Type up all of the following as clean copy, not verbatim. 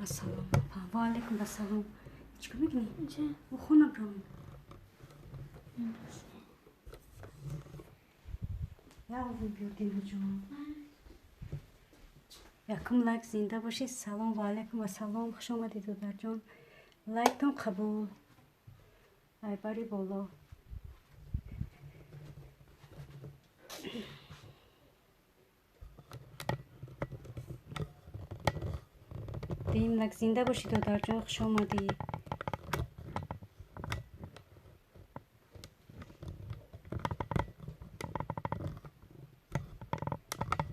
Ассалом, апа. Ва алайкум ассалом. Чӣ кор мекунӣ? Хона брам. Ҷон. Якум лайк, зинда бошед. Салом, ва алайкум ассалом. Хуш омадед, додарҷон. Лайктон қабул. Айбари боло. Дуюм лайк, зинда бошед, додарҷон, хуш омадӣ.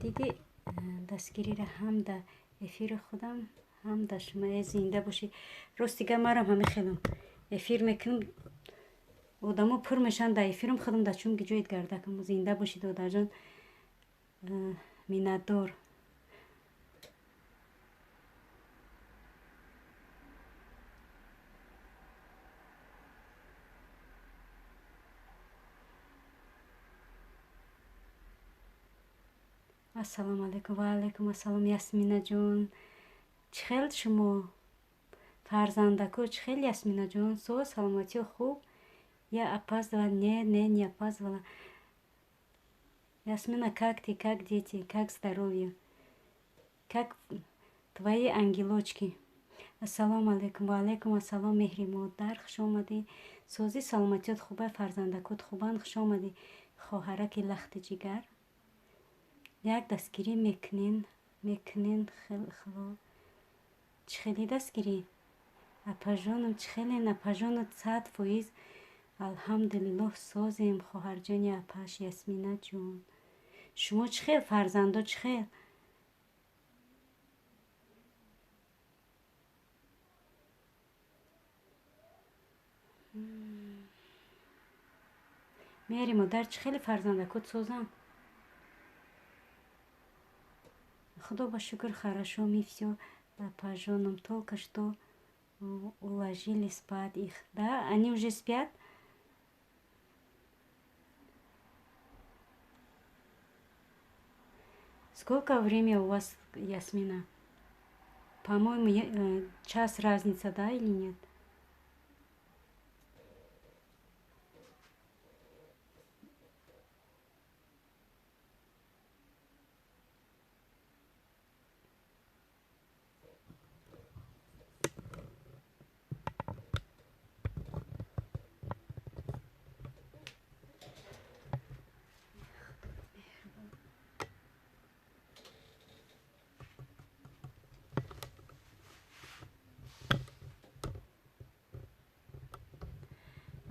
Диди, дастгириро ҳам дар эфири худам, ҳам дар шумо. Зинда бошед. Рости гап, марам ҳами хелам эфир мекунам, одамо пур мешаванд дар эфирам, худам дар чунки ҷоит гардакам. Зинда бошед, додарҷон, миннатдор. Ассалому алайкум. Ва алайкум ассалом, Ясминаҷон. Чӣ хел шумо, фарзандако, чӣ хел, Ясминаҷон? Соз, саломатиё хуб? Я опаздывала? Не, не, не опаздывала. Ясмина, как ты, как дети, как здоровье, как твои ангелочки? Ассалому алайкум. Ва алайкум ассалом, меҳри модар, хуш омадӣ. Созӣ, саломатиёт хуба, фарзандакот хубанд? Хуш омадӣ, хоҳараки лахти ҷигар. Як дастгирӣ мекунен, хело. Чӣ хели дастгирӣ, апажонам? Чӣ хелен, апажонат? 100%, алҳамдулиллоҳ, созем, хоҳарҷони апаш Ясминаҷон. Шумо чӣ хел, фарзандо чӣ хел? Меҳри модар, чӣ хели, фарзандакот созанд? Худо ба шукр, хорошо мы все, апажоном. Только что уложили спать их. Да, они уже спят? Сколько время у вас, Ясмина? По-моему, час разница, да, или нет?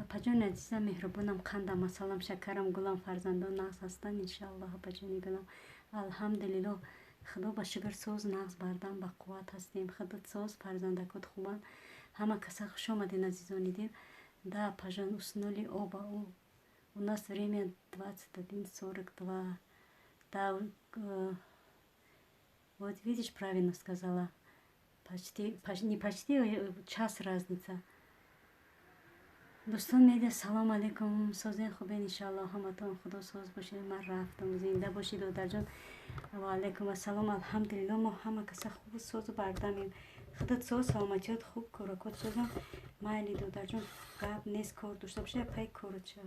Апаҷони азизам, меҳрубонам, қандам, асалам, шакарам, гулам, фарзандон нағз ҳастанд, иншааллоҳ? Апаҷони гулам, алҳамдулиллоҳ, худо ба шукр, соз, нағз, бардам, ба қувват ҳастем. Худат соз, фарзандакот хубанд? Ҳама каса хуш омаден, азизони дил. Да, апажон, уснули оба. У нас время 21:42. Да, вот видишь, правильно сказала, почти, не почти, час разница. Дӯстон медиа, салом алейкум. Созен, хубен, иншааллоҳ, ҳаматон, худо соз бошед. Ман рафтам, зинда бошед, додарҷон. Ва алайкум ассалом. Алҳамдулиллоҳ, мо ҳама каса хубу созу бардамем. Худат соз, саломатиёт хуб, коракот созам? Майли, додарҷон, гап нест, кор дошта бошед, пай корот шав.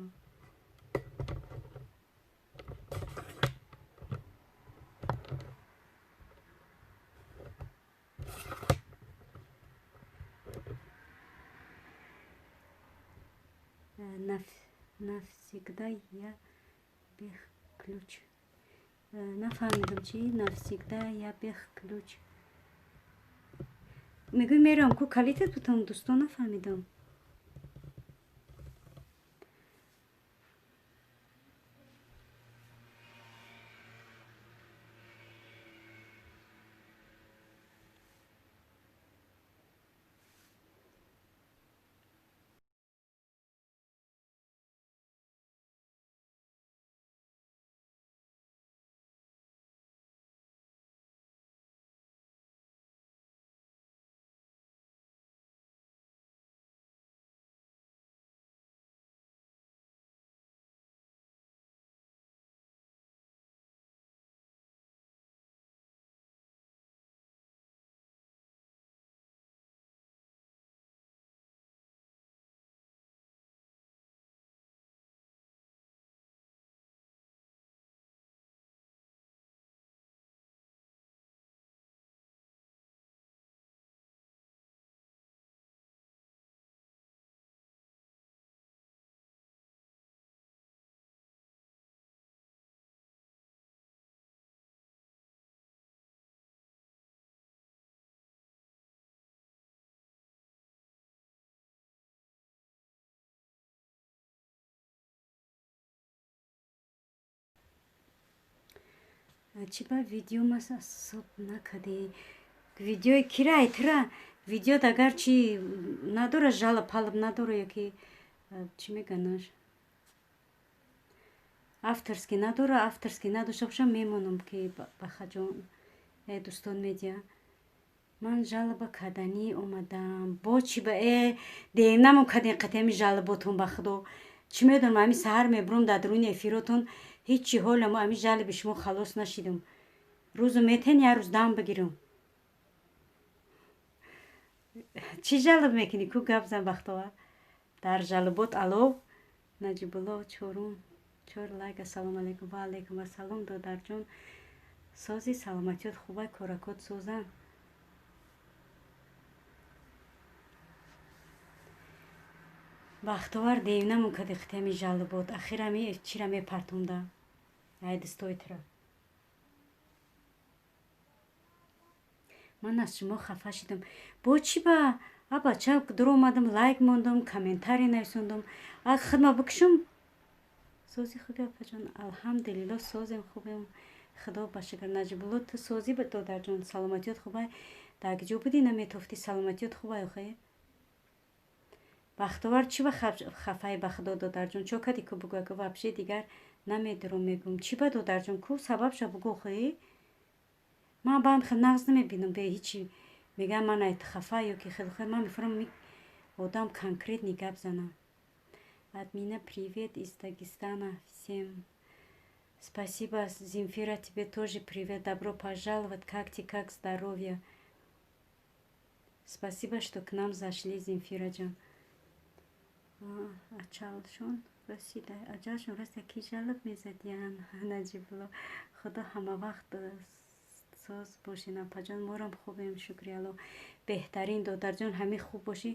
Навсегда я бех ключ. Нафаҳмидам, чи навсегда я бех ключ мегӯй. Мерам ку, калитат бутам, дӯстон, нафаҳмидам. Чӣ ба видео мас асоб накардӣ? Видеои кира айтра? Видеот агар чи надора, жалоб палаб надора, ёки чӣ меганаш? Авторский надора, авторский надошта бошам, мемонам ки бахаҷон, э дӯстон медиа. Ман жалоба карданӣ омадам. Бо чӣ ба деҳнамон кардем қатъи жалоботон, ба худо. Чӣ медонам, ҳами саҳар мебурам дар дуруни эфиротон, ҳечи ҳола мо ҳами жалоби шумо халос нашидам. Рӯзу метен як рӯз дам бигирам. Чӣ жалоб мекунӣ? Ку гап зан, Бахтовар. Дар жалобот алов. Наҷибулло чорум чор лайк. Ассалому алайкум. Ва алайкум ассалом, додарҷон. Сози, саломатиёт хубай, коракот созан. Бахтовар, девнамон кади хитами жалобот. Ахир ами чира мепартонда. Ай дӯстои тура. Ман аз шумо хафа шидам. Бо чӣ ба? А бача дуромадам, лайк мондам, комментарий нависондам. А хидма бикушам? Сози хуби, апаҷон. Алҳамдулилло, созем, хубем. Худо ба шукр. Наҷибулло, ту созӣ, додарҷон, саломатиёт хубай? Дар куҷо будӣ, наметофтӣ? Саломатиёт хубай охе? Бахтовар, чӣ ба хафаи, ба худо, додарҷон? Чо кардӣ, ку бугӯ, ку вообще дигар намедурам мегӯм. Чӣ ба, додарҷон, ку сабабша бугӯ охе? Ман ба ҳам хел нағз намебинам, бе ҳичи мегӯям ман айт хафа ё ки хел хел ман мефурам одам конкретный гап зана. От меня привет из Дагестана всем. Спасибо, Земфира, тебе тоже привет. Добро пожаловать. Как ты, как здоровье? Спасибо, что к нам зашли, Земфира-ҷон. Ачалшон расида, аҷалшон расида, ки жалоб мезадиян, Наҷибулло. Худо ҳама вақт соз бошен, апаҷон. Морам хубем, шукри Алло. Беҳтарин, додарҷон, ҳамин хуб бошӣ.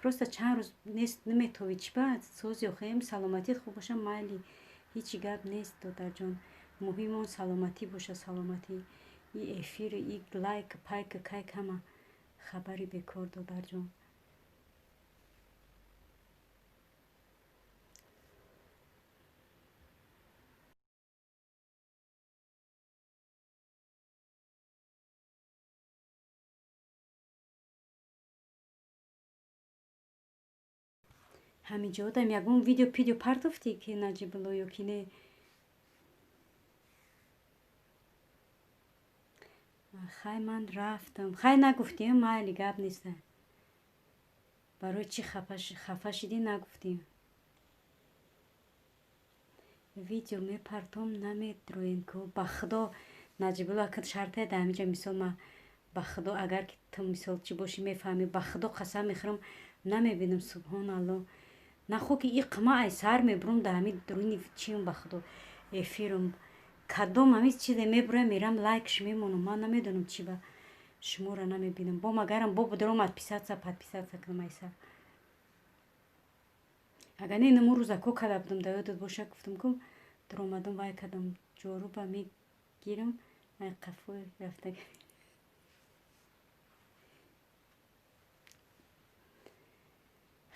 Просто чанд рӯз нест, наметовӣ. Чӣ ба сози охем, саломатият хуб боша, майли, ҳечи гап нест, додарҷон. Муҳим он саломатӣ боша, саломатӣ. И эфир, и лайк, пайк, кайк ҳама хабари бекор, додарҷон. Ҳамин ҷо одам ягон видео пидео партофтӣ ки, Наҷибулло, ё ки не? Хай, ман рафтам. Хай, нагуфтем, майли, гап неста. Барои чӣ хафа шидӣ, нагуфтем. Видео мепартом, намедроем ку. Ба худо, Наҷибулло, акн шартае дар ҳаминҷа, мисол, ма ба худо, агар ки ту мисол чӣ бошӣ, мефаҳмӣ, ба худо қасам мехӯрам, намебинам, субҳоналло. Нахо ки иқма ай сар мебурам дар ҳамин дуруни чиам, ба худо, эфирам. Кадом ҳамин чизе мебурам, мерам лайкш мемонам. Ман намедонам чӣ ба шуморо намебинам. Бо магарам бо будурам отписаться, подписаться кунам ай сар. Агар не, инаму рӯзако карда будам, дар ёдат боша, гуфтам ку дуромадам, вай кардам, ҷоруба мегирам, ай қафои рафта.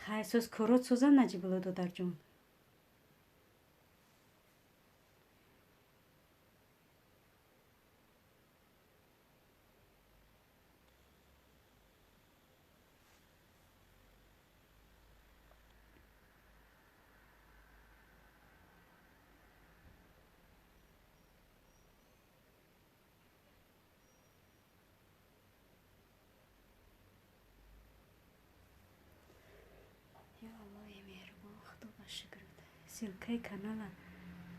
Хай, соз, корот созам, Наҷибулло додарҷон. Ё Аллоҳи меҳрубон, худо ба шукр. Ссылкаи канала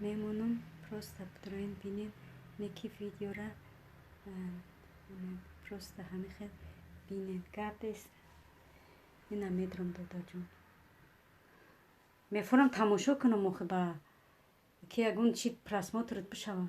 мемонам, просто бидроен бинен, не ки видеора просто ҳамин хел бинен. Гап нест. Ина медрам, додарҷон. Мефурам тамошо кунам охи ба ки ягон чи просмотрат бишава.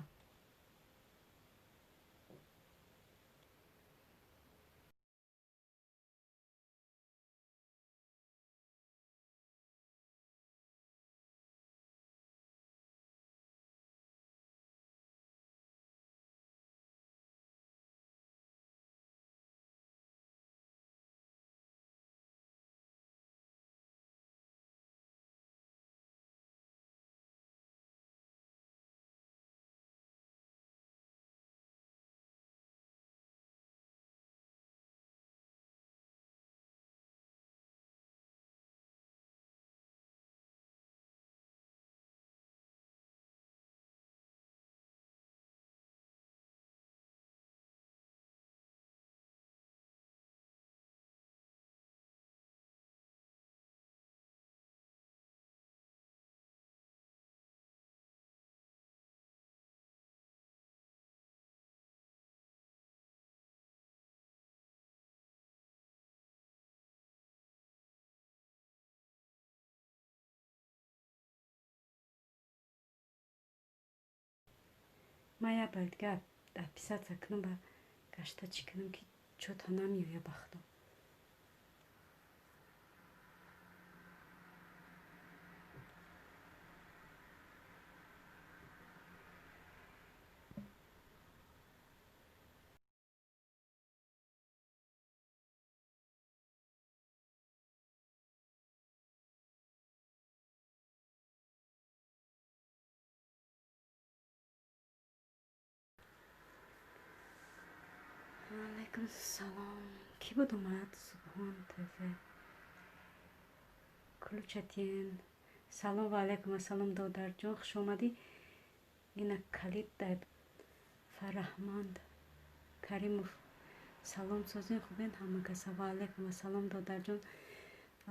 Ман як бор дига отписаться кунам, ба гашта чӣ кунам, ки чё-то намеоя, ба худо. Алайкум салом. Кӣ буд омад? Субҳон ТВ. Ключатен. Салом ва алайкум ассалом, додарҷон, хуш омадӣ. Ина калид дай Фараҳманд Каримов. Салом, созин, хубен ҳама каса? Ва алайкум ассалом, додарҷон.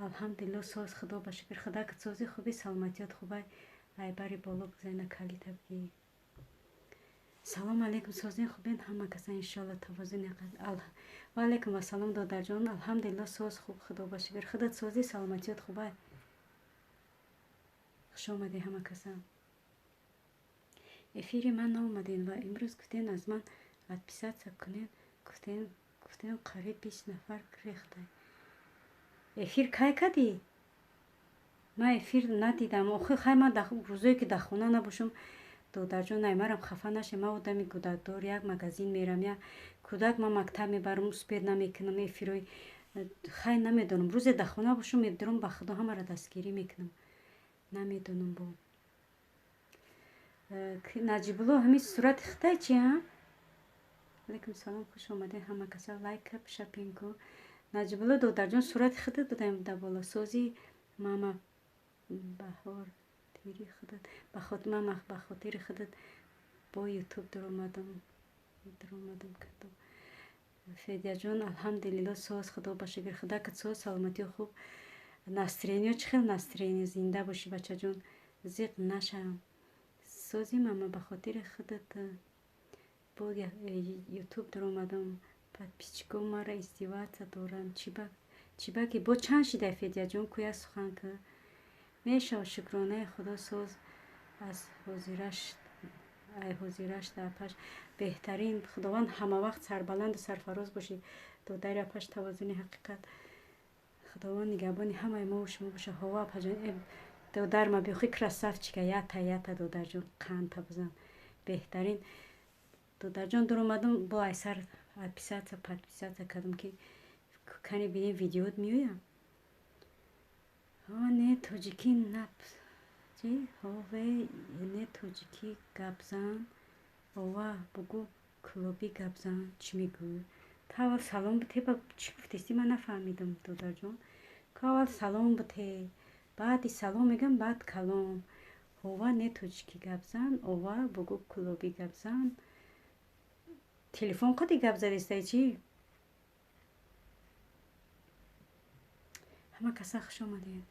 Алҳамдулилло, соз, худо ба шукр. Худакат сози, хуби, саломатиёт хубай? Айбари боло бигза, калита бигӣ. Салом алейкум, созин, хубен ҳама каса? Иншоалло, тавозун. Ва алайкум ассалом, додарҷон. Алҳамдулилло, соз, хуб, худо ба шукр. Худат созӣ, саломатиёт хубай? Хуш омадӣ ҳама каса. Эфири ман наомадем ва имрӯз гуфтем, аз ман отписаться кунем, гуфтем, қариб 20 нафар рехтай. Эфир кай кардӣ? Ман эфир надидам охи. Хай, ман рӯзое ки дар хона набошам, додарҷон, най марам хафа наше. Ман одами кӯдакдор, як магазин мерам, як кӯдак ман мактаб мебарам, успеть намекунам эфирои. Хай, намедонам, рӯзе дар хона бошам, медурам, ба худо, ҳамаро дастгирӣ мекунам. Намедонам бо Наҷибулло, ҳамин сурати хитай чи? А, алайкум салом, хуш омадед ҳама каса. Лайка шапинку. Наҷибулло додарҷон, сурати худат будаем дар боло. Сози, мама, баҳор тири худат, мама, ба хотири худат бо Ютуб даромадам кардам. Федяҷон, алҳамдулилло, соз, худо ба шукр. Худакат соз, саломатиё хуб, настроение чӣ хел? Настроение, зинда бошӣ, бачаҷон, зиқ нашавам. Сози, мама, ба хотири худат бо Ютуб даромадам. Подписчико мара издеваться доранд. Чиба ки бо чанд шидай, Федяҷон, кӯя сухан ка мешава. Шукронаи худо, соз, аз ҳозираш, ай ҳозираш дар паш беҳтарин. Худованд ҳамавақт сарбаланду сарфароз бошӣ, додари апаш Тавозуни ҳақиқат. Худованд нигаҳбони ҳамаи мову шумо боша. Ҳова, апаҷон, додар ма бихӯи, красавчика, ята ята, додарҷон, қандта бизан, беҳтарин додарҷон. Дуромадам, бо айсар отписаться, подписаться кардам, ки кани бинем, видеот меоям. Не тоҷикӣ нап чи ҳове, не тоҷикӣ гапзан, ова бугӯ, клубӣ гапзан. Чӣ мегӯӣ ту? Аввал салом бите, ба чӣ гуфтести, ман нафаҳмидам, додарҷон. Ку аввал салом бите, баъди салом мегӯям, баъд калом. Ҳова, не тоҷикӣ гапзан, ова бугӯ, клубӣ гапзан. Телефон қади гап задистай чӣ? Ҳама каса хуш омадед.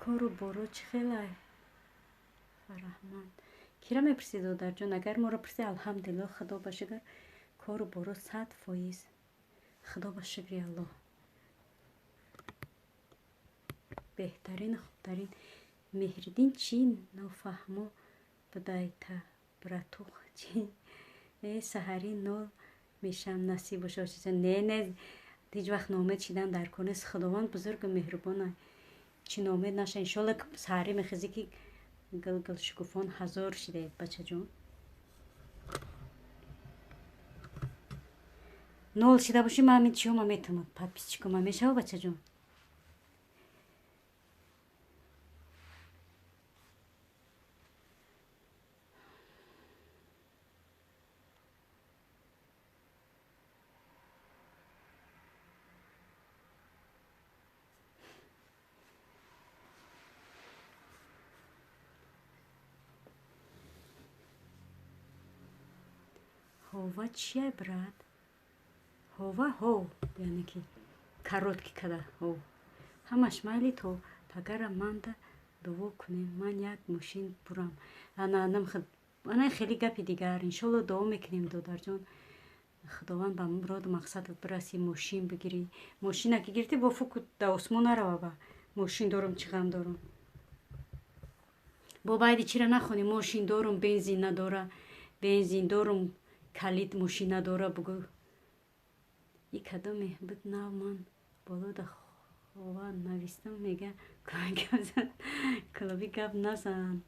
Кору боро чӣ хелай, Фараҳманд? Кира мепурсӣ, додарҷон? Агар моро пурсӣ, алҳамдулилло, худо ба шукр, кору боро 100%, худо ба шукри Аллоҳ, беҳтарину хубтарин. Меҳриддин чӣ нофаҳмо будайта, братух, чӣ? Э, саҳарӣ нол мешам, насиб боша. Не, не, ҳеҷ вақт ноумед шидан дар кор нест. Худованд бузургу меҳрубона, чӣ ноумед наша. Иншолло, саҳарӣ мехезӣ, ки гулгул шукуфон ҳазор шидаед, бачаҷон. Нол шида бошӣ, ман ҳамин чиҳома метавонам, подписчикома мешава, бачаҷон. Ҳова чия, брат? Ҳова, ҳов, яъне ки короткий када ҳов. Ҳамаш майли, то пагара манда дуо кунем, ман як мошин бурам. Ана анам. Ана хеле гапи дигар. Иншолло дуо мекунем, додарҷон, Худованд ба муроду мақсадат бираси, мошин бигирӣ. Мошина ки гирифтӣ, бо фуку да осмон нарава. Ба мошин дорум, чӣ ғам дорум? Бо байди чира нахонӣ: мошин дорум, бензин надора, бензин дорум, калид мошин надора, бугӯ. И кадоме буд нав, ман боло да хова навистам, мега клуби гап назан.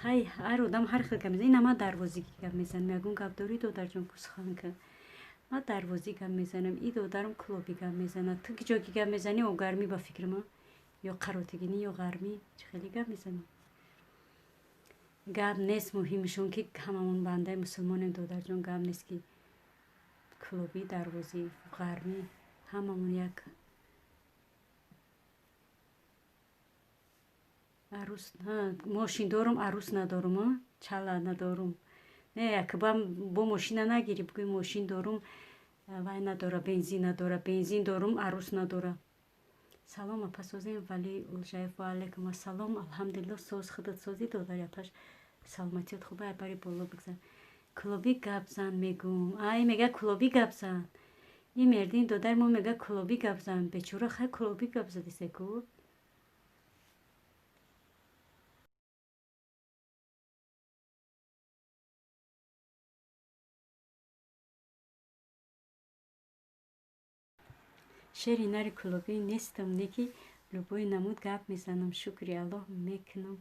Хай, ҳар одам ҳар хел гап мезанад. Ина ман дарвозӣ гап мезанам. Ягон гап дорӣ, додарҷон, сухан ка. Ман дарвозӣ гап мезанам, и додарам клуби гап мезанад. Ту ки ҷо ки гап мезанӣ, о гармӣ, ба фикри ман, ё қаротигинӣ, ё ғармӣ, чӣ хеле гап мезанӣ? Гап нест, муҳимишон ки ҳамамон бандаи мусулмонем, додарҷон. Гап нест ки клубӣ, дарвозӣ, ғармӣ, ҳамамон як. Арӯс, мошин дорум, арӯс надорум, чала надорум. Не, якба бо мошина нагирӣ, бугӯи мошин дорум, вай надора, бензин надора, бензин дорум, арӯс надора. Салом, апа, созем? Вали Улжаев, ва алайкум ассалом. Алҳамдулилло, соз, худат созӣ, додари апаш? Саломатият хуба? Бари боло бигзар. Клуби гап зан мегум. Ай, мега клуби гап зан. Ин мердин додари мо мега клуби гап зан. Бечора, хай, клуби гап задисе ку. Шери нари клубӣ нестам, не ки любой намуд гап мезанам. Шукри Аллоҳ мекунам,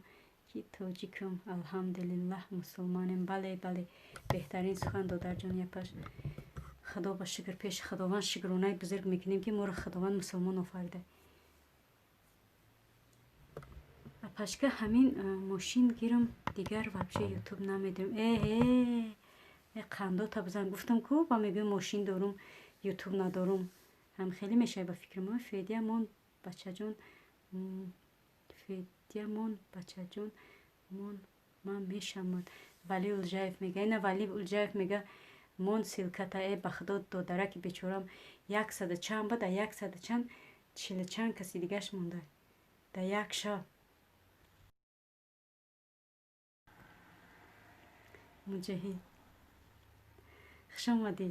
ки тоҷикам, алҳамдулиллаҳ, мусулмонем. Бале, бале, беҳтарин сухан, додарҷон, япаш. Худо ба шукр, пеши Худованд шукронаи бузург мекунем, ки моро Худованд мусулмон офарида. Апашка, ҳамин мошин гирам, дигар вообще ютуб намедирам. Эҳе, э, қандота бизан, гуфтам ку, ба мегӯям мошин дорум, ютуб надорум. Ҳам хеле мешавад, ба фикри мо. Федя мон, бачаҷон, Федя мон, бачаҷон мон, ман мешамад. Вали Улжаев мега, ина Вали Улжаев мега: мон ссылка та. Э, ба худо, додараки бечорам, яксаду чанд ба да яксаду чанд, чилу чанд каси дигаш монда да як шаб. Муҷоҳид, хуш омадӣ.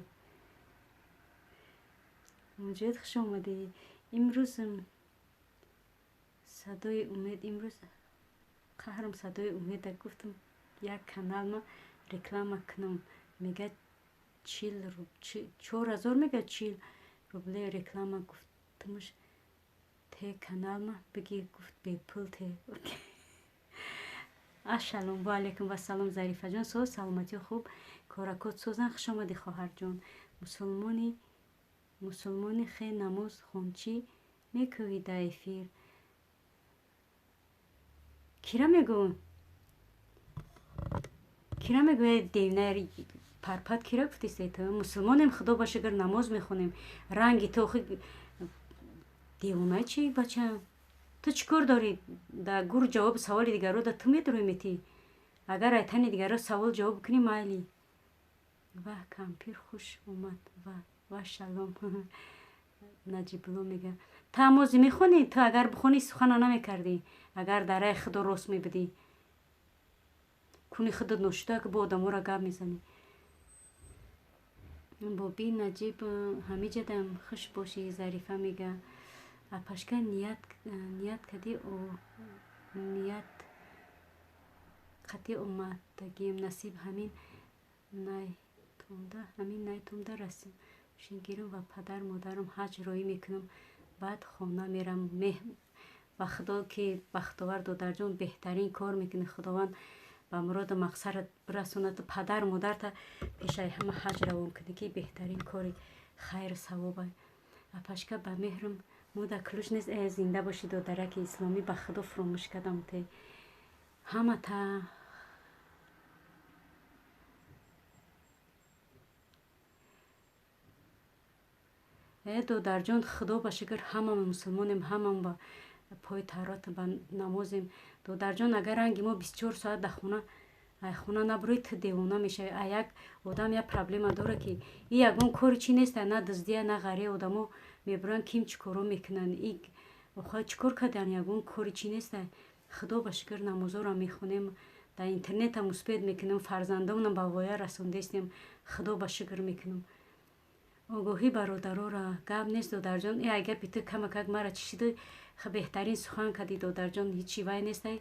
Муҷоҳид, хуш омадӣ. Имрӯз садои умед, имрӯз қаҳрам садои умеда гуфтам, як каналма реклама кунам, мега чил, 4000, мега 40 рубле реклама. Гуфтамш, те каналма бигир, гуфт, бепул те. Ашалом, ва алайкум вассалом, Зарифаҷон, соз, саломатӣ хуб, коракот созан. Хуш омадӣ, хоҳарҷон. Мусулмони, мусулмони хе намоз хончӣ мекӯвӣ дар эфир? Кира мегӯ, кира мегӯ, девна парпат, кира гуфтисе ту? Мусулмонем, худо ба шукр, намоз мехонем. Ранги ту охи девона чи, бача? Ту чӣ кор дорӣ да гур? Ҷавоби саволи дигарро да ту медурӣ, метӣ. Агар айтани дигарро савол ҷавоб кунӣ, майли. Ваҳ, кампир хуш омад. Ва шалом, Наҷибулло мега: ту амози мехонӣ? Ту агар бихонӣ, сухана намекардӣ. Агар дар раи худо рост мебудӣ, куни худат ношуда, ки бо одаморо гап мезанӣ. Боби Наҷиб, ҳамиҷадам, хуш бошӣ. Зарифа мега: апашка, ният кадӣ, ният қатъи омадагием, насиб ҳамин найтонда, ҳамин найтонда расим, мошин гирам ва падар модарам ҳаҷ роҳӣ мекунам, баъд хона мерам. Ба худо ки бахтовар, додарҷон, беҳтарин кор мекунӣ. Худованд ба муроду мақсадат бирасонаду падар модарта пешаи ҳама ҳаҷ равон кунӣ, ки беҳтарин кори хайру савоба. Апашка, ба меҳрам мо дар Клуж нест. Э, зинда бошӣ, додараки исломӣ, ба худо, фуромӯш кардам те ҳамата. Э, додарҷон, худо ба шукр, ҳамама мусулмонем, ҳамам ба пои Таврот, ба намозем. Додарҷон, агар ранги мо 24 соат дар хона, ай хона набурӣ, ту девона мешавӣ. А як одам як проблема дора, ки и ягон кори чӣ нест, на дуздия, на ғария. Одамо мебуранд, ким чӣ коро мекунанд, и охо чӣ кор кардан, ягон кори чӣ нест. Худо ба шукр, намозоро мехонем. Дар интернетам успеть мекунам, фарзандонам ба воя расондестем, худо ба шукр мекунам. Огоҳӣ бародарора гап нест, додарҷон. Э ай гапи ту камакак мара чӣ шиду, беҳтарин сухан кардӣ, додарҷон, ҳичи вай нестай.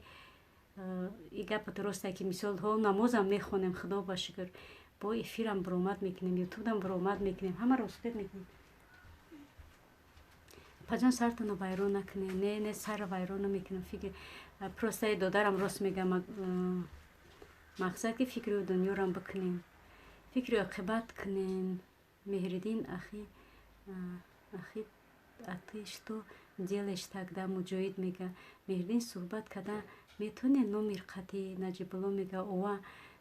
И гапат росте, ки мисол ҳо намозам мехонем, худо ба шукр, бо эфирам баромад мекунем, ютубам баромад мекунем, ҳамаро успеть мекунем. Паҷон, сартонро вайрон накунем. Не, не, сарро вайрон намекунам. Фикр просто додарам рост мегам, мақсад ки фикри дунёрам бикунем, фикри оқибат кунем. Меҳриддин, ахи, ахи, а ты что делаешь тогда? Муҷоҳид мега. Меҳриддин, суҳбат карда метавонед номер қати? Наҷибулло мега. Ова,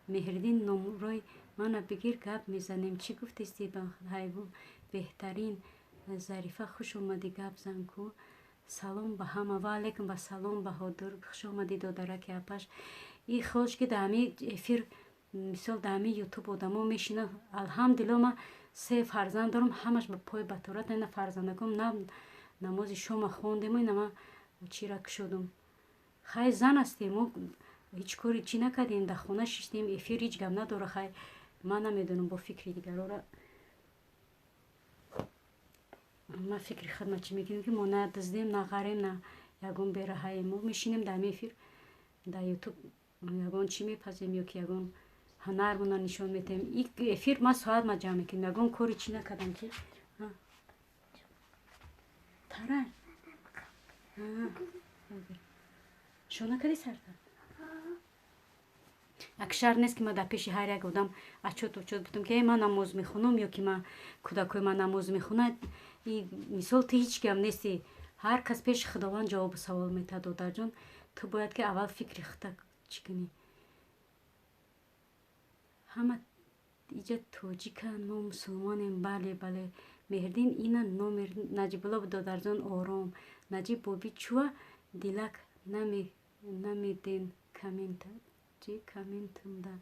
Меҳриддин, номрои мана бигир, гап мезанем. Чӣ гуфтисти, ҳайвон беҳтарин. Зарифа, хуш омадӣ, гап зан ку. Салом ба ҳама. Ва алайкум ба салом, Баҳодур, хуш омадӣ, додараки апаш. И хош ки дар ҳами эфир, мисол дар ҳами ютуб одамо мешинанд. Алҳамдулилло, ман се фарзанд дорам, ҳамаш ба пои баторат. Ина фарзандаком на намози шома хондему, ина ман чира кушодум. Хай, зан ҳастем, мо ҳеҷ кори чӣ накардем, дар хона шиштем, эфир ҳеҷ гап надора. Хай, ман намедонам бо фикри дигарора, ман фикри худма чӣ мекунем, ки мо на дуздем, на ғарем, на ягон бераҳаем. Мо мешинем дар ҳами эфир, дар ютуб ягон чӣ мепазем ё ки ягон ҳунармона нишон метаҳем. Эфир ма соат ма ҷамъ мекунем, ягон кори чӣ накардам ки тара шо накардӣ сарта. Як шарт нест, ки ман дар пеши ҳар як одам отчёт учёт бутам, ки ман намоз мехонам ё ки ман кӯдакои ман намоз мехонад. Мисол, ту ҳеҷ киам нести, ҳар кас пеши худованд ҷавобу савол метаҳад. Додарҷон, ту бояд ки аввал фикри худта чӣ кунӣ. Ҳама иҷа тоҷиканд, мо мусулмонем. Бале, бале, Меҳриддин, ина номер Наҷибулло. Додарҷон, ором. Наҷиб боби чуа дилак намеден коммента чи комментумда.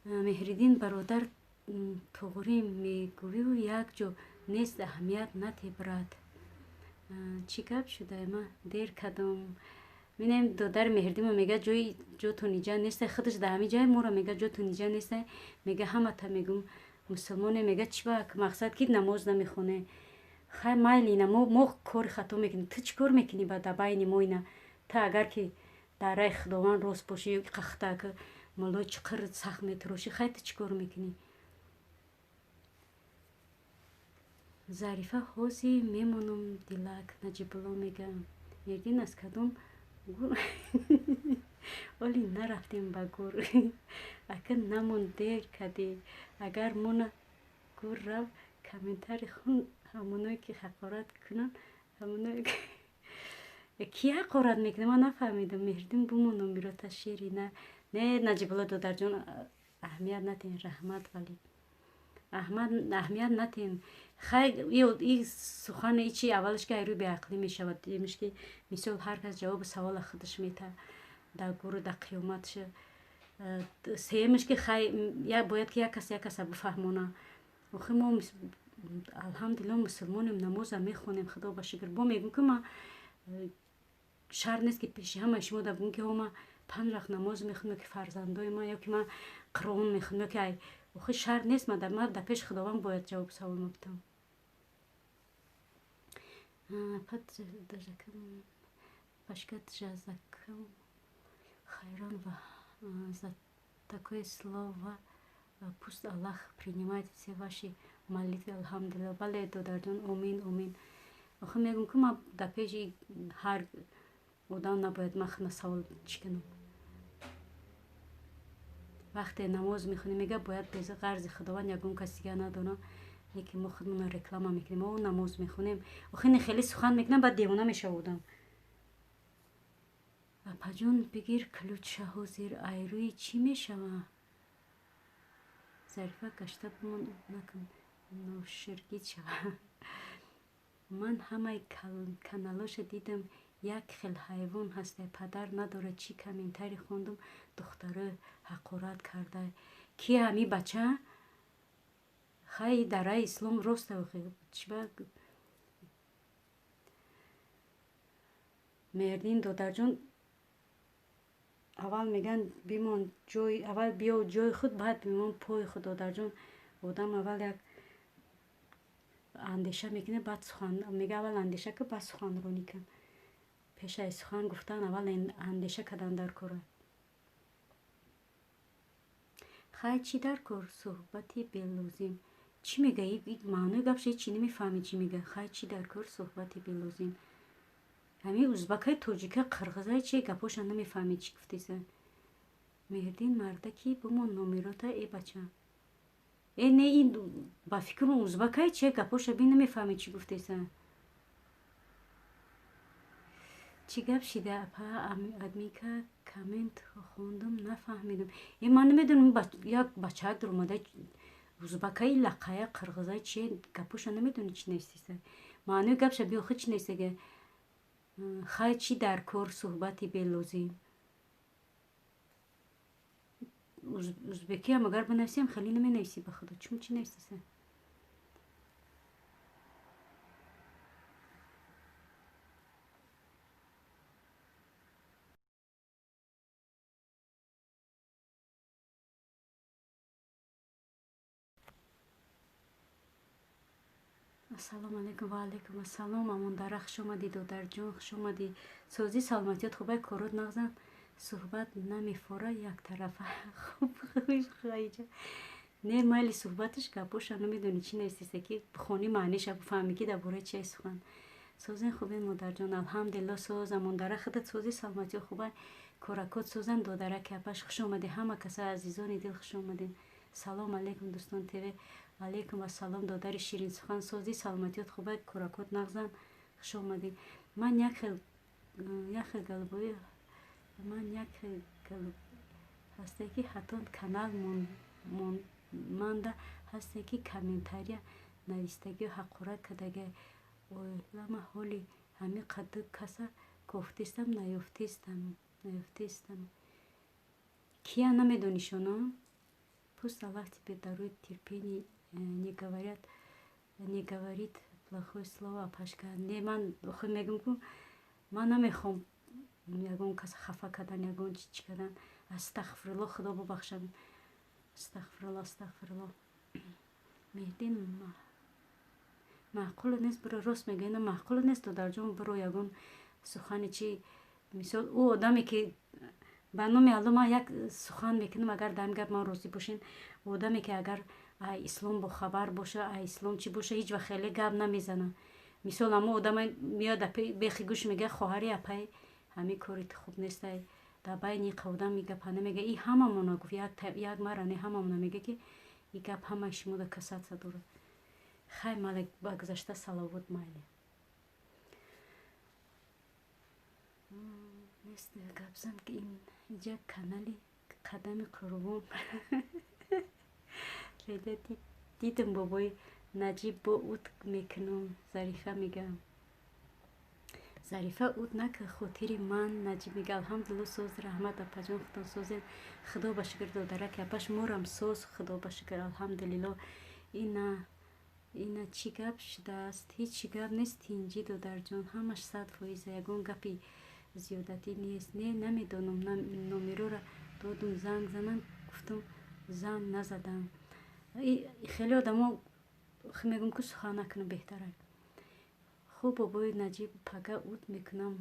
Меҳриддин бародар, туғрӣ мегӯю, як ҷо нест, аҳамият нате, брат. Чӣ гап шуда, ма дер кардам. Минем, додари Меҳриддинмо мега, ҷои ҷотон иҷа неста. Худаш дар ҳамин ҷай моро мега, ҷотон иҷа неста. Мега, ҳамата мегум, мусулмоне. Мега, чӣ ба мақсад ки намоз намехоне? Хай, майли, ина мо кори хато мекунем, ту чӣ кор мекунӣ ба дар байни мо? Ина ту агар ки дар раи худованд рост бошӣ ё қахтак молои чиқир сахт метарошӣ, хай, ту чӣ кор мекунӣ? Зарифа, ҳози мемонам дилак. Наҷибулло мега. Меҳриддин, аз кадом гур оли нарафтем ба гур? Ака, намон, дер кардӣ. Агар мона гур рав, комментарий хун, ҳамоное ки ҳақорат кунанд, ҳамоное ки ҳақорат мекунад, ман нафаҳмидам. Меҳриддин, бумон, номирота шери на. Не, Наҷибулло додарҷон, аҳамият натен, раҳмат, вале аҳамият натен. Хай, и сухани ичи аввалаш ки айрӯи беақлӣ мешавад, демиш ки мисол ҳар кас ҷавоби савола худаш метаҳад дар гуру, дар қиёматша. Сеюмаш ки хай, бояд ки як кас як каса бифаҳмона. Охи мо алҳамдулилло мусулмонем, намозам мехонем, худо ба шукр. Бо мегӯм, ки ма шарт нест, ки пеши ҳамаи шумо да бигӯм, ки ҳо, ма панҷ вақт намоз мехонам, ё ки фарзандои ма, ё ки ман қуръон мехонам, ё ки ай. Охи шарт нест, ма дар пеши худованд бояд ҷавоби савол ма битам. Пат пашкат жазакам хайрон ва за такое слово. Пусть Аллах принимает все ваши молитвы. Алҳамдулилла. Бале, додарҷон, омин, омин. Охи мегӯм, ки ма дар пеши ҳар одам набояд ман худма савол чӣ кунам. Вақте намоз мехонем, мега, бояд без ғарзи худованд ягон кас дига надонам, леки мо худмона реклама мекунем, о, намоз мехонем. Охи не, хеле сухан мекунам, баъд девона мешава одам. Апаҷон, бигир ключа, ҳозир айрӯи чӣ мешава? Зарифа, гашта бимон, накун, ноширгид шава. Ман ҳамаи каналоша дидам, як хел ҳайвон ҳастай, падар надорад. Чӣ комментарий хондум, духтаро ҳақорат карда. Ки ҳами бача? Хай, дар раи ислом роста. Чиба, Меҳриддин додарҷон. Аввал мегӯянд бимон ҷой, аввал биё ҷои худ, баъд бимон пои худ. Додарҷон, одам аввал як андеша мекунад, баъд сухан мега. Аввал андеша кун, баъд суханронӣ кун. Пешаи сухан гуфтан аввал андеша кардан дар кора. Хай, чӣ дар кор суҳбати белозим? Чӣ мега? Маънои гапша ҳечи намефаҳмӣ, чӣ мега. Хай, чӣ дар кор суҳбати белозим? Ҳамин узбакай, тоҷика, қирғизай, чи гапоша намефаҳмӣ, чӣ гуфтеса. Меҳрдин, мардаки, бумон номерота, э бача. Э не, ин ба фикру узбакай, чи гапоша би намефаҳмӣ, чӣ гуфтеса. Чӣ гап шида, апа? Админка коммент хондум, нафаҳмидум. Э, ман намедонам, як бачаак даромада, узбакаи, лақая, қирғизай, чи гапоша намедонӣ, чӣ нависиса. Маънои гапша биохи, чӣ нависага. Хай, чӣ дар кор суҳбати белозим? Узбекиам агар бинависем, хеле наменависӣ, ба худо. Чун чӣ нависиса? Ассалому алайкум. Ва алайкум ассалом, Амондара, хуш омадӣ, додарҷон, хуш омадӣ. Созӣ, саломатиёт хубай, корот нағзан? Суҳбат намефора яктарафа. Хуб, не, майли, суҳбаташ гапоша намедонӣ, чӣ нависиса, ки бихонӣ, маъниша бифаҳмӣ, ки дар бораи чиай сухан. Созен, хубен, модарҷон? Алҳамдулилло, соз. Амондара, худат созӣ, саломатиё хубай, коракот созан? Додараки апаш, хуш омадӣ. Ҳама каса, азизони дил, хуш омадед. Салом алейкум, дӯстон ТВ. Алейкум ассалом, додари ширинсухан, созӣ, саломатиёт хубай, коракот нағзан? Хуш омадӣ. Ман як хел голубой, ман як хел голуб ҳасте, ки ҳатто канал манда ҳасте, ки комментария навистагиё, ҳақорат кардага. Ойлама, ҳоли ҳамин қаду каса кофтистам, наёфтистам, наёфтистам. Кия намедонишоно? Пусть Аллах тебе дарует терпение, не говорят, не говорит плохое слово, апашка. Не, ман охир мегӯм, ку ман намехоҳам ягон каса хафа кардан, ягон чи кардан. Астағфирулло, Худо бубахшад. Астағфирулло, астағфирулло. Меҳдин, маъқул нест, биро, рост мегӯя, на маъқул нест, додарҷон, биро, ягон сухани чи, мисол, ӯ одаме ки, ба номи Алло, ман як сухан мекунам, агар дар ин гап ман розӣ бошен, одаме ки агар ислом бохабар боша, ислом чӣ боша, ҳеҷ вақт хеле гап намезана. Мисол, ҳамо одама меояд, бехи гӯш мега: «Хоҳари апай, ҳамин кори ту хуб нестай». Дар байни одам и гапа намега. И ҳамамона гуфт, як мара не, ҳамамона мега, ки и гап ҳамаи шумо да касаться дорад. Хай, малек, ба гузашта саловот, майли. Нест гапзан, ки ин иҷа канали қадами қурбон дидам. Бобои Наҷиб, бо ут мекунам, Зарифа мегӯям. Зарифа, ут нака, хотири ман. Наҷиб мега: «Алҳамдулилло, соз, раҳмат, апаҷон, худон созен?» Худо ба шукр, додараки апаш, морам соз, Худо ба шукр, алҳамдулилло. Ина чӣ гап шудааст? Ҳеҷ гап нест, тинҷӣ, додарҷон, ҳамаш 100%, ягон гапи зиёдатӣ нест. Не, намедонам, номерора додум, занг занам гуфтум, занг назадам. Хеле одамо мегӯм, ку сухан накунам беҳтара. Хуб, бобои Наҷиб, пага ут мекунам,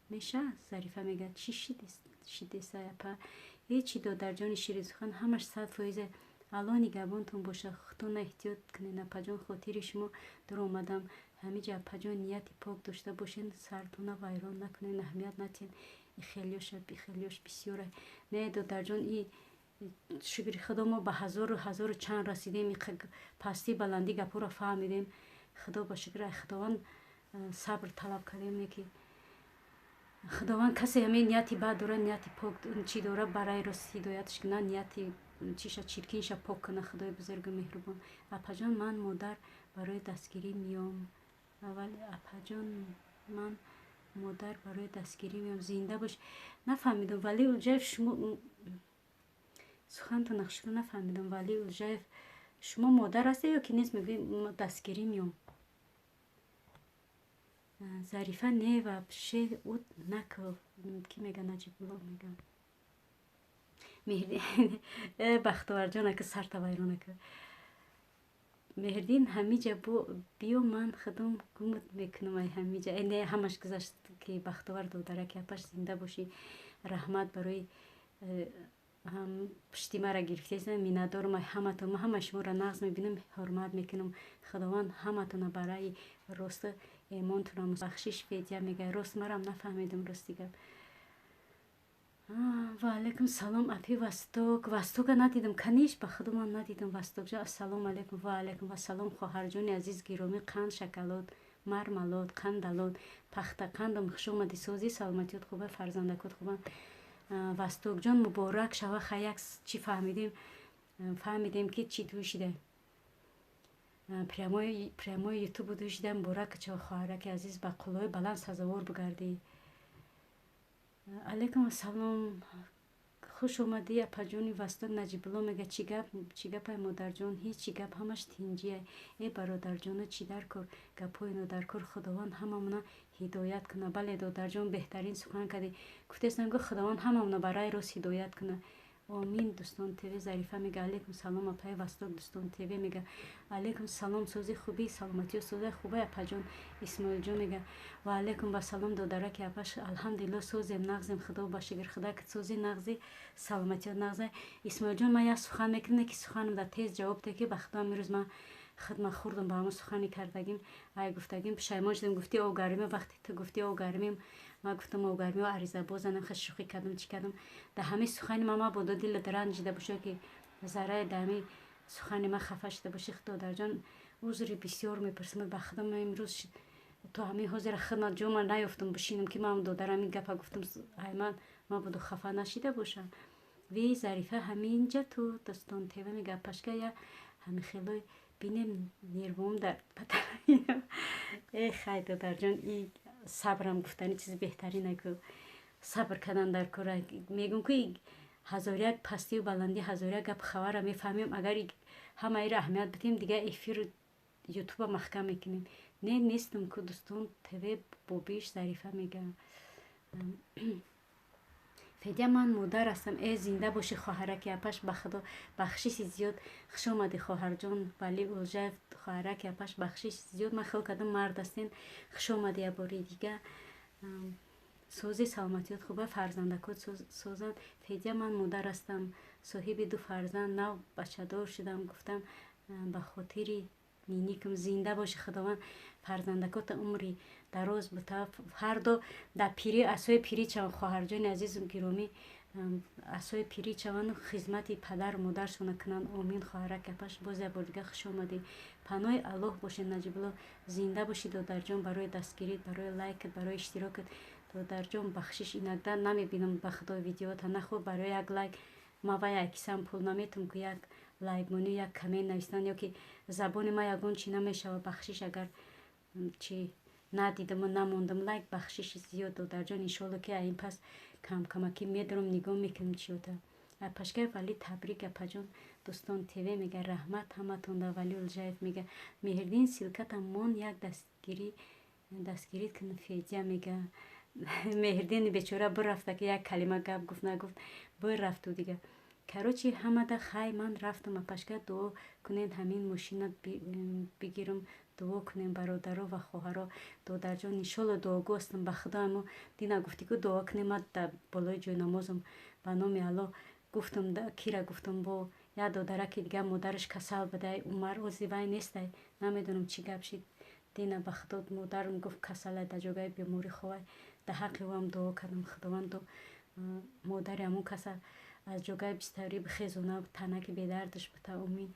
меша? Зарифа мегӯяд: «Чӣ шидеса, апа?» Ҳечи, додарҷони ширинсухан, ҳамаш 100%. Алло нигаҳбонтон боша, худтона эҳтиёт кунед, апаҷон, хотири шумо дуромадам. Ҳамиҷа, апаҷон, нияти пок дошта бошен, сартона вайрон накунед, аҳамият натиҳед, ихелёша, бихелёш бисёра. Не, додарҷон, и шукри Худо, мо ба ҳазору ҳазору чанд расидем, пастӣ баландӣ гапҳоро фаҳмидем. Худо ба шукр, Худованд сабр талаб кардем, не ки Худованд касе ҳамин нияти бад дора, нияти пок чӣ дора, барои рост ҳидоятш кунад, нияти чиша, чиркинша пок кунад Худои бузургу меҳрубон. Апаҷон, ман модар барои дастгирӣ меом. Аввал, апаҷон, ман модар барои дастгирӣ меом. Зинда бош. Нафаҳмидам, Вали Улҷаев, шумо сухантон нақшро нафаҳмидам. Вали Улҷаев, шумо модар ҳастед ё ки нест? Мегӯед дастгирӣ меом. Зарифа, не, вообще ут накл. Ки мега? Наҷибулло мега. Бахтоварҷон, ака, сарта вайрон ака. Меҳрдин, ҳамиҷа биё, ман худум гумут мекунам. Ай, ҳамиҷа не, ҳамаш гузашт, ки Бахтовар додараки апаш, зинда бошӣ. Раҳмат барои ҳам пушти мара гирифтеса. Миннатдорам ай ҳаматон. Ман ҳамаи шуморо нағз мебинам, ҳурмат мекунам. Худованд ҳаматона барои рости эмонтона. Бахшиш, Федя мега, рост марам нафаҳмидам, рости гап. Ва алайкум салом, апи Восток. Востока надидам, каниш, ба худо, ман надидам. Востокҷон, ассалому алайкум. Ва алайкум вассалом, хоҳарҷони азиз, гиромӣ. Қанд, шоколад, мармалод, қандалод, пахтақандам, хуш омадӣ. Созӣ, саломатиёт хуба, фарзандакот хуба. Востокҷон, муборак шава. Хай, як чӣ фаҳмидем? Фаҳмидем, ки чӣ тӯй шида, прямой ютубу тӯй шида. Муборак шава, хоҳараки азиз, ба қуллаҳои баланд сазовор бигардӣ. Алайкум ассалом, хуш омадӣ, апаҷони Восток. Наҷибулло мега: «Чӣ гап, чӣ гапай, модарҷон?» Ҳеҷ чӣ гап, ҳамаш тинҷия. Э, бародарҷоно, чӣ дар кор, гапҳои нодаркор. Худованд ҳамамона ҳидоят куна. Бале, додарҷон, беҳтарин сухан кардӣ. Гуфтестам, ки Худованд ҳамамона ба раи рост ҳидоят куна. Омин. Дӯстон ТВ, Зарифа мега: «Алайкум салом, апаи Восток». Дӯстон ТВ мега: «Алайкум салом, сози, хубӣ, саломатиё, соза, хубай, апаҷон». Исмоилҷон мега: «Ва алайкум вассалом, додараки апаш, алҳамдулилло, созем, нағзем, худо ба шукр». Худо ки сози, нағзи, саломатиё нағза. Исмоилҷон, ман як сухан мекунам, ки суханам да тез ҷавоб де, ки ба худо, имрӯз ман хидма хӯрдам ба ҳамон сухани кардагим, ай гуфтагим, пушаймон шудам. Гуфти огармӣ, вақте ту гуфти огармим, ман гуфтам огармио ариза бозанам. Хел шӯхӣ кардам, чӣ кардам? Дар ҳамаи сухани ман мабодо дилат ранҷида бошад, ки зарраи дар ҳамаи сухани ман хафа шуда бошӣ, додарҷон, узри бисёр мепурсам. Ба худо, ман имрӯз то ҳамин ҳозира хидмат ҷома наёфтам бишинам, ки ман додарам ин гапа гуфтам, ай ман мабодо хафа нашида бошам. Ви Зарифа, ҳаминҷа ту. Дӯстон ТВ мега: «Пашка, я ҳамин хелои бинем, нервом дар». Э, хай, додарҷон, и сабрам гуфтани чизи беҳтарина ку, сабр кардан дар кора. Мегӯм, ки ҳазор як пастию баландӣ, ҳазор як гап хабара мефаҳмем. Агар ҳамаиро аҳамият бидиҳем, дигар эфир ютуба маҳкам мекунем. Не, нестам ку. Дӯстон ТВ, бобиш, Зарифа мега: «Федя, ман модар ҳастам». Э, зинда бошӣ, хоҳараки апаш, ба худо, бахшиши зиёд. Хуш омадӣ, хоҳарҷон Вали Улжаев. Хоҳараки апаш, бахшиши зиёд, ман хел кардам, мард ҳастен. Хуш омадӣ як бори дига. Сози, саломатиёт хуба, фарзандакот созанд. Федя, ман модар ҳастам, соҳиби ду фарзанд, нав бачадор шудам, гуфтам ба хотири ниникам. Зинда бошӣ, Худованд фарзандакота умри дароз бута, ҳарду дар пирӣ асои пирӣ чаванд. Хоҳарҷони азизу гиромӣ, асои пирӣ чаванду хизмати падару модаршона кунанд. Омин. Хоҳарак апаш, боз як бор дига хуш омадӣ. Паноҳи Аллоҳ бошед. Наҷибулло, зинда бошӣ, додарҷон, барои дастгирит, барои лайкат, барои иштирокат. Додарҷон, бахшиш, иногда намебинам, ба худо, видеота нахӯ. Барои як лайк ма вай акисам пул наметум, ку як лайк монӣ, як коммент навистан ё ки забони ма ягон чӣ намешава. Бахшиш, агар чи надидаму намондам лайк, бахшиши зиёд, додарҷон. Иншоалло, ки ин пас камкамакӣ медорам, нигоҳ мекунам чиёта. Апашкай Вали, табрик, апаҷон. Дӯстон ТВ мега: «Раҳмат ҳаматонда». Вали Улжаев мега: «Меҳрдин, ссылката мон, як дастгирӣ дастгирӣ кун». Федя мега: «Меҳрдини бечора бирафта, ки як калима гап гуфт, нагуфт, бирафту дига». Короче, ҳамада хай, ман рафтам, апашка. Дуо кунед, ҳамин мошина бигирам. Дуо кунем, бародаро ва хоҳаро. Додарҷон, иншолло, дуогӯ ҳастам, ба худо. Амо дина гуфтӣ, ку дуо кунем, ман дар болои ҷойнамозам ба номи Аллоҳ гуфтам. Кира гуфтам? Бо як додараки дига, модараш касал будай, Умар, ози вай нестай, намедонам чӣ гап шид. Дина, ба худо, модарам гуфт, касалай, дар ҷогаи беморӣ ховай. Дар ҳаққи ӯам дуо кардам. Худованду модари ҳамон каса аз ҷогаи бистарӣ бихезона, танаки бедардаш бута. Омин.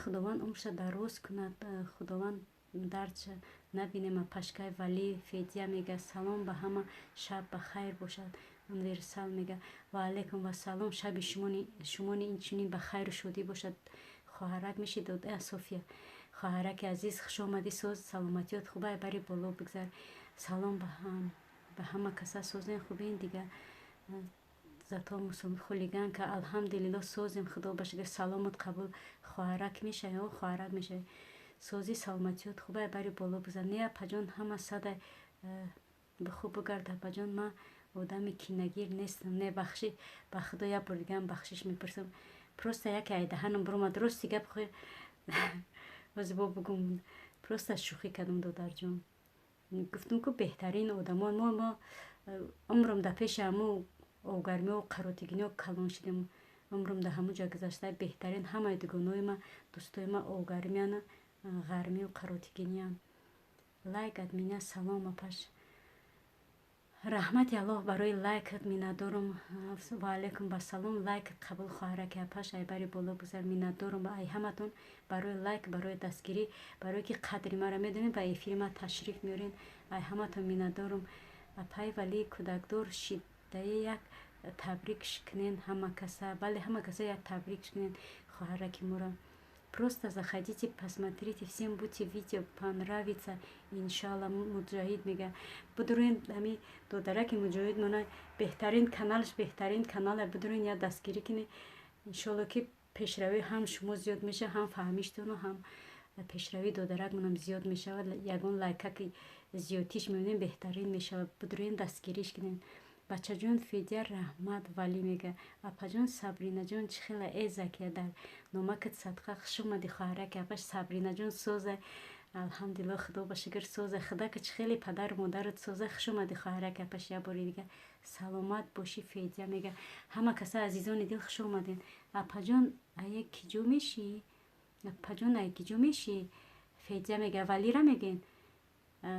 Худованд умрша дароз кунад, Худованд дардша набинем. Апашкай Вали. Федя мега: «Салом ба ҳама, шаб ба хайр бошад». Универсал мега: «Ва алайкум вассалом, шаби шумони инчунин ба хайру шодӣ бошад». Хоҳарак меши, София, хоҳараки азиз, хуш омадӣ. Соз, саломатиёт хубай, бари боло бигзар. Салом ба ҳама каса, созен, хубен дига. Зато мусулм хулиганка, алҳамдулилло, созем, худо ба шукр. Саломат қабул, хоҳарак мешавӣ, о, хоҳарак мешавӣ. Созӣ, саломатиёт хубай, бари боло бигзар. Не, апаҷон, ҳама сада бихуб бигард, апаҷон. Ман Одами кинагир нестам, не, бахши, ба худо як бор дигаам бахшиш мепурсам. Просто яке ай даҳанам биромад, рости гап хо ҳозир бо бугум, просто шӯхӣ кардам, додарҷон. Гуфтам, ку беҳтарин одамон мо умрам дар пеши ҳаму огармиҳо, қаротигиниҳо калон шидем, умрам дар ҳамун ҷо гузашта. Беҳтарин ҳамаи дугонои ма, дӯстои ма огармияна, ғармию қаротигиниян. Лайк от меня, салом, апаш. Раҳмати Аллоҳ барои лайкат, миннатдорум. Ва алайкум басалом, лайкат қабул, хоҳараки апаш, айбари боло гузар. Миннатдорум ай ҳаматон барои лайк, барои дастгирӣ, барое ки қадри маро медонед, ба эфири ма ташриф меорен. Ай ҳаматон миннатдорум. Апай Валӣ кӯдакдор шидае, як табрик кунен ҳама каса. Бале, ҳама каса як табрик кунен хоҳараки моро. Просто заходите, посмотрите, всем будете видео понравится, иншалла. Муҷоҳид мега, будурен ҳами додараки Муҷоҳид мона, беҳтарин каналш, беҳтарин канала, будурен, я дастгирӣ кунед. Иншолло, ки пешравӣ ҳам шумо зиёд мешавад, ҳам фаҳмиштону, ҳам пешравии додаракмонам зиёд мешавад. Ягон лайкаки зиёдтиш мебинем, беҳтарин мешавад. Будурен, дастгириш кунед. Бачаҷон Федя, раҳмат. Валӣ мега, апаҷон Сабринаҷон чӣ хела? Э, Закия, дар номакат садқа. Хуш омадӣ, хоҳараки апаш. Сабринаҷон соза, алҳамдулилло, худо ба шукр, соза. Худака чӣ хеле, падару модарат соза. Хуш омадӣ, хоҳараки апаш, як бори дига саломат бошӣ. Федя мега, ҳама каса, азизони дил, хуш омадед. Апаҷон, ае киҷо мешӣ? Апаҷон, ай киҷо мешӣ? Федя мега, Валира мегӯен.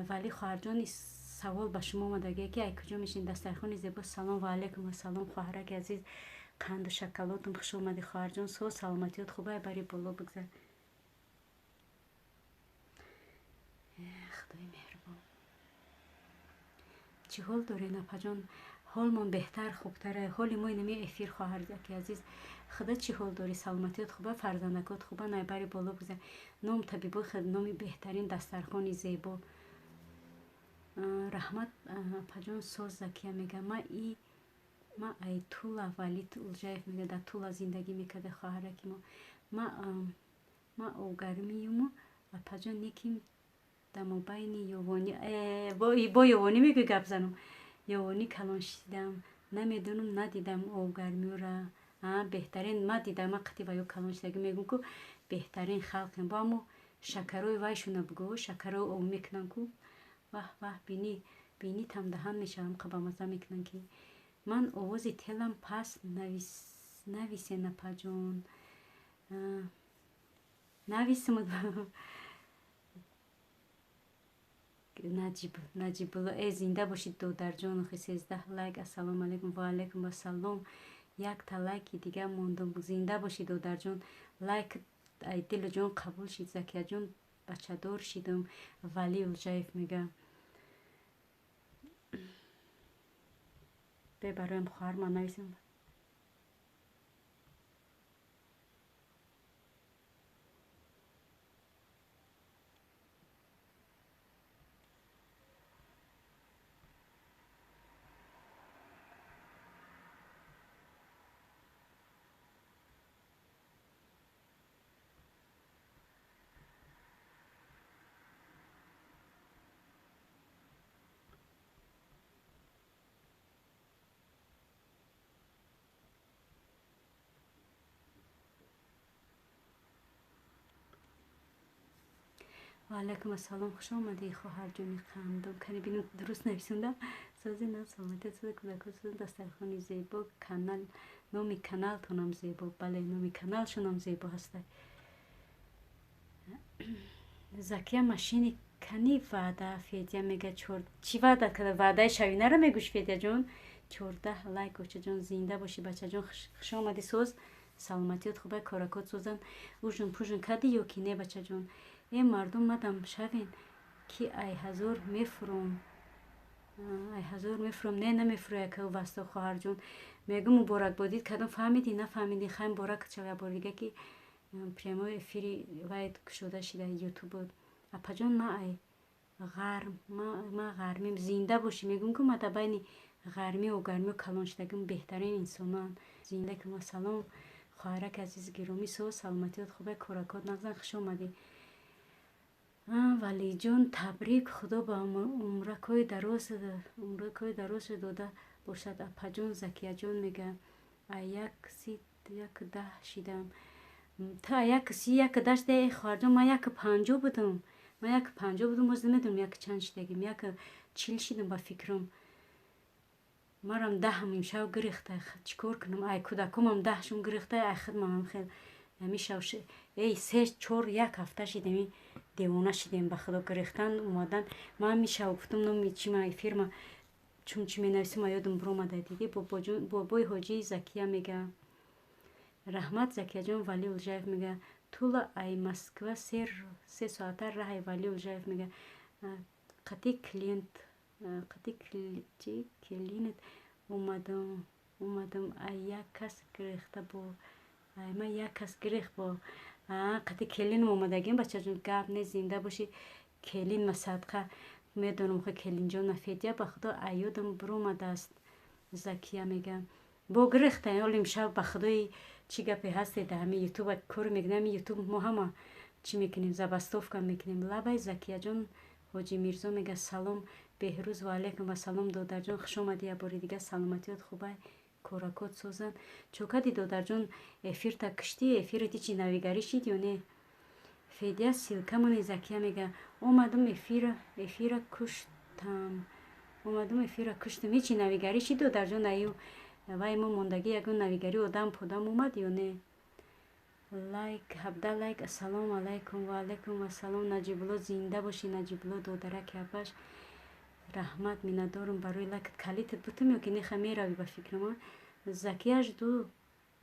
Вали хоҳарҷони, савол ба шумо омадагие, ки ай куҷо мешин? Дастархони зебо, салом. Ва алайкум ассалом, хоҳараки азиз, қанду шоколатум. Хуш омадӣ, хоҳарҷон. Соз, саломатиёт хубай, бари боло бигзар. Худои меҳрубон, чӣ ҳол дорен, апаҷон? Ҳолмон беҳтар, хубтара. Ҳоли мо инами эфир, хоҳарҷаки азиз. Худо, чӣ ҳол дорӣ? Саломатиёт хуба, фарзандакот хуба? Найбари боло бигзар. Ном табибо, номи беҳтарин дастархони зебо. Раҳмат, апаҷон, соз. Закия мега, ма и ма ай Тула. Валид Улҷаев мега, дар Тула зиндагӣ мекарда хоҳараки мо. Ма огармиюму, апаҷон, неким дар мобайни ёвонӣ, бо ёвонӣ мегӯй, гап занум, ёвонӣ калон шидам, намедонам, надидам огармиёра. Беҳтарин, ма дидам, ма қати ваё калон шидагӣ, мегӯм ку беҳтарин халқем. Бо амо шакарои вайшуна бугӯ, шакарои об мекунам ку, ваҳ ваҳ, бинӣ бинӣ тамдаҳан мешавам, қабамаза мекунам, ки ман овози телам паст. Нависен, апаҷон, нависм. Наҷиб, Наҷибулло, э, зинда бошид, додарҷон. Охи, 13 лайк. Ассалому алайкум, ва алайкум ассалом. Якта лайки дига мондум. Зинда бошид, додарҷон, лайк ай дилу ҷон қабул шид. Закияҷон, бачадор шидум, Вали Улҷаев мега. Бе, бароям хоҳар ман нависам. Ва алайкум ассалом, хуш омадӣ, хоҳарҷони қандум. Кани бинам, дуруст нависондам. Сози на, саломатӣ, сози, кӯдако, дастархони зебо, канал, номи каналтонам зебо. Бале, номи каналшонам зебо ҳаста. Закия, машини кани ваъда. Федя мега, чӣ ваъда када? Ваъдаи шавинаро мегӯш, Федяҷон? 14 лайк, очаҷон, зинда бошӣ, бачаҷон, хуш омадӣ. Соз, саломатиёт хубай, коракот созан. Ужин пужин кардӣ ё ки не, бачаҷон? Э, мардум, мадам шавен, ки ай ҳазор мефуром, ай ҳазор мефуром. Не, намефурӯя ка васто, хоҳарҷон. Мегӯ, муборакбодид кардам, фаҳмидӣ, нафаҳмидӣ? Хай, муборак шава як бори дига, ки прямой эфири вай кушода шида ютуб. Апаҷон, ма ай ғарм, ма ғармим. Зинда бошӣ. Мегӯм, ку ма дар байни ғармиу гармиу калон шудагим, беҳтарин инсонанд. Зинда кум. Салом, хоҳараки азизи гиромӣ, соз, саломатиёт хубе, коракот нағзан. Хуш омадӣ, Валиҷон, табрик. Худо ба умракҳои дароз, умракҳои дароз дода Бошад, апаҷон. Закияҷон мега, а як си як даҳ шидам. Та як си як даҳ шида, э хоҳарҷон, ман як панҷоҳ будам. Ман як панҷоҳ будам, боз намедонам як чанд шидагим. Як чил шидам, ба фикрам. Марам даҳам имшав гирехта, чӣ кор кунам? Ай кӯдакомам даҳшум гирехта, ай хидмамам хел. Ҳамишав эй се чор як ҳафта шидем, девона шидем, ба худо, гирехтан омадан. Ман мишав гуфтам, номи чи ма эфирма чун чӣ менависам, ёдам биромада, дидӣ. Бобои ҳоҷӣ Закия мега, раҳмат, Закияҷон. Вали Улжаев мега, Тула ай Москва се соата раҳай. Вали Улжаев мега, қати клиент, қати клиент омадам, ай як кас гирехта бо ай ман як кас гирехт бо қати келинам омадагим. Бачаҷон, гап не, зинда бошӣ, келин ма садқа медонам, хо келинҷон. Федя, ба худо, аёдам биромадааст. Закия мега, бо гирехта оли имшаб, ба худои, чӣ гапе ҳасте дар ҳами ютуба кор мекунем. Ҳами ютуб мо ҳама чӣ мекунем, забастовка мекунем. Лабай, Закияҷон. Ҳоҷи Мирзо мега, салом, Беҳрӯз. Ва алайкум вассалом, додарҷон, хуш омадӣ як бори дига. Саломатиёт хубай, коракот созанд. Чокади, додарҷон, эфирта киштӣ, эфирати чӣ навигарӣ шид ё не? Федя, ссылкамони. Закия мега, омадам, эфира куштам, омадам, эфира куштам. Ҳечи навигарӣ шид, додарҷон? Аю вай мо мондагӣ ягон навигарӣ одам подам омад ё не? Лайк, 17 лайк. Ассалому алайкум. Ва алайкум ассалом, Наҷибулло, зинда бошӣ, Наҷибулло, додараки апаш, раҳмат, миннатдорам барои лайкат. Калитат бутам ё ки неха меравӣ, ба фикрам. Закия, жду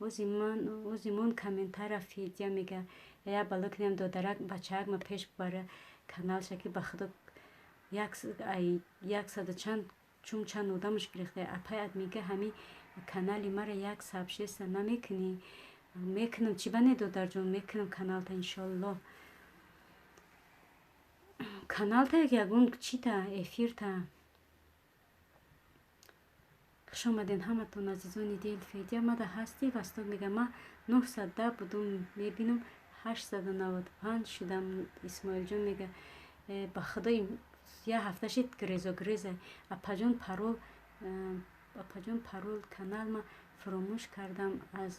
озимон комментара. Федя мега, я бало кунем, додарак, бачаак ма пеш бара каналша, ки ба худо яксаду чанд чум чанд одамаш гирехта. Апай админка, ҳами канали мара як сабшеса намекунӣ? Мекунам, чӣ ба не, додарҷон, мекунам каналта, иншоллоҳ. Каналта ягон чита эфирта. Хуш омаден ҳаматон, азизони дил. Федя, мада ҳастӣ? Восток мега, ман 910 будум, мебинам, 895 шудам. Исмоилҷон мега, ба худо, як ҳафта шид, грезо греза. Апаҷон, парол, апаҷон, парол каналма фуромӯш кардам, аз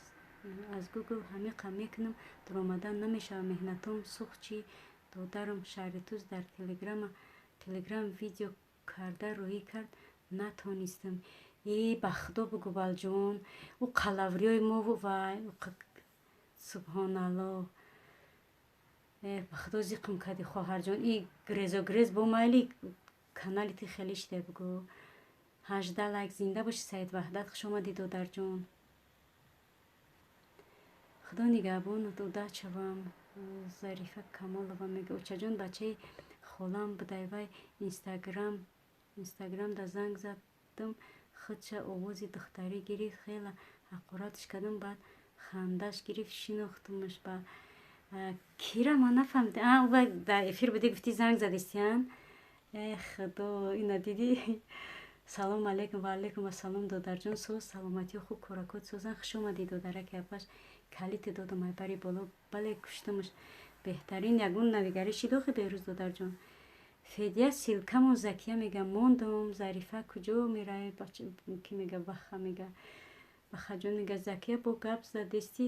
Гугл ҳамиқа мекунам, дуромадан намешавад. Меҳнатом сӯхт чӣ, додарам? Шаҳритуз дар телеграм видео карда роҳӣ кард, натонистам. Э, ба худо, бугу, балҷон, ӯ қалавриёи мо вай, субҳоналлоҳ, э, ба худо, зиқм кардӣ, хоҳарҷон. И грезо грез бо майли канали ти хеле шида, бугу. 18 лайк. Зинда бошӣ, Саид Ваҳдат, хуш омадӣ, додарҷон, худо нигаҳбонат, удача вам. Зарифа Камолова мега, очаҷон, бачаи холам будай, вай инстаграмда занг задам, худша овози духтарӣ гирифт, хела ҳақоратш кардам, баъд хандаш гирифт, шинохтумаш. Ба кира, ман нафаҳмидам. Вай дар эфир будӣ, гуфтӣ, занг задистиян. Э худо, ина дидӣ. Салому алайкум. Ва алайкум ассалом, додарҷон, соз, саломатиё хуб, коракот созан. Хуш омадӣ, додараки апаш. Калите додам, ай бари боло, бале, куштамаш. Беҳтарин, ягон навигарӣ шид охи, Беҳрӯз додарҷон? Федя, ссылкамо. Закия мега, мондум. Зарифа, куҷо меравӣ? Ки мега, баха мега, бахаҷон мега, Закия, бо гап задести,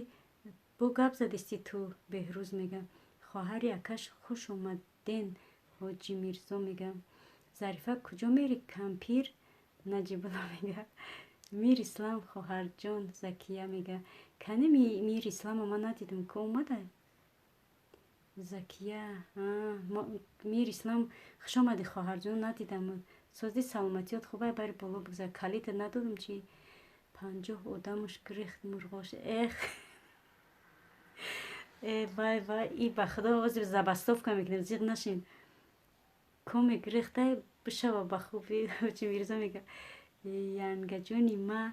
бо гап задести ту. Беҳрӯз мега, хоҳари акаш, хуш омаден. Ҳоҷи Мирзо мега, Зарифа, куҷо мери, кампир? Наҷибулло мега, Мир Ислам, хоҳарҷон. Закия мега, кани Мир Ислама ман надидам, ку омада? Закия, Мир Ислам, хуш омадӣ, хоҳарҷон, надидам. Созди, саломатиёт хубай, бари боло бигзар. Калита надодам чи? 50 одамуш гирехт мурғош. Эх, э вай, вай, и ба худо, ози забастовка мекунем, зиқ нашин. Коме гирехтай бишава ба хубӣ. Ҳоҷи Мирзо мега, янгаҷони ма,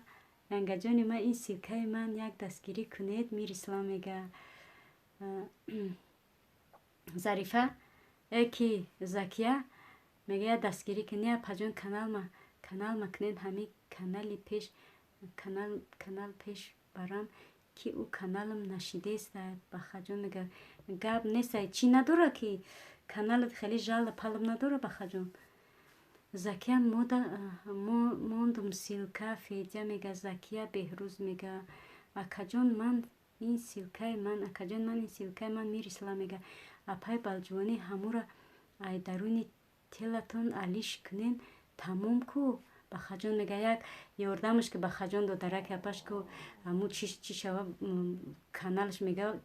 янгаҷони ма, ин ссылкаи ман як дастгирӣ кунед. Мир Ислам мега, Зарифа, э ки, Закия мега, як дастгирӣ кунед, апаҷон, каналма кунед, ҳами канали пеш, канал пеш барам, ки ӯ каналам нашидеста. Бахаҷон мега, гап нестай, чӣ надора, ки каналат хеле жала палаб надора, бахаҷон. Закия мондум ссылка, Федя мега. Закия Беҳрӯз мега: «Акаҷон, ман ин ссылкаи ман, акаҷон, ман ин ссылкаи ман». Мирислам мега: «Апай Балҷувонӣ, ҳамура ай даруни телатон алиш кунен, тамом ку». Бахаҷон мега: «Як ёрдамаш ки, Бахаҷон, додараки апаш ку, ҳаму чӣ шава каналаш». Мега,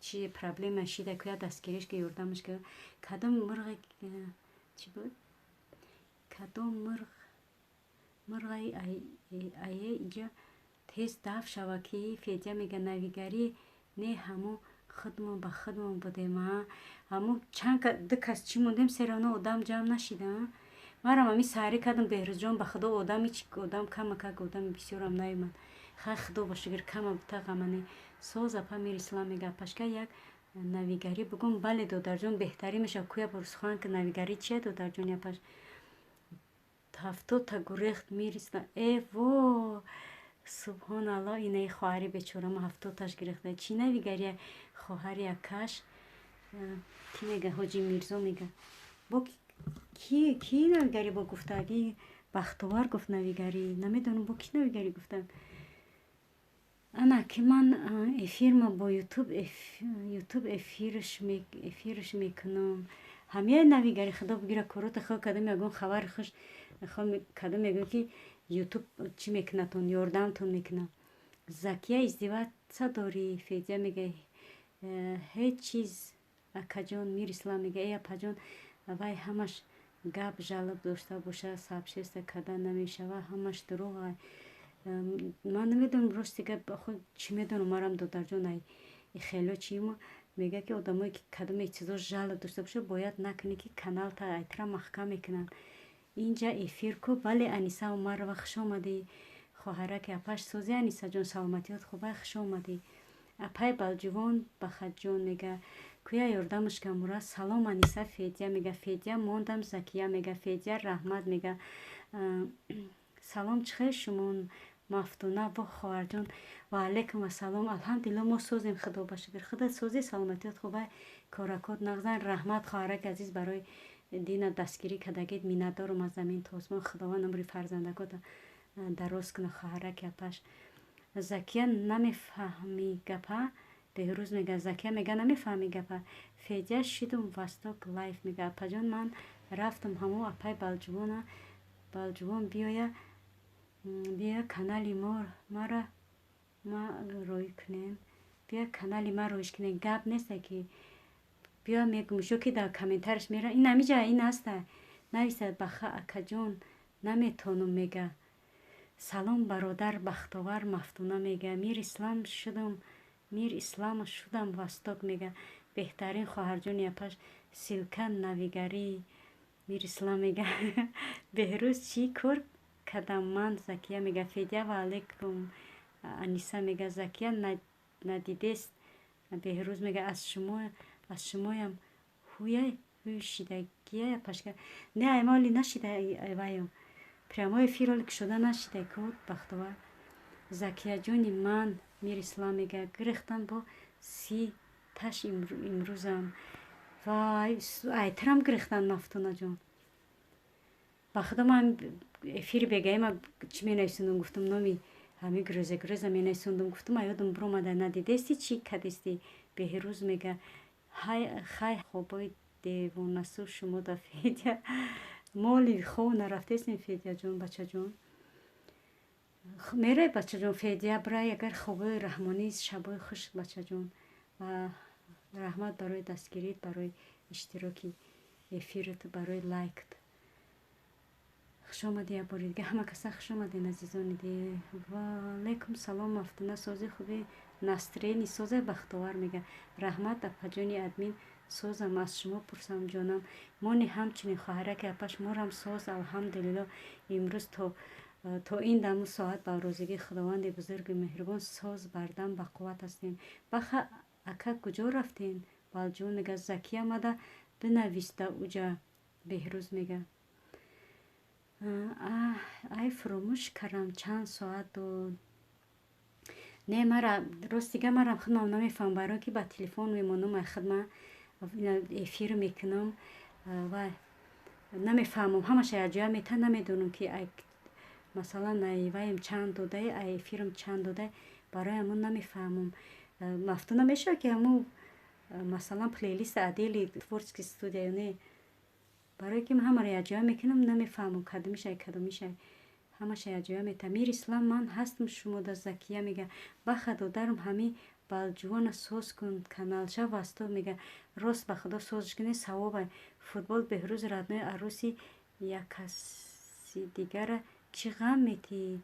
чи проблема шида ку, як дастгириш ки, ёрдамаш ки. Кадом мурғе чӣ буд, кадом мурғ, мурғаи ае иҷа тез даф шава ки? Федя мега: «Навигарӣ не, ҳамо худмон ба худмон будем». А ҳамо чанд ду кас чӣ мондем, все равно одам ҷамъ нашида. Марам ами саҳарӣ кардам, Беҳрӯзҷон, ба худо, одам ҳеч одам камакак, одами бисёрам наёмад. Хай, худо ба шукр, кама бута ғамане. Соз, апа. Мирислам мега: «Апашка, як навигарӣ бугум». Бале, додарҷон, беҳтарин мешавад. Куя бурсухан ки навигарӣ чия, додарҷон, апаш? 70-та гурехт Мирислам. Э во, субҳоналло, инаи хоҳари бечорама 70-таш гирехта. Чӣ навигария, хоҳари акаш? Кӣ мега? Ҳоҷи Мирзо мега: «Бо ки навигарӣ бо гуфтагӣ?» Бахтовар гуфт навигарӣ, намедонам, бо кӣ навигарӣ гуфтам. Ана ки ман эфирма бо ютуб эфирш мекунам. Ҳамяи навигари, худо бигира, корота хо кадам, ягон хабари хуш кадам, мегӯям ки ютуб чӣ мекунатон, ёрдамтон мекунам. Закия, издеваться дорӣ? Федя мега: «Ҳеҷ чиз, акаҷон». Мирислам мега: «Эй апаҷон, вай ҳамаш гап жалоб дошта боша, сообщество карда намешава, ҳамаш дурӯғ». Ман намедонам, рости гап, чӣ медонам, марам, додарҷон, ай хело чимо мега ки одамое ки кадоме чизо жалоб дошта боша, бояд накунӣ, ки каналта айтра маҳкам мекунанд. Инҷа эфир ку? Бале, Аниса Умарова, хуш омадӣ, хоҳараки апаш. Сози, Анисаҷон, саломатиёт хубай? Хуш омадӣ. Апай Балҷувон, Бахатҷон мега: «Куя ёрдамушка мура». Салом, Аниса. Федя мега: «Федя мондам». Закия мега: «Федя, раҳмат». Мега: «Салом, чӣ хел шумон?» Мафтуна бо хоҳарҷон, ва алайкум ассалом. Алҳамдулилло, мо созем, худо ба шукр. Худат созӣ, саломатиёт хубай, коракот нағзан? Раҳмат, хоҳараки азиз, барои дина дастгирӣ кардагид. Миннатдорум аз замин то осмон. Худованд умри фарзандакота дароз куна, хоҳараки апаш. Закия, намефаҳмӣ гапа? Беҳрӯз мега: «Закия мега, намефаҳмӣ гапа?» Федя шидум Восток Лайф мега: «Апаҷон, ман рафтам, ҳамо апай Балҷувона, Балҷувон биёя, биё канали мара ма рӯй кунем, биё канали ма рӯйш кунем». Гап неста ки биё, мегумшо ки дар комментариш мера, ин ҳамиҷа ин аста нависад. Баха, акаҷон, наметонум, мега. Салом, бародар Бахтовар. Мафтуна мега: «Мир Ислам шудам, Мир Ислам шудам». Восток мега: «Беҳтарин, хоҳарҷони апаш». Ссылка навигарӣ. Мир Ислам мега: «Беҳрӯз, чӣ кор кардам ман?» Закия мега: «Федя, ва алайкум». Аниса мега: «Закия надидест». Беҳрӯз мега: «Аз шумо, аз шумоям ҳуя ҳуй шидагия, пашка?» Не, аймоли нашида, ваем прямой эфир оли кушода нашида ку, Бахтовар. Закияҷони ман. Мирислам мега: «Гирехтан бо 30-таш имрӯзам». Вай, айтарам гирехтан, Мафтунаҷон. Ба худо, ман эфири бегаима чӣ менависондум, гуфтум, номи ҳами грӯза грӯза менависондум, гуфтум, аёдум биромада. Надидести, чӣ кадисти? Беҳрӯз мега: «Хай, хобои девонасу шумо да». Федя, моли хов нарафтестем, Федяҷон, бачаҷон. Мерай, бачаҷон, Федя, бирай, агар хобои раҳмонӣ. Шабои хуш, бачаҷон, ва раҳмат барои дастгирит, барои иштироки эфират, барои лайкт. Хушомадӣ як бори дига, ҳама каса хушомаден, азизони дил. Ваалайкум салом, Мафтуна, сози, хуби, настроение созе? Бахтовар мега: «Раҳмат, апаҷони админ, созам, аз шумо пурсам, ҷонам». Мони ҳамчунин, хоҳараки апаш, морам соз, алҳамдулилло. Имрӯз то ин даму соат ба розигии Худованди бузургу меҳрубон соз, бардам, бақувват ҳастем. Баха ака, куҷо рафтем? Балҷувон мега: «Закия омада бинависта уҷа». Беҳрӯз мега: «Ай, фуромӯш кардам, чанд соат дод». Не, мара рости гап, марам худмам намефаҳмам, барое ки ба телефон мемонам, ай худма эфир мекунам. Вай. Намефаҳмам, ҳамаша якҷоя мета, намедонам, ки масалан, ай ваем чанд додай, ай эфирам чанд додай, барои ҳамун намефаҳмам. Мафтуна мешавад, ки ҳамун, масалан, плейлист отдельный творческий студия ё не? Барое ки ҳамаро якҷоя мекунам, намефаҳмам, кадомишай, кадомишай, ҳамаша якҷоя мета. Мир Ислам, ман ҳастам шумода. Закия мега: «Баха, додарам, ҳамин балҷувона соз кун каналша». Вастоб мега: «Рост, ба худо, созш кунӣ, савобай». Футбол Беҳрӯз родной, аруси яккаси дигара чӣ ғам метиҳӣ?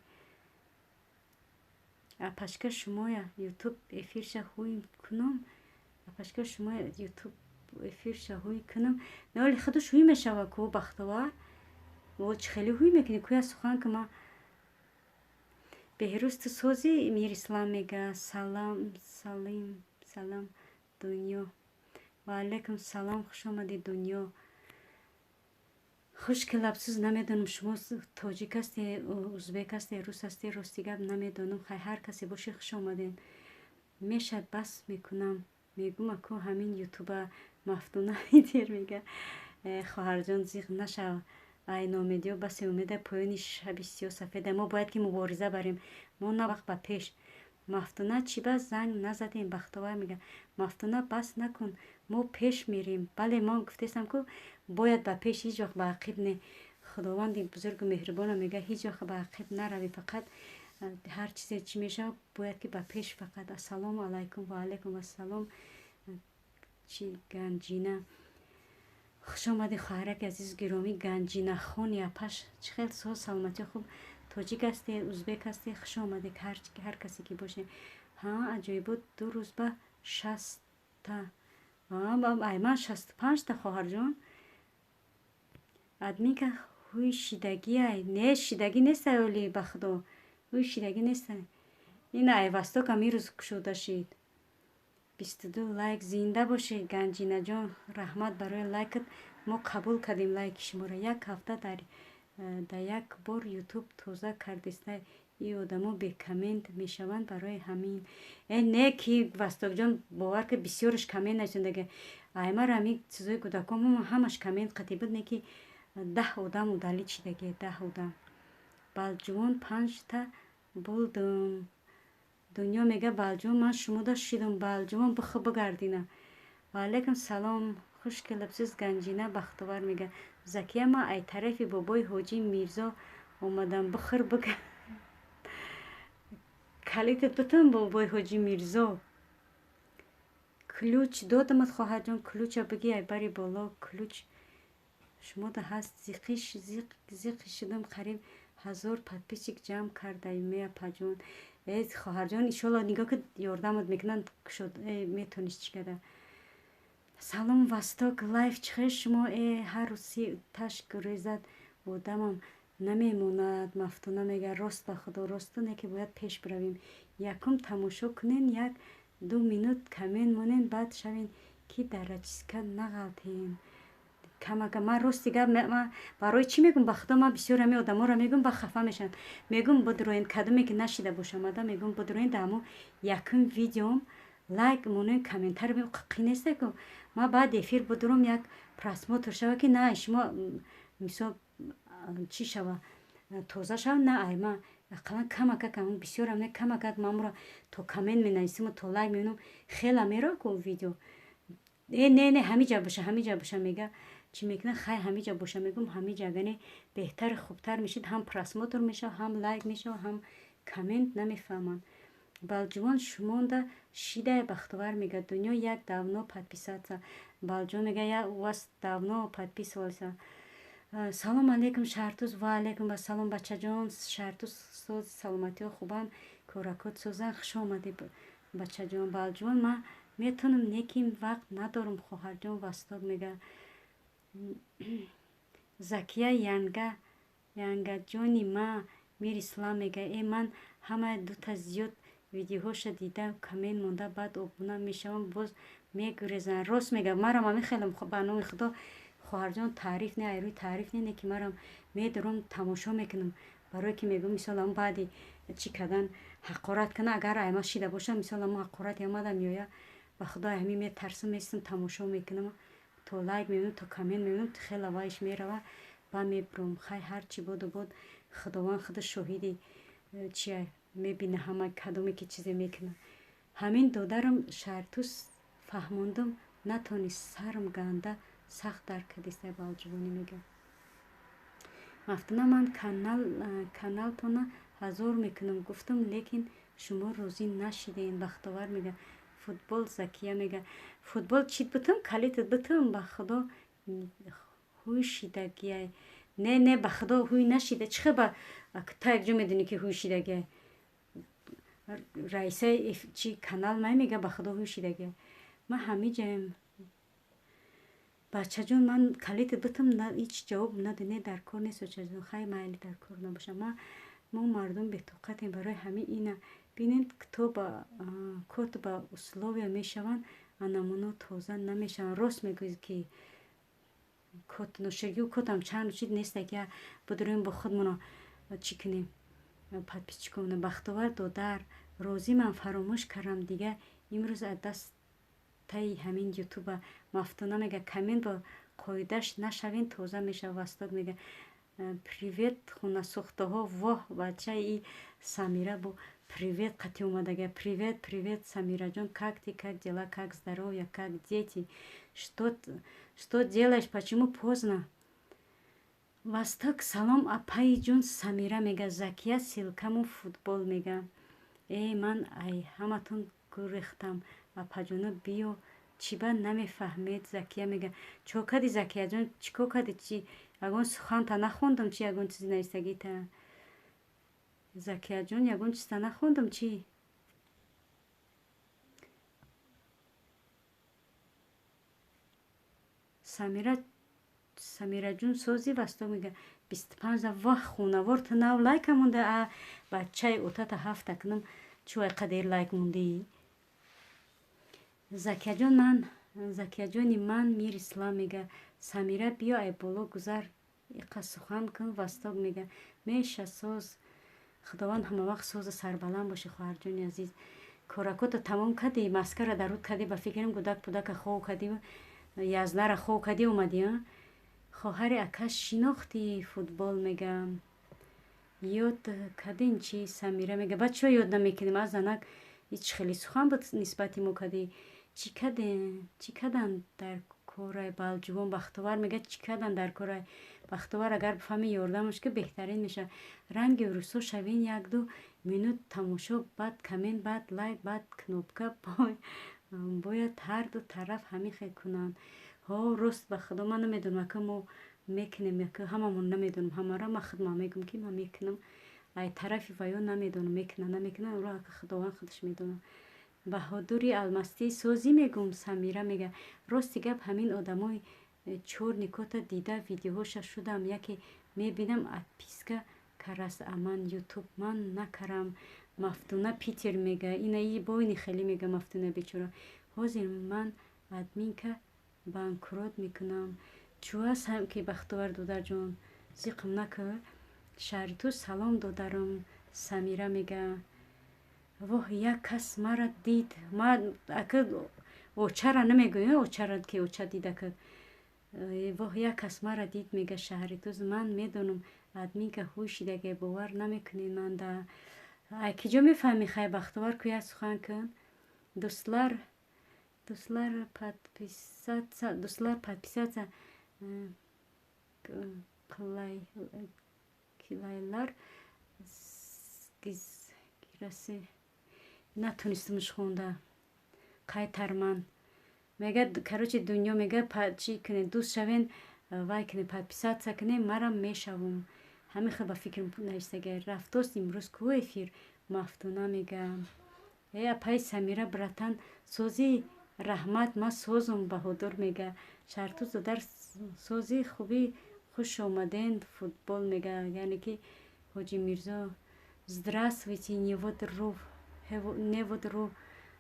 Апашка, шумоя ютуб эфирша ҳуй кунам? Апашка, шумоя ютуб эфирша ҳуй кунам? Не, худаш ҳуй мешава ку, Бахтовар. О, чӣ хеле ҳуй мекунӣ? Куя сухан ки ма. Беҳрӯз, ту созӣ? Мирислам мега: «Салам, салим, салам, Дунё». Ва алайкум салом, хуш омадӣ, Дунё. Хуш келабсиз. Намедонам, шумо тоҷик ҳасте, узбек ҳасте, рус ҳасте, рости гап, намедонам. Хай, ҳар касе бошӣ, хуш омадем. Мешад, бас мекунам, мегум аку ҳамин ютуба. Мафтуна дер мега: «Хоҳарҷон, зиқ нашав, ай номедиё басе умеда, поёни шаби сиёҳ сафеда». Мо бояд ки мубориза барем, мо на вақт ба пеш. Мафтуна, чӣ ба занг назадем? Бахтовар мега: «Мафтуна, бас накун, мо пеш мерем». Бале, мо гуфтестам ку, бояд ба пеш, ҳеҷ вақт ба ақиб не. Худованди бузургу меҳрубона мега: «Ҳеҷ вақт ба ақиб наравӣ, фақат ҳар чизе чӣ мешавад, бояд ки ба пеш фақат». Ассалому алайкум. Ва алайкум ассалом. Чӣ, Ганҷина, хуш омадӣ, хоҳараки азизу гиромӣ. Ганҷинахони апаш, чӣ хел соз, саломатӣ хуб? Тоҷик ҳасте, узбек ҳасте? Хуш омадед, ҳар касе ки боше. Ҳа, аҷоибот, 2 рӯз ба 60-та, ай ман 65-та, хоҳарҷон. Админка ҳуй шидагиай? Не, шидагӣ нестай, оли, ба худо, ҳуй шидагӣ нестай. Ин ай Востокам ирӯз кушода шид. 22 лайк. Зинда бошед, Ганҷинаҷон, раҳмат барои лайкат, мо қабул кардем лайки шуморо. Як ҳафта дар як бор ютуб тоза кардистай, и одамо бекоммент мешаванд, барои ҳамин. Э, не, ки, Востокҷон, бовар ки, бисёраш коммент нависондаги. Аймара ҳамин чизои кӯдакон ҳамаш коммент қатӣ буд, не ки 10 одам удалить шидаги, 10 одам. Балҷувон панҷта булдум. Дунё мега: «Балҷувон, ман шумода шидум». Балҷувон, бихӯ, бигардина. Ва алайкум салом, хуш келабсиз, Ганҷина. Бахтовар мега: «Закия, ман ай тарафи бобои Ҳоҷӣ Мирзо омадам, бихӯр, бигард, калитат битун». Бобои Ҳоҷӣ Мирзо, ключ додамат, хоҳарҷон, ключа бигӣ, ай бари боло ключ шумода ҳаст. Зиқи шудам, қариб 1000 подписчик ҷамъ кардаи меапаҷон. Э, хоҳарҷон, иншолло, нигоҳ ки ёрдамат мекунанд, кушод метониш чӣ када. Салом, Восток Лайф, чӣ хел шумо? Э, ҳар рӯз таш гурезад, одамам намемонад. Мафтуна мега: «Рост, ба худо, росту не ки бояд пеш биравем». Якум тамошо кунен, 1-2 минут коммент монен, баъд шавен, ки дар рачиска нағалтем камака. Ман, рости гап, ман барои чӣ мегӯм? Ба худо, ман бисёр ҳамин одаморо мегӯм, ба хафа мешаванд. Мегӯм, бидроен, кадоме ки нашида бошам ада, мегӯм, бидроен, дар ҳамун якум видеом лайк монен, комментари қи несте ку. Ман баъд эфир бидурам, як просмотр шава, ки на шумо, мисол, чӣ шава, тоза шава, на ай ма ақаллан камакак, ҳамун бисёрам не, камакак мамура то коммент менависиму то лайк мемонам, хела меро ку видео. Э, не, не, ҳамиҷа боша, ҳамиҷа боша, мега. Чӣ мекунад? Хай, ҳамиҷа боша, мегӯм, ҳамиҷа агане беҳтар, хубтар мешид, ҳам просмотр мешава, ҳам лайк мешава, ҳам коммент. Намефаҳманд. Балҷувон шумонда шидая. Бахтовар мега: «Дунё, як давно подписаться». Балҷувон мега: «Я у вас давно подписывался». Салом алейкум, Шаҳртуз. Ва алейкум ассалом, бачаҷон. Шаҳртуз соз, саломатиҳо хубанд, коракот созанд. Хуш омадӣ, бачаҷон. Балҷувон, ман метавонам, лекин вақт надорам, хоҳарҷон. Восток мега: «Закия, янга, янгаҷони ма». Мир Ислам мега: «Э, ман ҳамаи дута зиёд видеоҳоша дида, коммент монда, баъд обуна мешавам, боз мегурезанд». Рост мега, марам ҳамин хеле, ба номи худо, хоҳарҷон, таъриф не, айрӯи таъриф не, не ки марам медорам, тамошо мекунам, барое ки мегӯм, мисол, ам баъди чӣ кардан, ҳақорат кана, агар айма шида бошам, мисол, амо ҳақорати омада меоя, ба худо, ҳамин метарсам, местам, тамошо мекунам. То лайк мемонам, то коммент мемонам, хела вайш мерава, ба мебурам. Хай, ҳарчи боду бод, Худованд худаш шоҳиди чия, мебина ҳама, кадоме ки чизе мекунад. Ҳамин додарам Шаҳртуз фаҳмондум, натонист, сарм ганда сахт дарк кардистай. Балҷувонӣ мега. Мафтуна, ман каналтона 1000 мекунам гуфтам, лекин шумо розӣ нашидем. Бахтовар мега. Футбол, Закия мега. Футбол чит бутум, калитат бутум, ба Худо ҳуй шидагиай. Не, не, ба Худо ҳуй нашида. Чӣ хеба та якҷо медонӣ, ки ҳуй шидагиай? Раисаи чи канал май мега, ба Худо ҳуй шидагиай. Ман ҳамиҷаем, бачаҷон, ман калитат бутум, ҳеҷ ҷавоб наде. Не, дар кор нест, очаҷон. Хай, майли, дар кор набоша. Мо мардум бетоқатем, барои ҳамин ина бинед, кто ба код ба условия мешаванд, анамуно тоза намешаванд. Рост мегӯед, ки код ноширгиу кодам чанд чиз неста, ки будурем бо худмоно чӣ кунем, подписчикомона. Бахтовар додар, розӣ, ман фаромӯш кардам дига имрӯз аз дастаи ҳамин ютуба. Мафтуна мега, коммент бо қоидаш нашавен, тоза мешава. Восток мега, привет, хунасӯхтаҳо. Воҳ, бачаи Самира бо привет қати омадага. Привет, привет, Самираҷон, как ты, как дела, как здоровье, как дети, что делаешь, почему поздно? Восток, салом, апаи ҷон. Самира мега. Закия, ссылкаму. Футбол мега. Э, ман ай ҳаматон гурехтам, апаҷоно, биё, чиба намефаҳмед? Закия мега. Чо кади, Закияҷон, чӣ кор кади? Чи ягон суханта нахондам, чи ягон чизи навистагита? Закияҷон, ягон чизта нахондам, чӣ? Самира, Самираҷон, сози? Восток мега, 25. Вах, хунавор, ту нав лайка монда. А бачаи отата ҳафта кунам, чӯ ай қадер лайк мондӣ? Закияҷон, ман Закияҷони ман, Мир Ислам мега. Самира, биё, ай боло гузар, иқа сухан кун. Восток мега, меша соз, Худованд ҳамавақт созу сарбаланд бошӣ, хоҳарҷони азиз. Коракото тамом кардӣ, маскара даруд кардӣ, ба фикрам гудак пудака хов кардӣ, язнара хов кардӣ, омадӣ. Хоҳари ака шинохтӣ? Футбол мега, ёд кардин чи? Самира мега, баъд чиро ёд намекунем? А занак, ҳеҷ хеле сухан буд нисбати мо кардӣ. Чӣ кардем, чӣ кардан дар корай? Балҷувон Бахтовар мега, чӣ кардан дар корай? Бахтовар, агар бифаҳми, ёрдамаш ки, беҳтарин мешавад. Ранги рӯсо шавин, якду минут тамошо, баъд коммент, баъд лайк, баъд кнопка. Бояд ҳарду тараф ҳамин хел кунанд. Ҳо, рост, ба Худо, ман намедонам, ака мо мекунем, яка ҳамамон намедонам ҳамаро. Ман худман мегӯм, ки ман мекунам, ай тарафи ваё намедонам, мекунам, намекунам, ро ака Худованд худаш медонад. Баҳодури Алмастӣ, созӣ мегӯм. Самира мега, рости гап, ҳамин одамои чёрный кота дида видеоҳоша шудам, яке мебинам, отписка караст, аман ютуб ман накарам. Мафтуна Питер мега, ина и бойни хеле мега. Мафтуна бечора, ҳозир ман админка банкрот мекунам. Чӯ ки Бахтовар додарҷон, зиқм накар. Шаҳри ту, салом, додарам. Самира мега, воҳ, як кас мара дид. Ма ака очара намегӯям, очара ки оча дида кард. Воҳ, як кас мара дид, мега Шаҳри Туз. Ман медонам, админка ҳуй шидаге, бовар намекунед. Ман да ай киҷо мефаҳмӣ? Хай, Бахтовар, ку як сухан кун. Дуслар, дуслар, подписаться, дуслар, подписаться килайлар гираси. Натонистамш хонда, қайтарман мега. Короче, дунё мега, чӣ кунед, дӯст шавен, вай кунед, подписаться кунед, марам мешавум. Ҳамин хел ба фикр навистага. Рафтост имрӯз ку эфир? Мафтуна мега, э апаи Самира, братан, созӣ? Раҳмат, ман созум. Баҳодур мега, Шаҳртуз додар, созӣ, хубӣ, хуш омаден. Футбол мега, яъне ки Ҳоҷи Мирзо. Здравствуйте, невод ру, невод ру.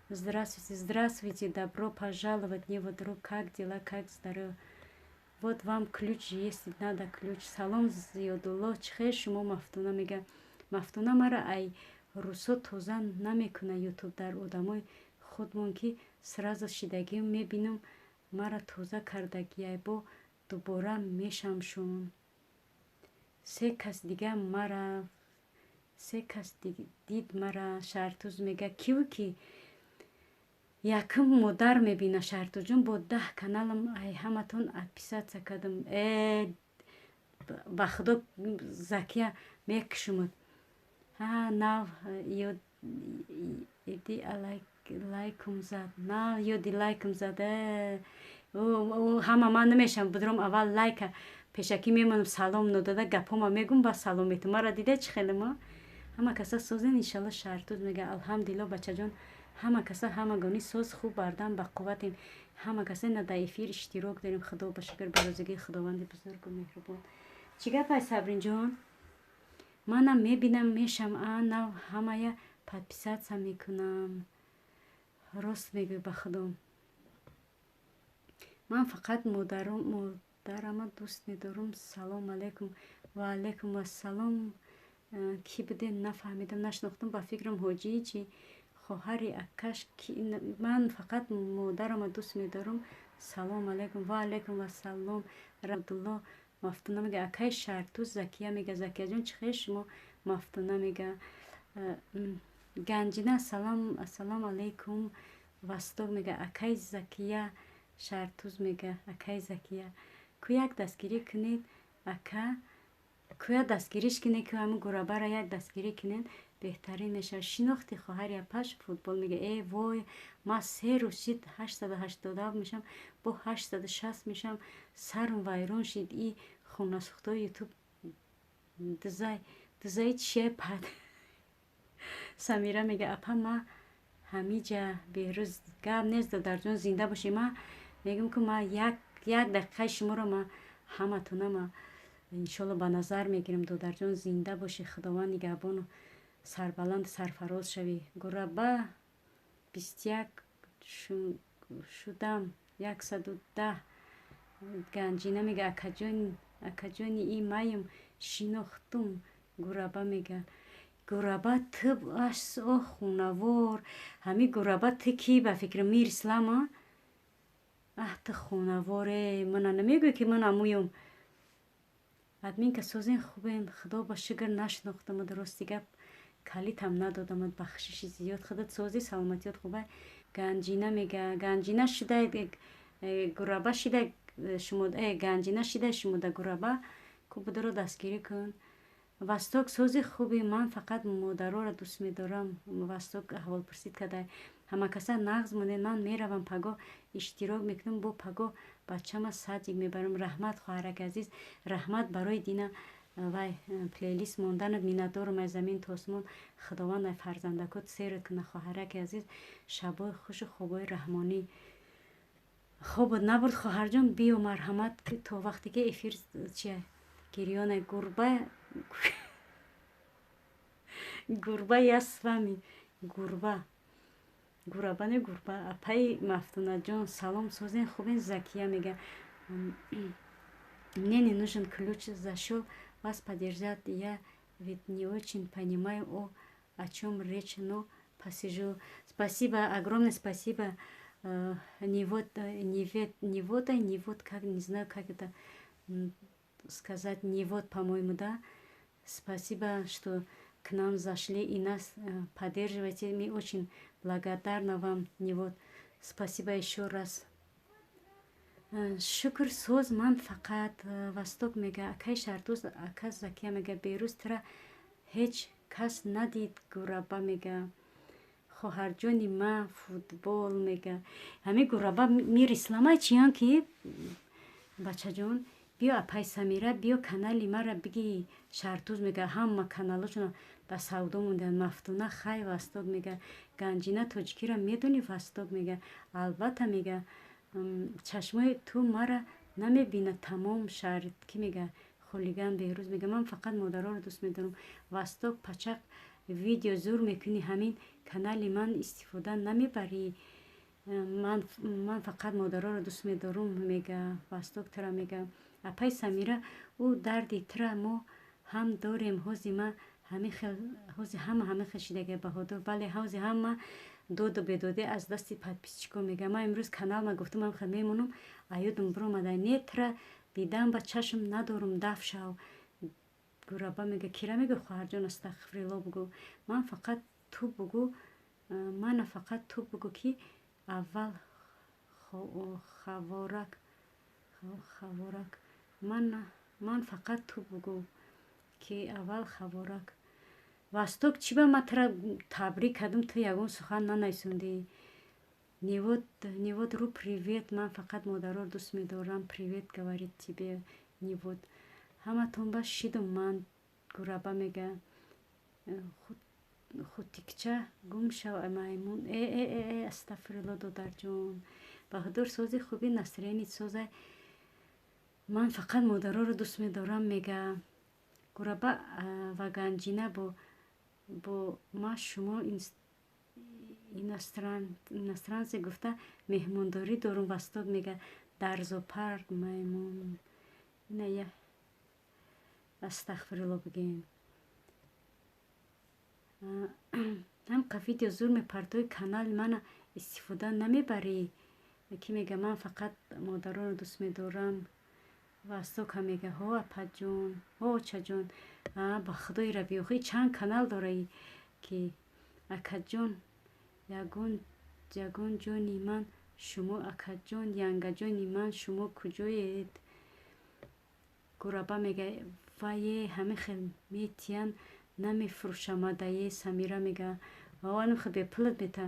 Здравствуйте, здравствуйте, добро пожаловать, невод ру. Как дела, как здоровье? Вот вам ключ, если надо ключ. Салом, Зиёдулло, чӣ хел шумо? Мафтуна мега, Мафтуна, мара ай русо тоза намекуна ютуб, дар одамои худмон ки сразу шидагиам мебинам. Мара тоза кардагиай, бо дубора мешамшон. Се кас дига мара, се кас дид мара. Шаҳртуз мега, киву ки якум модар мебина. Шаҳртузҷон, бо 10 каналам ай ҳаматон отписаться кардам. Э, ба худо, Закия, мекушумад. Нав ёди лайкум зад, нав ёди лайкум зад. Ҳама ман намешам, будром, аввал лайка пешакӣ мемонам, салом надода гапҳома мегум, ба салом метум. Мара дида, чӣ хеле ма ҳама каса созен, иншалло. Шаҳртуз мега: алҳамдулилло, бачаҷон, ҳама каса ҳамагонӣ соз, хуб, бардам, ба қувватем. Ҳама каса на дар эфир иштирок дорем. Худо ба шукр, ба розигии Худованди бузургу меҳрубон. Чӣ гапай, Сабринҷон? Манам мебинам, мешам, а нав ҳамая подписаться мекунам. Рост мегӯй, ба худо, ман фақат модарама дӯст медорам. Салом алейкум. Ва алейкум ассалом. Кӣ буде, нафаҳмидам, нашинохтам. Ба фикрам, ҳоҷии чи хоҳари акаш. Ман фақат модарама дӯст медорам. Салом алейкум. Ва алейкум ассалом. Абдулло Мафтуна мега: акай Шаҳртуз. Закия мега: Закияҷон, чӣ хел шумо? Мафтуна мега. Ганҷина, салом, ассалому алайкум. Восток мега: акай Закия. Шаҳртуз мега: акай Закия, ку як дастгирӣ кунед, ака, кӯя дастгириш кунед, ку ҳамин гурабара як дастгирӣ кунед, беҳтарин мешавад. Шинохти, хоҳари апаш футбол мега. Э вой, ма 3 рӯз шид 887 мешам, бо 860 мешам, сарм вайрон шид. И хонасӯхтаи Ютуб дизай дизаи чия пад. Самира мега: апа, ма ҳамиҷа. Беҳрӯз, гап нест, додарҷон, зинда бошӣ. Ма мегӯм, ки ма як як дақиқаи шуморо ма ҳаматона ма иншолло ба назар мегирам. Додарҷон, зинда бошӣ, Худованд нигаҳбону сарбаланд, сарфароз шавӣ. Гураба, 21 шудам, 110. Ганҷина мега: акаҷони, и маем, шинохтум. Гураба мега: гураба тиб ас, о хунавор. Ҳами гураба, ту кӣ? Ба фикри Мир Ислама. Аҳ, ту хунаворе, мана намегӯӣ, ки ман амуюм. Админка, созен, хубен? Худо ба шукр, нашинохтамад, рости гап, калитам надодамад, бахшиши зиёд. Худат созӣ, саломатиёт хубай? Ганҷина мега: ганҷина шида, гураба шида шумо, ганҷина шида шумода. Гураба ку будуро дастгирӣ кун. Восток, сози, хуби? Ман фақат модароро дӯст медорам. Восток аҳволпурсид карда. Ҳамакаса нағз монед. Ман меравам, пагоҳ иштирок мекунам, бо пагоҳ бачама садик мебарам. Раҳмат, хоҳараки азиз, раҳмат барои дина вай плейлист монданат. Миннатдорам аз замин то осмон. Худованд ай фарзандакот серат куна, хоҳараки азиз. Шабои хушу хобои раҳмонӣ. Хобот набурд, хоҳарҷон? Биё, марҳамат, то вақте ки эфир чи гирёна. Гурба, гурба, я с вами. Гурба, гураба не, гурба. Апаи Мафтунаҷон, салом, созен, хубен? Закия мега: мне не нужен ключ, зашел вас поддержать. Я ведь не очень понимаю, о чем речь, но посижу. Спасибо огромное, спасибо. Не вот, не вот, не вот, не вот, как, не знаю, как это сказать, не вот, по-моему, да. Спасибо, что к нам зашли и нас поддерживаете. Мы очень благодарны вам. Не вот, спасибо еще раз. Шукр, соз, ман фақат. Восток мега: акай Шаҳртуз. Ака Закия мега: берӯз тра ҳеҷ кас надид. Гураба мега: хоҳарҷони ма футбол мега. Ҳами гураба Мир Исламай чиян ки? Бачаҷон, биё, апай Самира, биё, канали мара биги. Шаҳртуз мега: ҳама каналошона ба савдо монданд. Мафтуна, хай. Восток мега: Ганҷина, тоҷикиро медонӣ? Восток мега: албатта. Мега: чашмои ту мара намебинад, тамом шаҳр. Кӣ мега? Хулиган. Беҳрӯз мега: ман фақат модароро дӯст медорам. Восток, пачақ видео зур мекунӣ, ҳамин канали ман истифода намебарӣ. Ман фақат модароро дӯст медорам, мега. Восток тра мега: апай Самира, ӯ дарди тра мо ҳам дорем. Ҳози ма ҳози ҳама ҳамин хел шидага. Баҳодур, бале, ҳози ҳама. Доду бедодӣ аз дасти подписчико мега. Ман имрӯз каналма гуфтам, ман хел мемонам, аёдум биромада нетра дидам, ба чашм надорум, даф шав. Гураба мега, кира мега, хоҳарҷон, астағфирилло бугӯ. Ман фақат ту бугӯ, мана фақат ту бугӯ, ки аввал хаворак, хаворак. Ман фақат ту бугӯ, ки аввал хаворак. Восток, чӣ ба ман тура табрик кардам, ту ягон сухан нанависондӣ? Невод ру, привет, ман фақат модароро дӯст медорам. Привет говорит тебе Невод. Ҳаматон ба шидум ман. Гураба мега, хутикча, гум шав, маймун. Э, э, э, астағфирулло, додарҷон. Баҳодур, сози, хуби, настроение созай. Ман фақат модароро дӯст медорам, мега Гураба ва Ганҷина. Бо ма шумо иностранцы гуфта меҳмондорӣ дорум. Восток мега, дар зоопарк маймун. Ина я астағфирулло бигем. Ҳамқа видео зур мепартои, канали мана истифода намебарӣ. Ки мега, ман фақат модаронро дӯст медорам. Востока мега, ҳо, апаҷон, ҳо, очаҷон, ба худои раби, охи чанд канал дораи ки. Акаҷон, ягон ҷони ман шумо, акаҷон, янгаҷони ман, шумо куҷоед? Гураба мега, вае ҳамин хел метиян, намефурӯшамадае. Самира мега, анам хел бепулат мета.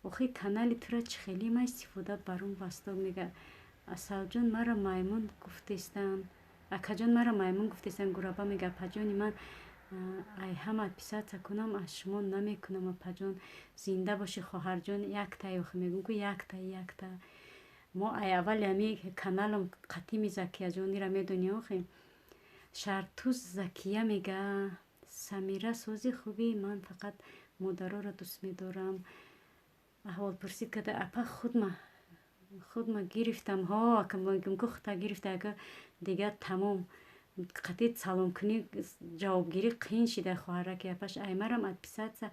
Охи канали тура чӣ хеле ма истифода барум? Восток мега, Асалҷон, мара маймун гуфтестан, акаҷон, мара маймун гуфтестан. Гураба мега, апаҷони ман, ай ҳама отписаться кунам, аз шумо намекунам, апаҷон. Зинда бошӣ, хоҳарҷон. Яктай, охи мегӯм ку, якта, якта. Мо ай аввали ҳами каналам қатими Закияҷонира медонӣ, охи. Шартуз Закия мега, Самира, сози, хубӣ, ман фақат модароро дӯст медорам. Аҳволпурсӣ карда, апа, худма гирифтам. Ҳо, ака, мегӯм ку, хута гирифта, ака, дигар тамом. Қатъи саломкунӣ, ҷавобгирӣ қиин шида, хоҳараки апаш. Аймарам отписаться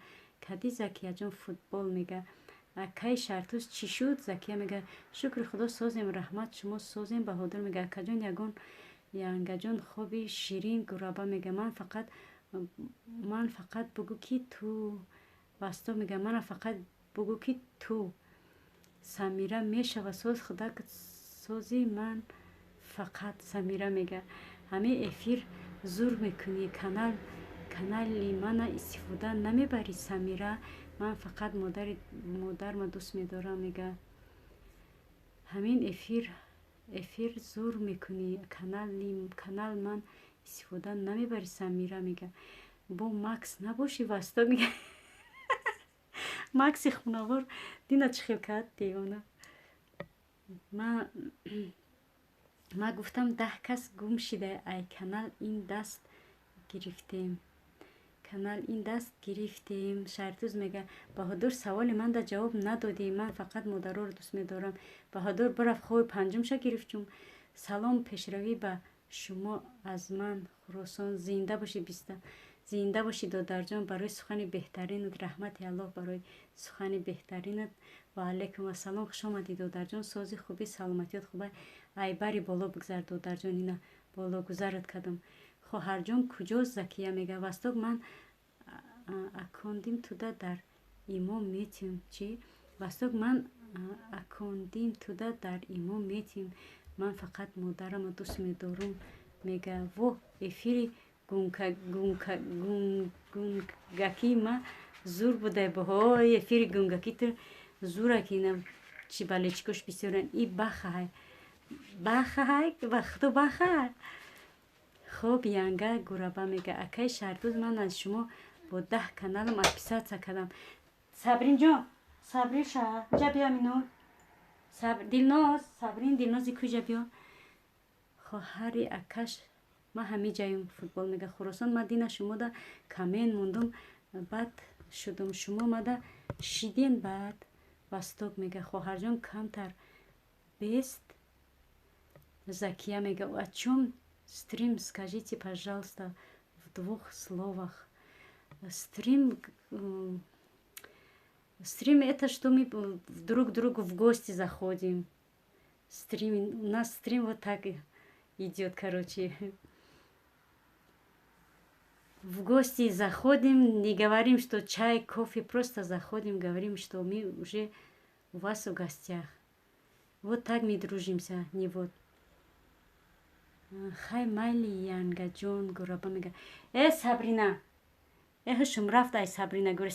кади, Закияҷон. Футбол мега, акаи Шартуз, чӣ шуд? Закия мега, шукри худо, созем, раҳмат, шумо созем? Баҳодур мега, акаҷон, ягон янгаҷон, хоби ширин. Гураба мега, ман фақат бугӯ, ки ту. Васток мега, мана фақат бугӯ, ки ту. Самира мешава, соз, худак, сози, ман фақат. Самира мега, ҳамин эфир зур мекунӣ, канали мана истифода намебарӣ. Самира, ман фақат модарма дӯст медорам, мега. Ҳамин эфир зур мекунӣ, канал ман истифода намебарӣ. Самира мега, бо Макс набошӣ. Васток мега, Макси хунавор дина чӣ хел кард, девона. Ма гуфтам, 10 кас гум шида ай канал, ин даст гирифтем, канал ин даст гирифтем. Шартуз мега, Баҳодур, саволи манда ҷавоб надодӣ. Ман фақат модароро дӯст медорам. Баҳодур бирафт, хоби панҷумша гирифтум. Салом, пешравӣ ба шумо аз ман Хуросон. Зинда бошӣ, биста, зинда бошӣ, додарҷон, барои сухани беҳтаринат. Раҳмати Аллоҳ барои сухани беҳтаринат. Ва алайкум ассалом, хуш омадӣ, додарҷон. Сози, хубӣ, саломатиёт хуба? Ай бари боло бигзар, додарҷон, ина боло гузарат кардам. Хоҳарҷон куҷост? Закия мега, Восток, ман акондим туда дар имо метим. Чӣ? Восток, ман акондим туда дар имо метим. Ман фақат модарамро дӯст медорум, мега. Во, эфири гунгакии ма зур буда. Ҳо, эфири гунгакӣ ту зура, ки ина чи болельщикош бисёран. И бахай, бахай, ба худо, бахай. Хуб, янга. Гураба мега, акаи Шартуз, ман аз шумо бо 10 каналам отписаться кардам. Сабринҷон, Сабриша, ҷа биё, мино Дилноз, Сабрин, Дилнози куҷа, биё, хоҳари акаш. Ман ҳамиҷаем. Футбол мега, Хуросон, ман дина шумода коммент мондум, баъд шудум, шумо мада шиден баъд. Восток мега, хоҳарҷон, камтар бест. Закия мега, о чём стрим, скажите, пожалуйста, в двух словах. Стрим Стрим — это что мы друг к другу в гости заходим. Стрим, у нас стрим вот так идет, короче. В гости заходим, не говорим, что чай, кофе, просто заходим, говорим, что мы уже у вас в гостях. Вот так мы дружимся, не вот. Хай, майли, Янгаҷон, гураба мега. Э, Сабрина! Э, ҳушум рафт, ай Сабрина гур.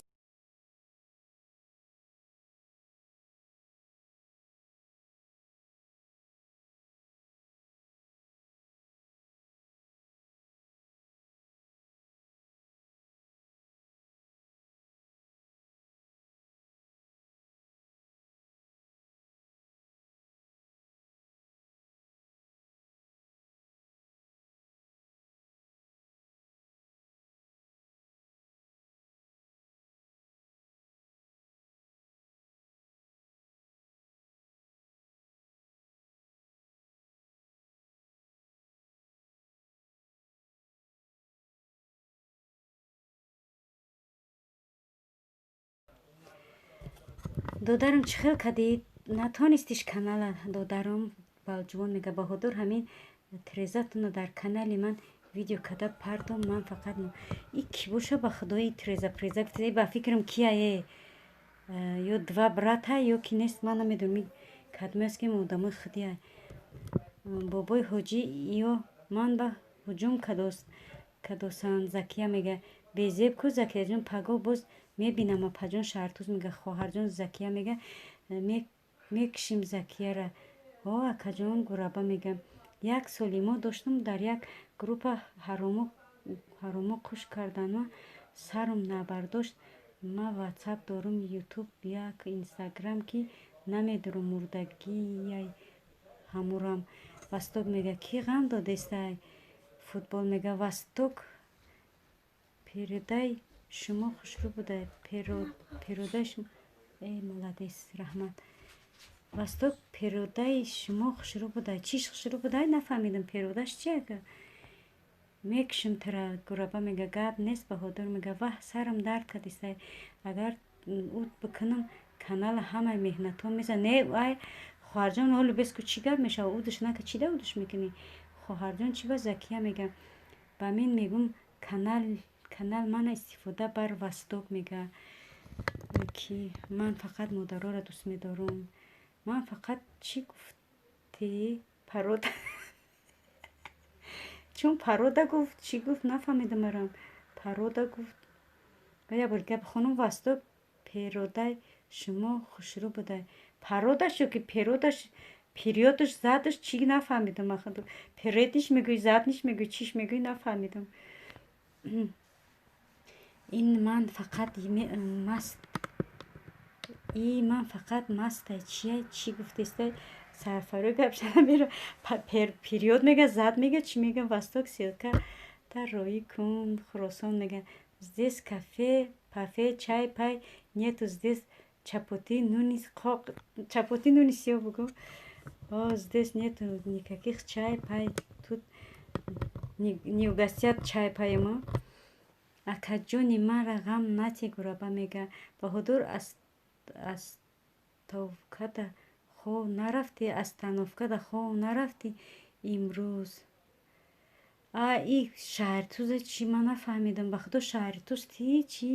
Додарам, чӣ хел кардӣ, натонистиш канала? Додарам Балҷувон мега: Баҳодур, ҳамин трезатуна дар канали ман видео када пардом. Ман фақат и ки боша, ба худои, треза преза гуфта, ба фикрам кияе, ё два брата, ё ки нест, ман намедонам, кадмеаст, ки одамои худия. Бобои ҳоҷӣ ё ман ба ҳуҷум кадосанд. Закия мега: безеб ку, Закияҷон, пагоҳ боз мебинам. Апаҷон Шаҳртуз мега: хоҳарҷон Закия мега, мекушим Закияра. О, акаҷон Гураба мега: як соли мо доштум дар як группа ҳаромо қуш карданма, сарум набардошт. Ма ватсап дорум, ютуб, як инстаграм, ки намедорум, мурдагияй ҳамурам. Восток мега: кӣ ғам додестай? Футбол мега: Восток, передай шумо хушрӯ буда, перодаи шумо. Э, молодец, раҳмат. Восток, перодаи шумо хушрӯ буда. Чиш хушрӯ буда, нафаҳмидам, перодаш чи ака? Мекушим тара. Гураба мега: гап нест. Баҳодур мега: ваҳ, сарам дард кардистай, агар ӯ бикунам канала, ҳамаи меҳнатҳо меза. Не, ай хоҳарҷон, ҳоло бес ку, чӣ гап мешава? Удуш нака, чӣ да удуш мекунӣ, хоҳарҷон? Чӣ ба Закия мега: ба мин мегум, канал мана истифода бар. Восток мега, ки ман фақат модароро дӯст медорам. Ман фақат чӣ гуфтӣ? Парода, чун парода гуфт, чӣ гуфт, нафаҳмидам марам. Парода гуфт. Як бор дига бихонам. Восток, перодаи шумо хушрӯ буда. Пародаш ё ки перодаш, периодаш, задаш, чӣ, нафаҳмидам. Передиш мегӯӣ, задниш мегӯӣ, чиш мегӯӣ, нафаҳмидам. Ин ман фақат маст, и ман фақат мастай. Чия, чӣ гуфтестай? Сарфарои гапшана мера. Период мега, зад мега, чӣ мега? Восток, ссылка та роӣ кун. Хуросон мега: здесь кафе пафе, чай пай нету, здесь чапоти нуни қоқ, чапоти нуни сиёҳ бугӯ. О, здесь нету никаких чай пай, тут не угостят чай паемо. Акаҷони манра ғам нати. Гураба мега: Баҳодур, астовкада хов нарафтӣ? Остановкада хов нарафтӣ имрӯз? А, и Шаҳртуза чӣ, ман нафаҳмидам, ба худо. Шаҳртуз ти чӣ?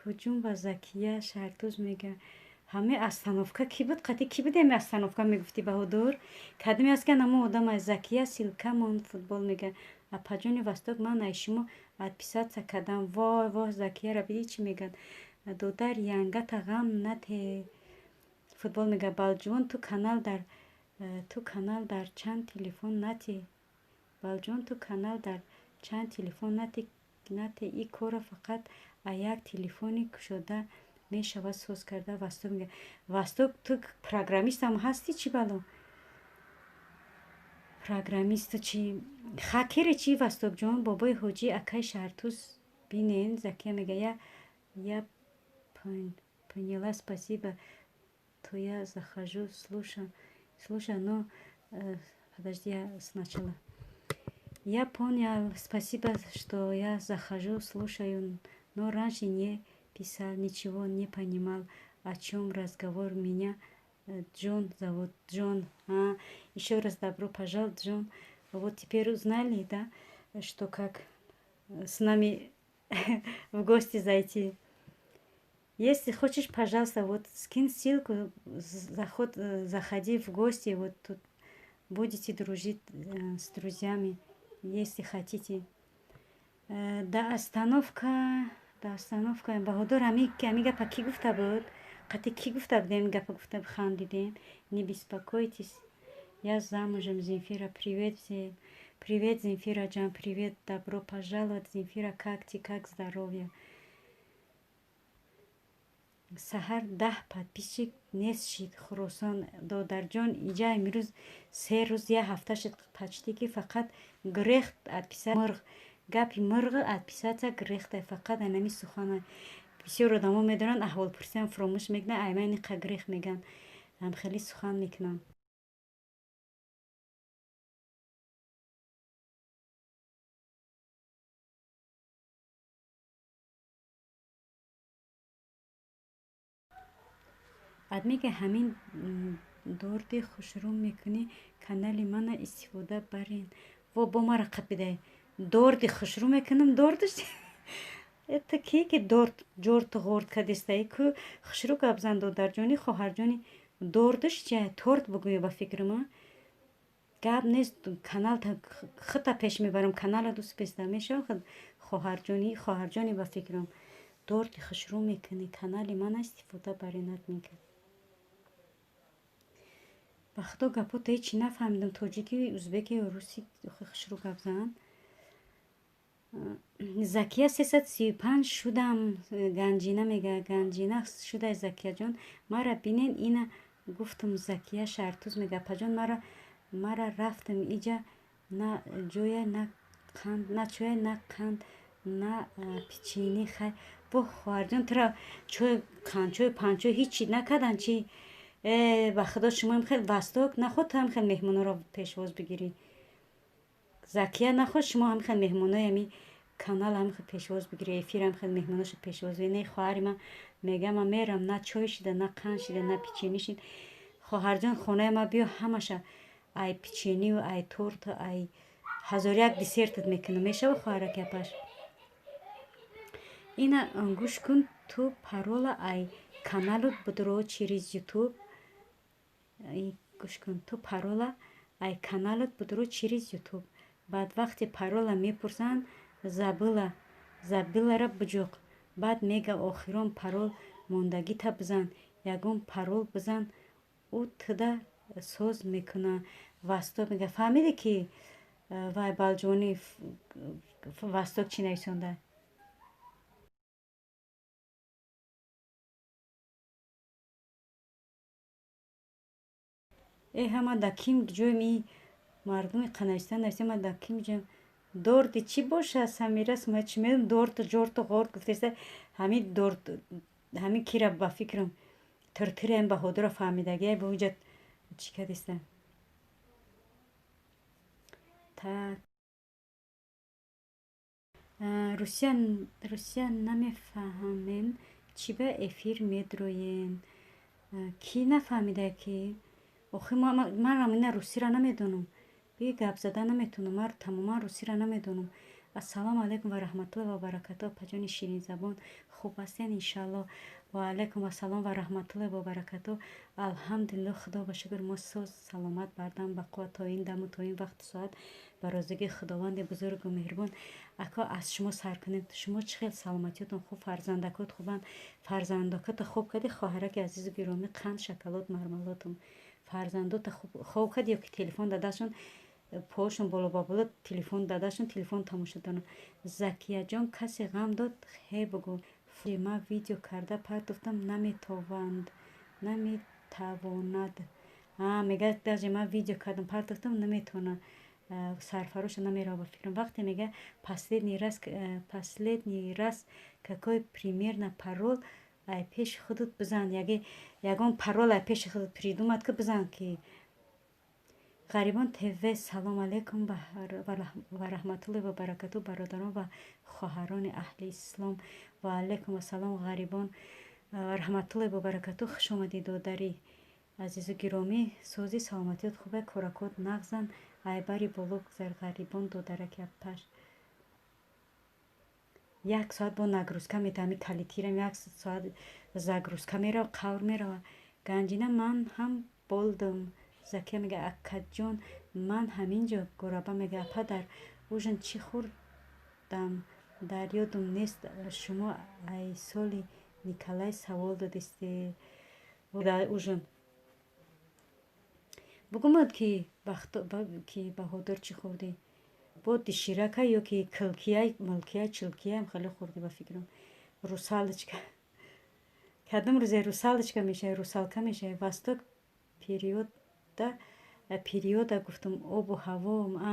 Ҳуҷум ба Закия. Шаҳртуз мега: ҳаме остановка кӣ буд, қати кӣ буди, ҳаме остановка мегуфтӣ, Баҳодур? Кадоме аст, ки намо одам? Закия, ссылка мон. Футбол мега: апаҷони Восток, ман ай шумо отписаться кардам. Вой, воҳ, Закияра бидӣ, чӣ мегӯяд? Додар, янгата ғам нате. Футбол мега: Балҷувон, ту канал дар чанд телефон нати? Балҷувон, ту канал дар чанд телефон нати? И корро фақат а як телефони кушода мешавад соз карда. Восток мега: Восток, ту программистам ҳастӣ, чӣ бало, программисту чӣ, хакери чӣ, Востокҷон? Бобои ҳоҷӣ, акаи Шаҳртуз бинен. Закия мега: я поняла, спасибо, то я захожу, слушаю, но подожди, я сначала. Я понял, спасибо, что я захожу, слушаю, но раньше не Писал, ничего не понимал, о чем разговор. Меня Джон зовут, Джон. Еще раз добро пожаловать, Джон. Вот теперь узнали, да, что как с нами в гости зайти. Если хочешь, пожалуйста, вот скинь ссылку, заходи в гости, вот тут будете дружить с друзьями, если хотите. Да остановка, да остановка. Баҳодур, ҳами гапа кӣ гуфта буд? Қати кӣ гуфта будем, гапа гуфта хандидем? Не беспокойтесь, я замужем. Земфира, привет всем. Привет, Земфира ҷан, привет, добро пожаловать, Земфира, как ты, как здоровье? Саҳар 10 подписчик нест шид. Хуросон додарҷон, иҷа имрӯз 3 рӯз, як ҳафта шид почти, ки фақат грехт отписать мурғ, гапи мурғ отписаться грехта, фақат анами сухана. Бисёр одамо медонанд, аҳволпурсиам фуромӯш мекунанд, аймани қа грех мегӯянд, ҳамхелӣ сухан мекунанд. Адмига, ҳамин дорди хушрӯ мекунӣ, канали мана истифода барен. Во, бо мара қат бидай. Дорди хушрӯ мекунам, дордаш это ки, ки дорд ҷорту ғорд кадистаи ку? Хушрӯ гап зан, додарҷони, хоҳарҷони. Дордаш чи? Торт бугӯё, ба фикри ман. Гап нест, канал хита пеш мебарам, канала дӯст песта мешавам. Хоҳарҷони, хоҳарҷони, ба фикрам, дорди хушрӯ мекунӣ, канали мана истифода баренат, мега. Ба худо, гапота ҳечи нафаҳмидам, тоҷики, узбеки, руси. Хушрӯ гап зан. Закия, 335 шудам, Ганҷина мега. Ганҷина шудай, Закияҷон. Мара бинен, ина гуфтум. Закия Шартуз мега: апаҷон, мара рафтам иҷа, на ҷоя, на қанд, на чоя, на қанд, на печенье. Хай бо, хоҳарҷон, тура чой, қандчой, панчой ҳичи накардан чи? Э, ба худо, шумоам хел восток наход, ту ҳам хел меҳмонҳоро пешвоз бигирӣ. Закия, наход шумо ҳам хел меҳмонои ҳами канал ҳам хел пешвоз бигирӣ, эфир ҳам хел меҳмоношо пешвоз бигирӣ. Не, хоҳари ман, мега, ман мерам, на чой шида, на қанд шида, на печенье шид. Хоҳарҷон, хонаи ма биё, ҳамаша ай печенью, ай торту, ай ҳазору як десертат мекунам. Мешава, хоҳараки апаш? Ина гӯш кун, ту парола ай каналут будро через Ютуб. Гӯш кун, ту парола ай каналут будро через Ютуб. Баъд вақте парола мепурсанд, забыла, забыла ра буҷуқ. Баъд мега, охирон парол мондагита бизан, ягон парол бизан, ӯ туда соз мекуна. Восток мега, фаҳмиде ки вай балҷони Восток чӣ нависонда? Э, ҳама да ким ҷоем, и мардуми қанависта нависта, ма да ким ҷоем? Дорти чӣ боша, Самира? Ма чӣ медонам, дорту ҷорту ғорт гуфтеста. Ҳамин дорт, ҳамин кира, ба фикрам, тиртираем Баҳодура фаҳмидагия, ба уҷа чӣ кардиста. Так, Русия, Русия намефаҳмем, чӣ ба эфир медроен? Кӣ нафаҳмида, ки охи манам ина русиро намедонам, би гап зада наметавонам, ман тамоман русиро намедонам. Ассалому алайкум ва раҳматуллоҳи ва баракатуҳ, апаҷони ширинзабон, хуб ҳастен, иншааллоҳ? Ва алайкум ассалом ва раҳматуллоҳи ва баракатуҳ. Алҳамдулиллоҳ, худо ба шукр, мо соз, саломат, бардам, бақувват то ин даму то ин вақту соат, ба розигии Худованди бузургу меҳрубон. Ако, аз шумо сар кунем, шумо чӣ хел, саломатиётон хуб, фарзандакот хубанд? Фарзандакото хуб кардӣ, хоҳараки азизу гиромӣ, қанд, шоколад, мармаладум? Фарзандота хоб кардӣ ё ки телефон дадашон, пошон боло ба боло, телефон дадашон, телефон тамошо доранд? Закияҷон, касе ғам дод, хе бугӯ. Ман видео карда партофтам, наметованд, наметавонад. Мега, даже ман видео кардам, партофтам, наметавонад, сарфароша намерава, ба фикрам. Вақте мега, последний раз, последний раз какой примерно парол ай пеши худут бизан, ягон парол ай пеши худут придумать ки бизан, ки Ғарибон ТВ, салом алейкум ва раҳматуллоҳи ва баракату, бародарон ва хоҳарони аҳли ислом. Ва алейкум ассалом, Ғарибон, ва раҳматуллоҳи ва баракату. Хуш омадӣ, додари азизу гиромӣ. Сози, саломатиёт хубе, коракот нағзан, айбари боло гузар, Ғарибон додараки апаш. Як соат бо нагрузка метавами калитирам, як соат загрузка мерава, қавр мерава. Ганҷина, ман ҳам болдам. Закия мега, акаҷон, ман ҳамин ҷо. Гураба мега, апа, дар ужин чӣ хӯрдам, дар ёдум нест. Шумо айсоли Николай савол додисте. Дар ужин бугумад, ки Баҳодур чӣ хӯрдӣ? Бо доширака ё ки килкия, милкия, чилкияам хеле хӯрдӣ, ба фикрам. Русалочка кадом рӯзе русалочка мешавӣ, русалка мешавӣ? Восток периода гуфтум, обу ҳаво. А,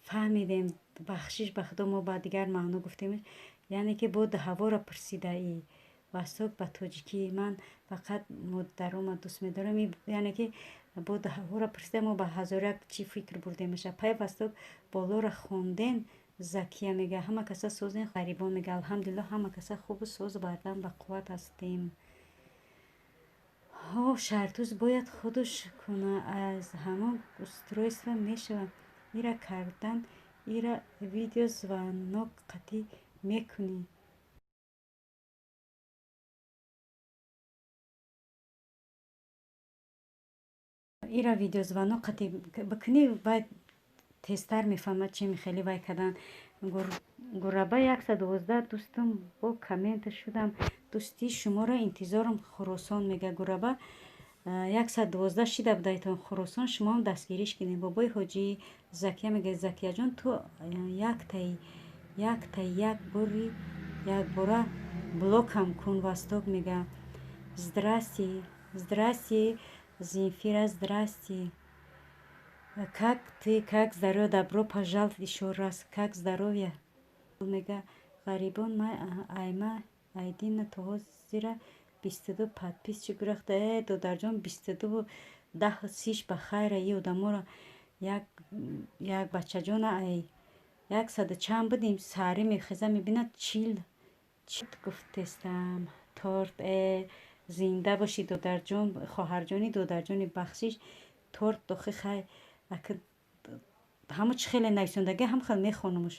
фаҳмидем, бахшиш ба худо, мо ба дигар маъно гуфтем, яъне ки боду ҳаворо пурсидаӣ. Восток ба тоҷикӣ ман фақат модарома дӯст медорам, яъне ки боду ҳаворо пурсида, мо ба ҳазор як чӣ фикр бурдемаша. Пай Восток болоро хонден. Закия мега, ҳама каса созен? Ғарибон мега, алҳамдулилло, ҳама каса хубу соз, бардам, ба қувват ҳастем. Ҳо, Шартуз бояд худаш куна, аз ҳамон устройство мешавад. Ира кардан, ира видеозвонок қатъӣ мекунӣ. Ира видеозвонок қатъӣ бикунӣ, баъд тезтар мефаҳмад, чи мехели вай кардан. Гураба 112, дӯстум, бо коммента шудам, дӯстии шуморо интизорам. Хуросон мега, Гураба 112 шида будайтон, Хуросон, шумоам дастгириш кунед. Бобои ҳоҷӣ. Закия мега, Закияҷон, ту яктаи якта як бори якбора блокам кун. Восток мега, здрасте, здрасте, Земфира, здрасте, как ты, как здоровье? Добро пожаловать ещё раз, как здоровье? Мега, Ғарибон, ман айма айдина то ҳозира 22 подписчик гурехта. Э, додарҷон, 22-ву даҳ сиш ба хайра. И одаморо як як бачаҷона ай яксаду чанд будем, саҳарӣ мехеза, мебинад, 40 гуфтестам. Торт, э, зинда бошӣ, додарҷон, хоҳарҷони, додарҷони, бахшиш, торт дохи. Хай, ака, ҳамо чӣ хеле нависондагӣ, ҳам хел мехонамуш.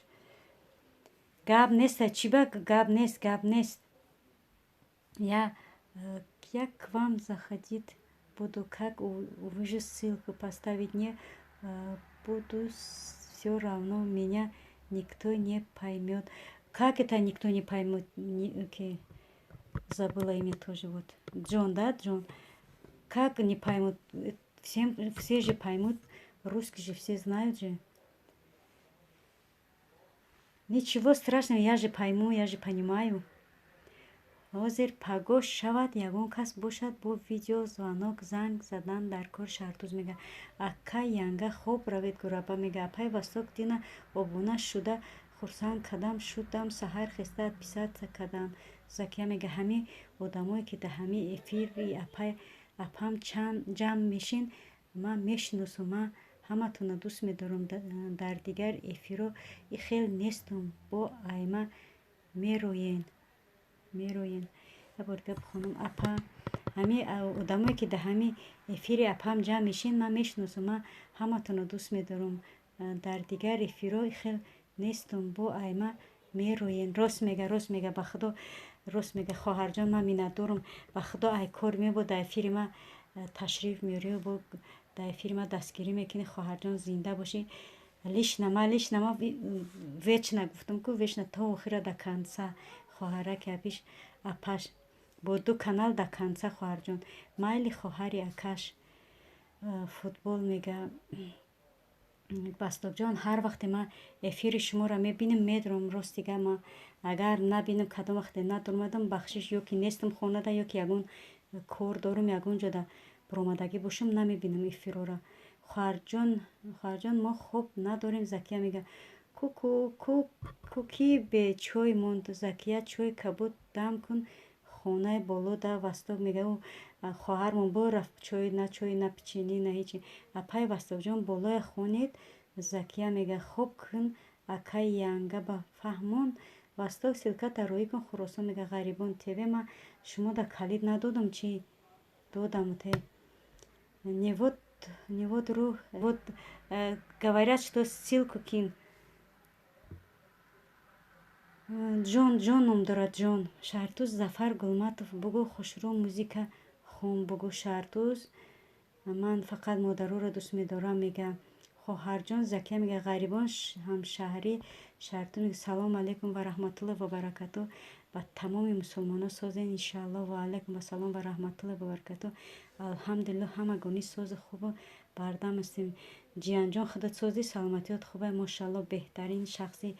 Гап неста, чӣ ба гап нест, гап нест. Я к вам заходить буду, как увижу ссылку, поставить не буду, всё равно меня никто не поймет. Как это никто не поймет? Окей, забыла имя тоже. Вот Джон, да, Джон, как не поймут? Всем, все же поймут, русский же все знают же. Ничего страшного, я же пойму, я же понимаю. Ҳозир пагоҳ шавад, ягон кас бошад, бо видеозвонок занг задан дар кор. Шаҳртуз мега, ака, янга, хоб равед. Гураба мега, апай Восток, дина обуна шуда хурсанд кардам, шудам, саҳар хеста отписаться кардам. Закия мега, ҳамин одамое ки дар ҳамин эфири апай апам ҷамъ мешин, ман мешиносам, ман ҳаматонро дӯст медорам. Дар дигар эфирҳо и хел нестум, бо айма мероен, мероен. Як бор дига бихонам, апа. Ҳамин одамое ки дар ҳамин эфири апам ҷамъ мешин, ман мешиносам, ман ҳаматонро дӯст медорам. Дар дигар эфирҳо хел нестум, бо айма мероен. Рост мега, рост мега, ба худо, рост мега, хоҳарҷон, ман миннатдорам, ба худо. Ай кор мебо дар эфири ман ташриф меорӣ, бо дар эфири ман дастгирӣ мекунӣ, хоҳарҷон, зинда бошӣ. Лично ман, лично ман вечно гуфтам ку, вечно, то охира, до конца, хоҳараки апиш, апаш бо ду канал до конца, хоҳарҷон. Майли, хоҳари акаш. Футбол мега, Бастокҷон, ҳар вақте ман эфири шуморо мебинам, медурам. Рости гап, ман агар набинам, кадом вақте надурмадам, бахшиш, ё ки нестам хонада, ё ки ягон кор дорам, ягон ҷода баромадагӣ бошам, намебинам эфирҳоро. Хоҳарҷон, хоҳарҷон, мо хоб надорем. Закия мега, ку ки бечой монд? Закия, чой кабуд дам кун. Хонаи боло да Восток мега, хоҳармон бо рафт, чой на чой, на печенье, на ҳечи. Апай Востокҷон, болоя хонед. Закия мега, хоб кун, акай янга ба фаҳмон. Восток, ссылката роӣ кун. Хуросон мега, Ғарибон ТВ, ма шумо да калид надодам, чӣ додам те? Не, вот, не, вот ру, вот говорят, что ссылку кинь. Ҷон, Ҷон ном дорад, Ҷон. Шаҳртуз, Зафар Гулматов бугӯ, хушрӯ музика хон бугӯ. Шаҳртуз, ман фақат модароро дӯст медорам, мега. Хоҳарҷон Закия мега, Ғарибон ҳамшаҳрӣ. Шаҳртуз мега, салому алайкум ва раҳматуллоҳи ва баракату ба тамоми мусулмонон, созен, иншааллоҳ. Ва алайкум ассалом ва раҳматуллоҳи ва баракату. Алҳамдулиллоҳ, ҳамагонӣ созу хубу бардам ҳастем. Ҷиянҷон, худат созӣ, саломатиёт хубе, мошалло, беҳтарин шахси,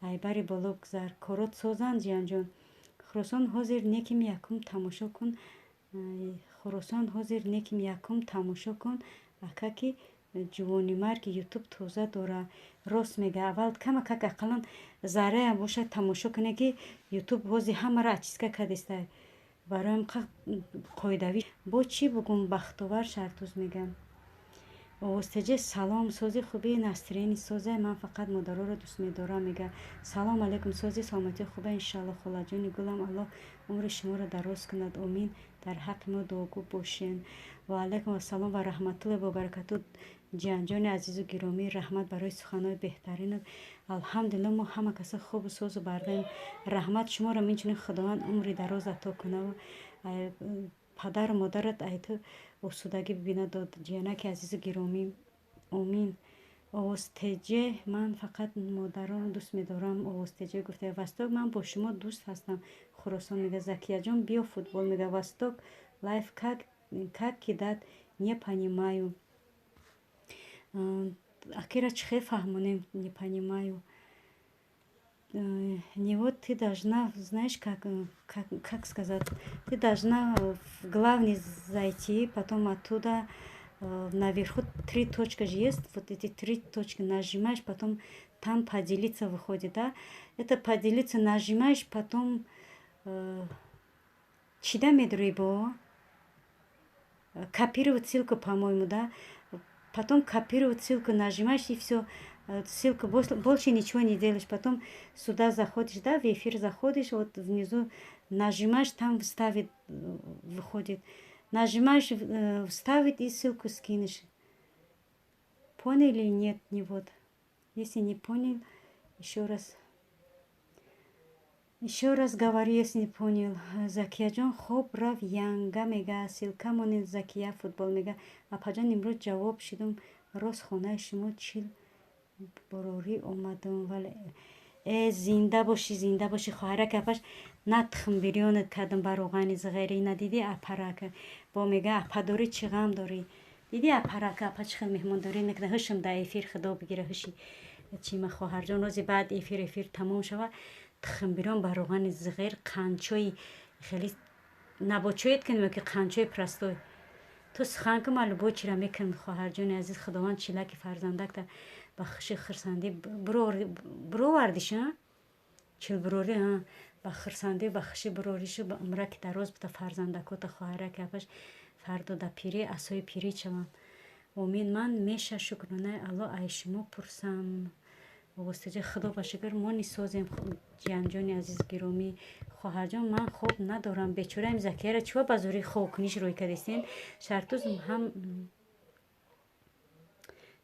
айбари боло гузар, корот созанд, ҷиянҷон. Хуросон ҳозир неким, якум тамошо кун. Хуросон ҳозир неким, якум тамошо кун. Ака, ки ҷувонимарги Ютуб тоза дора, рост мега. Аввал камакак ақаллан зарраям бошад тамошо куне, ки Ютуб ҳозир ҳамаро очистка кардеста, бароям қоидавӣ. Бо чӣ бугум, Бахтовар. Шаҳртуз мегам. Овозтеҷе, салом, сози, хуби, настроение созе, ман фақат модароро дӯст медорам, мега. Салом алейкум, сози, саломатӣ хубе, иншалло. Холаҷони гулам, Аллоҳ умри шуморо дароз кунад, омин. Дар ҳаққи мо дуогӯ бошен. Ва алайкум ассалом ва раҳматуллоҳи ва баракату. Ҷиянҷони азизу гиромӣ, раҳмат барои суханҳои беҳтаринат. Алҳамдулилло, мо ҳама каса хубу созу бардаем. Раҳмат шуморо, инчунин Худованд умри дароз ато кунаву падару модарат айту осудагӣ бибинад, ҷиянаки азизу гиромӣ, омин. Овозтеҷе, ман фақат модаронро дӯст медорам, Овозтеҷе гуфта. Восток, ман бо шумо дӯст ҳастам. Хуросон мега, Закияҷон, биё футбол, мега. Восток лайф, как кидать, не понимаю. Акира чӣ хел фаҳмонем, не понимаю. Не, вот ты должна, знаешь, как сказать, ты должна в главный зайти, потом оттуда наверху три точка же есть, вот эти три точки нажимаешь, потом там поделиться выходит, да, это поделиться нажимаешь, потом чида медурӣ, бо копировать ссылку, по-моему, да, потом копировать ссылку нажимаешь, и все, ссылку, больше ничего не делаешь. Потом сюда заходишь, да, в эфир заходишь, вот внизу нажимаешь, там вставить выходит, нажимаешь вставить и ссылку скинешь. Понял или нет? Не, вот если не понял, еще раз, еще раз говорю, если не понял. Закияҷон, хоб рафт, янга мега, ссылка монед. Закия футбол мега, апаҷон, имрӯз ҷавоб шидум, рост хонаи шумо чил борорӣ омадум, вале э, зинда бошӣ, зинда бошӣ, хоҳараки апаш. На тухм бирёнат кардам ба равғани зиғерӣ, надидӣ, апарака? Бо мега, апа дорӣ, чӣ ғам дорӣ? Дидӣ, апарака, апа чӣ хел меҳмондорӣ накарда? Ҳушам дар эфир худо бигира, ҳуши чима, хоҳарҷон. Рози баъд эфир тамом шава, тухм бирён ба равғани зиғер, қанчои хеле набочоед кунем, ки қанчои простой. Ту сухан ку, ман любой чира мекунам, хоҳарҷони азиз. Худованд чилаки фарзандакта ба хуши хурсандӣ бировардиш, чилбирорӣ, ба хурсандӣ, ба хушӣ бирорӣшу, ба умраки дароз бута фарзандакота, хоҳараки апаш. Фардо да пирӣ асои пирӣ шаванд, омин. Ман меша, шукронаи Аллоҳ, ай шумо пурсам. Овозтаҷа, худо ба шукр, мо нисозем, ҷиянҷони азиз, гиромӣ. Хоҳарҷон, ман хоб надорам, бечораем. Закияра чива ба зӯри хобкуниш рӯй кардистен? Шартуз ҳам,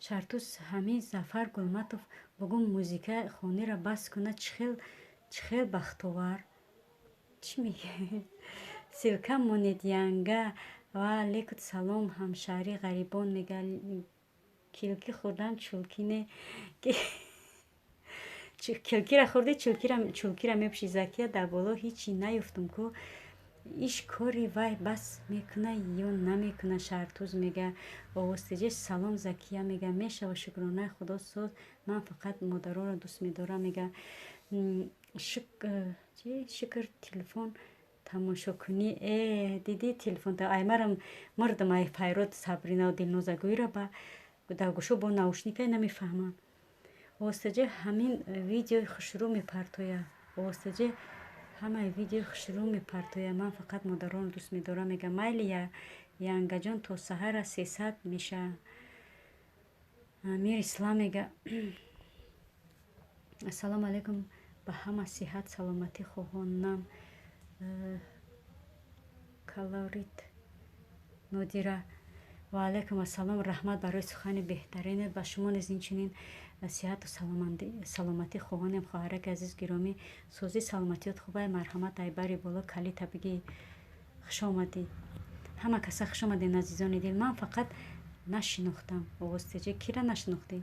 Шартуз, ҳамин Зафар Гулматов бугӯ, музика хонира бас кунад. Чӣ хел бахтовар, чӣ мегӯ? Ссылка монед, янга. Ва алейкум салом, ҳамшаҳрӣ. Ғарибон мега, килки хӯрдан чулки не, килкира хӯрди, чулкира мепӯшӣ. Закия, дар боло ҳичи наёфтум ку, иш кори вай бас мекуна ё намекуна? Шартуз мега, овозтеҷе, салом, Закия мега, мешава, шукронаи Худо, соз, ман фақат модаронро дӯст медорам, мега. Шукр, телефон тамошокунӣ. Э, дидӣ, телефон аймарам мурдам, ай пайрод Сабринау Дилноза гӯйра ба дар гӯшо бо наушникай намефаҳмам. Овозтаҷе, ҳамин видеои хушрӯ мепартояд. Овозтаҷе. Ҳамаи видео хушрӯ мепартояд, ман фақат модаронро дӯст медорам, мега. Майли, янгаҷон, то саҳара 300 меша. Амир Ислам мега: ассалому алайкум, ба ҳама сиҳат саломатӣ хоҳонам. Калорит Нодира, ва алайкум ассалом, раҳмат барои сухани беҳтаринат. Ба шумо низ инчунин сиҳату саломатӣ хоҳонем, хоҳараки азиз гиромӣ. Созӣ, саломатиёт хубай? Марҳамат, айбари боло калита бигӣ. Хуш омадӣ, ҳама каса хуш омадем, азизони дил. Ман фақат нашинохтам овозтеҷа. Кира нашинохтӣ?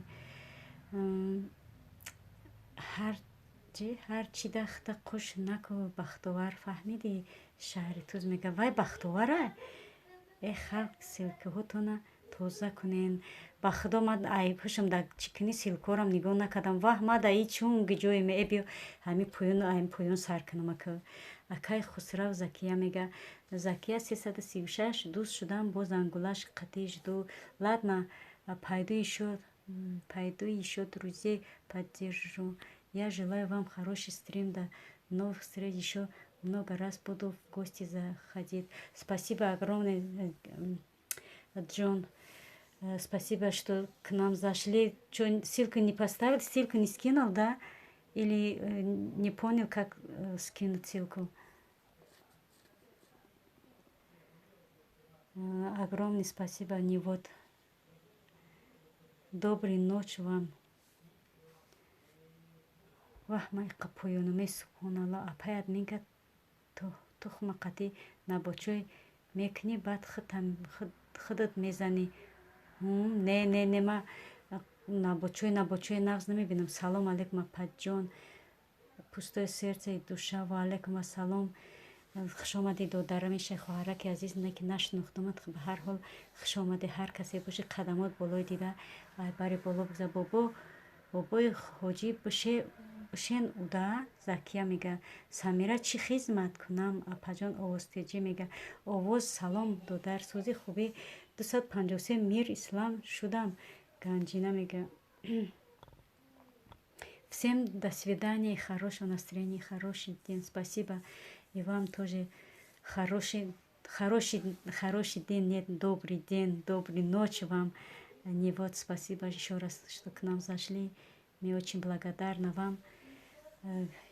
Ҳар чи дахта қуш наку, Бахтовар, фаҳмидӣ? Шаҳри Туз мега. Вай, Бахтовара? Э, халқ, ссылкаҳотона тоза кунен. Ба худо, ман айб ҳушам да чӣ кунӣ, ссылкорам нигоҳ накардам. Ваҳ, ма да и чун ҷое ме, э, биё, ҳами поён, ҳами поён сар кунам ака. Акай Хусрав, Закия мега: Закия 336 дӯст шудам, бо зангулаш қатӣ жду. Ладно, пойду ещё, пойду ещё друзей поддержу. Я желаю вам хороший стрим, до новых встреч, ещё много раз буду в гости заходить. Спасибо огромное, Джон. Спасибо, что к нам зашли. Что, ссылку не поставил, ссылку не скинул, да? Или не понял, как скинуть ссылку? Огромное спасибо, не вот. Доброй ночи вам. Ваҳ, ман иқа поёнуме, субҳоналло. Апай админка, тухма қатӣ набочой мекунӣ, баъд худат мезанӣ. Не, не, не, ма набочой нағз намебинам. Салом алейкум, апаҷон. Пустое сердце и душа, ва алейкум ассалом. Хушомадӣ, додарами хоҳараки азиз, не ки нашинохтамад, ба ҳар ҳол хушомадӣ. Ҳар касе боши, қадамот болои дида, бари боло бигзар. Бобо, бобои ҳоҷӣ бушен уда. Закия мега: Самира, чӣ хизмат кунам, апаҷон? Овозтеҷӣ мега: овоз. Салом, додар, сӯзи, хубӣ? 253 мир ислам шудам. Ганҷина мега: всем до свидания, хорошего настроения, хороший день. Спасибо, и вам тоже хороший, хороший, хороший день, нет, добрый день, доброй ночи вам. Не вот, спасибо еще раз, что к нам зашли, мы очень благодарны вам.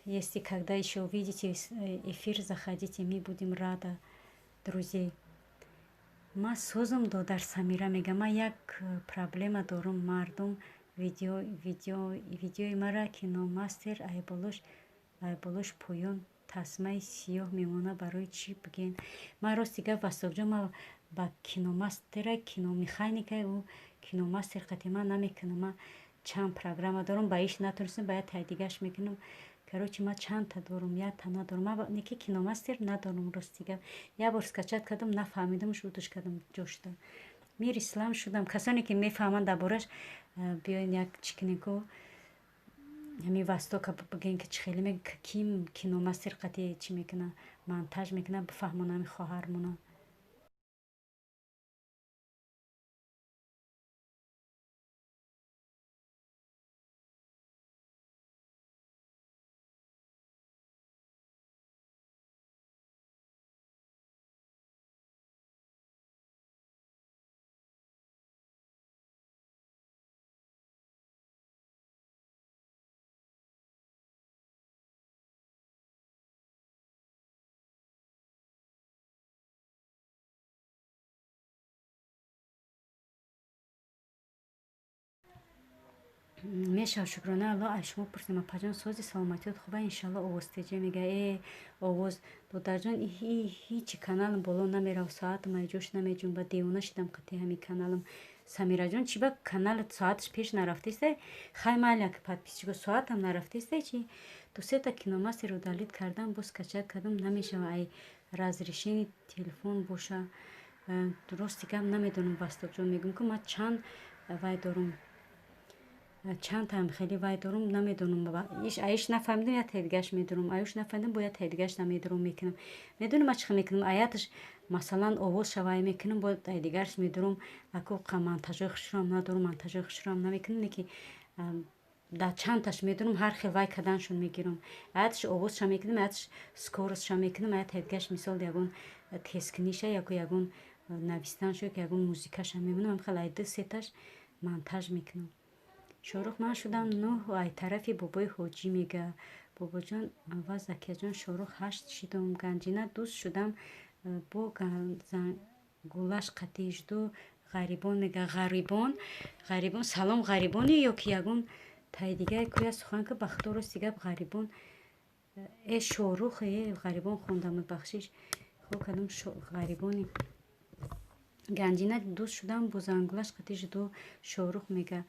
Если когда еще увидите эфир, заходите, мы будем рады, друзей. Ма созум, додар. Самира мега: ма як проблема дорум, мардум видеои мара Киномастер айболош поён тасмаи сиёҳ мемонад, барои чӣ, бигӯен? Ман рости гап, Вастокҷон, ман ба Киномастера, киномеханика, ӯ Киномастер қати ман намекунам. Ман чанд программа дорам, ба иш натонистам, ба як таи дигаш мекунам. Короче, ман чандта дорум, якта надорам. Ман неки Киномастер надорам, рости гап. Як бор скачать кардам, нафаҳмидамш, удуш кардам ҷошта. Мир ислам шудам. Касоне ки мефаҳманд дар бораш, биёен, як чӣ кунем ку, ҳамин Востока бигӯем, ки чӣ хеле ким Киномастер қати чӣ мекуна, монтаж мекуна, бифаҳмона ҳамин хоҳармона. Мешава, шукрона Алло. Аз шумо пурсем, апаҷон, сози, саломатиёт хуба, иншалло. Овозтеҷа мега: э, овоз, додарҷон, ҳичи каналам боло намерав, соатам айҷош намеҷунба, девона шидам қати ҳамин каналам. Самираҷон, чӣ ба каналат соаташ пеш нарафтеста? Хай, майли, ака, подписчико соатам нарафтеста, чи ду сета Киномастер удалить кардам, боз скачать кардам, намешава. Ай разрешение телефон боша. Рости гап, намедонам, Вастокҷон, мегӯм ки ман чанд вай дорум, чанд таам хеле вай дорум, намедонам. Аиш нафаҳмидам, як таи дигаш медорум, аюш нафаҳмидам, бо як таи дигаш намедорум, мекунам. Медонам, ман чӣ хел мекунам: аяташ, масалан, овоз шавай мекунам, бо ай дигараш медорум. Аку монтажои хушрӯам надорум, монтажои хушрӯам намекунам, не ки. Дар чандташ медонам, ҳар хел вай каданшон мегирам. Аятш овозша мекунам, аятш скоростша мекунам, аят ҳедгаш, мисол, ягон тезкуниша яко ягон навистаншо, ягон музикаша мемонам. Хел ай ду сеташ монтаж мекунам. Шорух, ман шудам нӯҳ, ай тарафи бобои ҳоҷӣ, мега. Бобоҷон ва Закияҷон, Шорух, ҳашт шидум. Ганҷина, дӯст шудам бо гулаш қатижду. Ғарибон, мега. Ғарибон, ғарибон, салом, ғарибоне ё ки ягон тай дигаре кӯя сухан ки ба худо, рости гап, ғарибон, э, Шорух, э, ғарибон хондамуд, бахшиш, хо кадом ғарибони. Ганҷина, дӯст шудам бо зангулаш қатижду. Шорух, мега,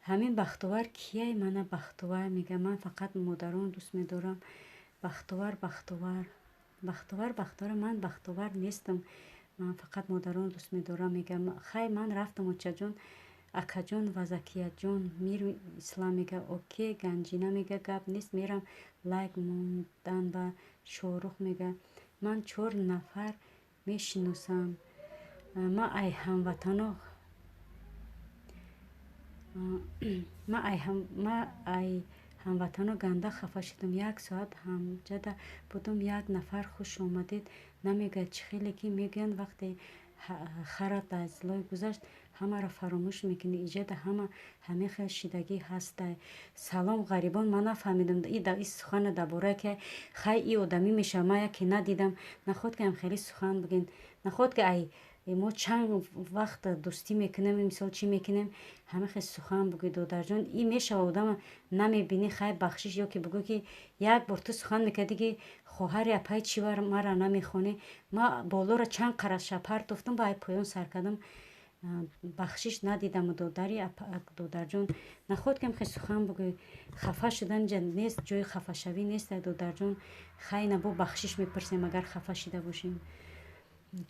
ҳамин Бахтовар кияй? Мана Бахтовар, мега, ман фақат модарон дӯст медорам. Бахтовар, Бахтовар, Бахтовар, Бахтовар, ман Бахтовар нестам, ман фақат модарон дӯст медорам, мега. Хай, ман рафтам, очаҷон, акаҷон ва Закияҷон. Миру Ислам, мега, окей. Ганҷина, мега, гап нест, мерам лайк мондан ба. Шорух, мега, ман чор нафар мешиносам. Ма ай ҳамватано, ма ай ҳамватано ганда хафа шудам. Як соат ҳамҷада будум, як нафар хуш омадед намегӯяд. Чӣ хеле ки мегӯянд, вақте харат аз лой гузашт, ҳамаро фаромӯш мекунӣ. Иҷода ҳама ҳамин хел шидагӣ ҳастай. Салом, ғарибон, ман нафаҳмидам и сухана дар бораи ки. Хай, и одамӣ мешавад, ман яке надидам. Наход ки ҳам хеле сухан бигӯен, наход ки ай мо чанд вақт дӯстӣ мекунем, мисол, чӣ мекунем, ҳама хел сухан бигӯй, додарҷон. И мешава, одама намебинӣ, хай, бахшиш, ё ки бигӯ ки як бор ту сухан мекардӣ, ки хоҳари апай чӣ мара намехонӣ. Ма болоро чанд қараша партофтам, ба ай поён сар кардам, бахшиш надидаму. Додари, додарҷон, наход ки хел сухан бигӯй. Хафа шудан ҷа нест, ҷои хафашавӣ нест, додарҷон. Хай, набо бахшиш мепурсем, агар хафа шида бошем.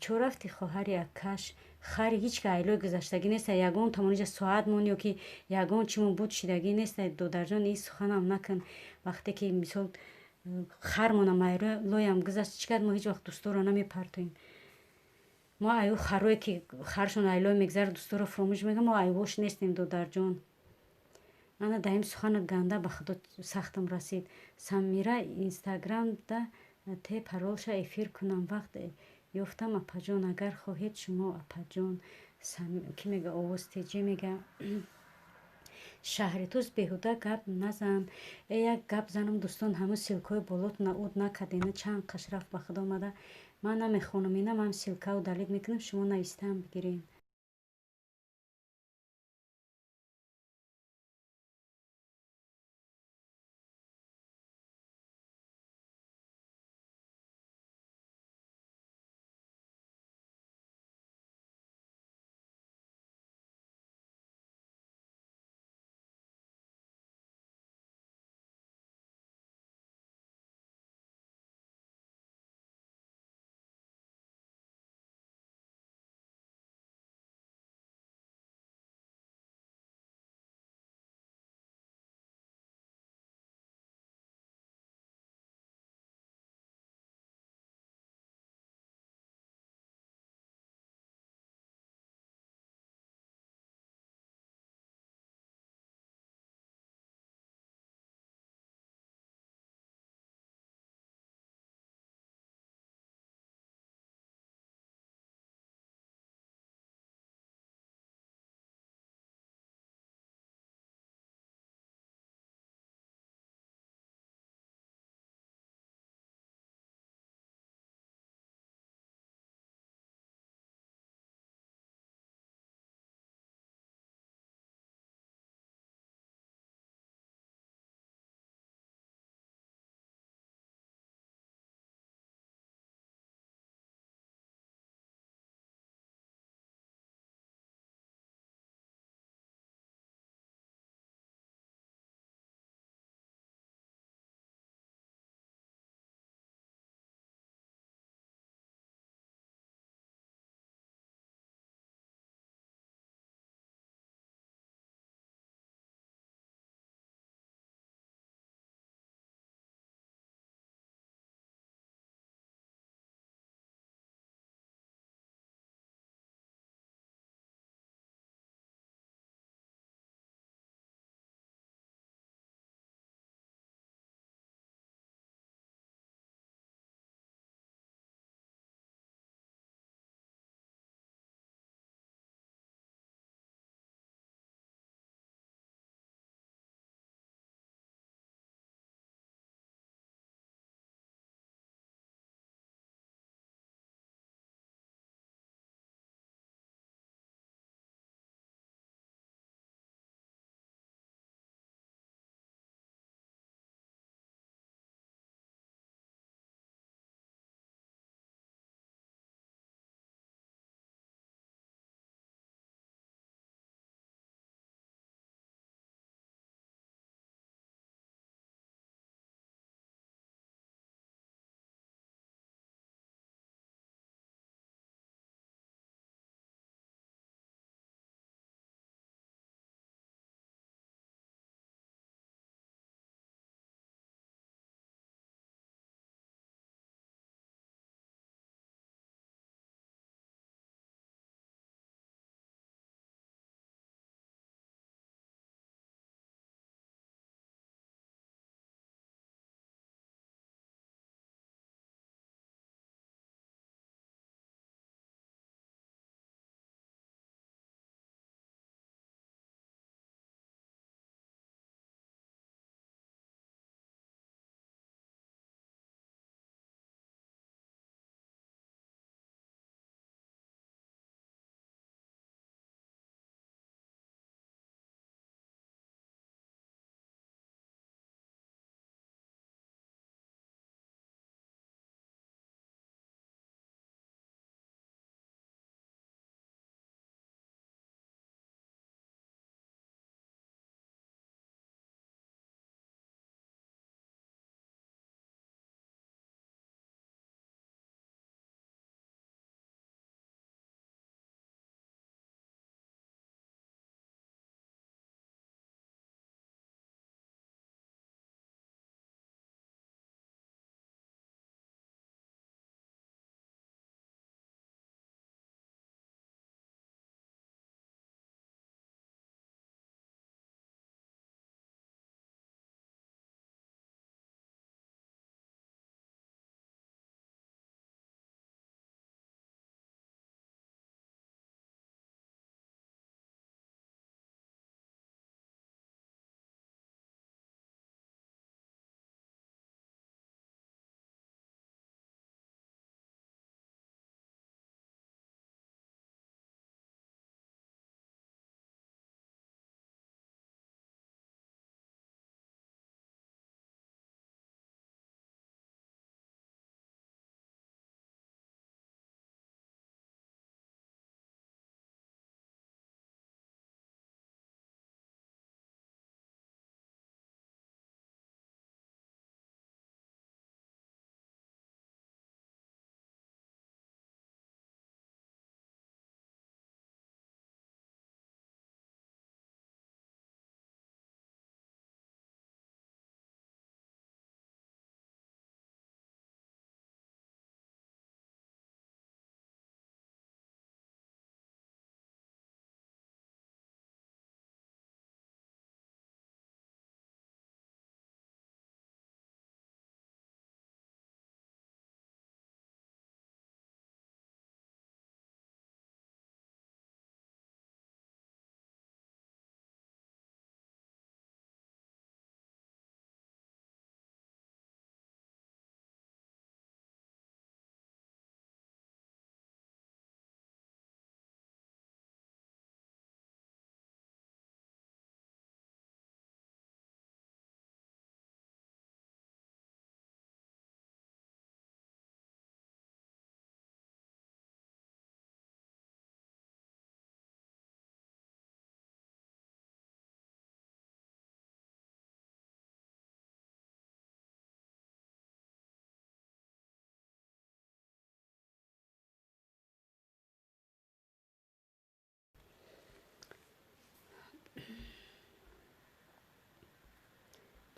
Чо рафти, хоҳари акаш? Хари ҳеҷ ка айлои гузаштагӣ нест, ягон тамониҷа соатмон ё ки ягон чимон буд шидагӣ нест, додарҷон. И суханам накун. Вақте ки, мисол, хармонам айлоям гузашт, чӣ кард? Мо ҳеҷ вақт дӯсторо намепартоем. Мо аю харое ки харшон айлой мегзарад, дӯсторо фуромӯш мекунем, мо айвош нестем, додарҷон. Ана дар ин суханат ганда, ба худо, сахтам расид. Самира, инстаграмда те паролша эфир кунам, вақт ёфтам, апаҷон, агар хоҳед шумо, апаҷон. Кӣ мега? Овоз теҷӣ, мега. Шаҳри туз, беҳуда гап назан. Э, як гап занам, дӯстон, ҳамун ссылкаҳои болотона уд накардена, чанд қаш рафт, ба худо, омада. Ман намехонам ина, ман ссылкао удалить мекунам, шумо навистаам бигиред.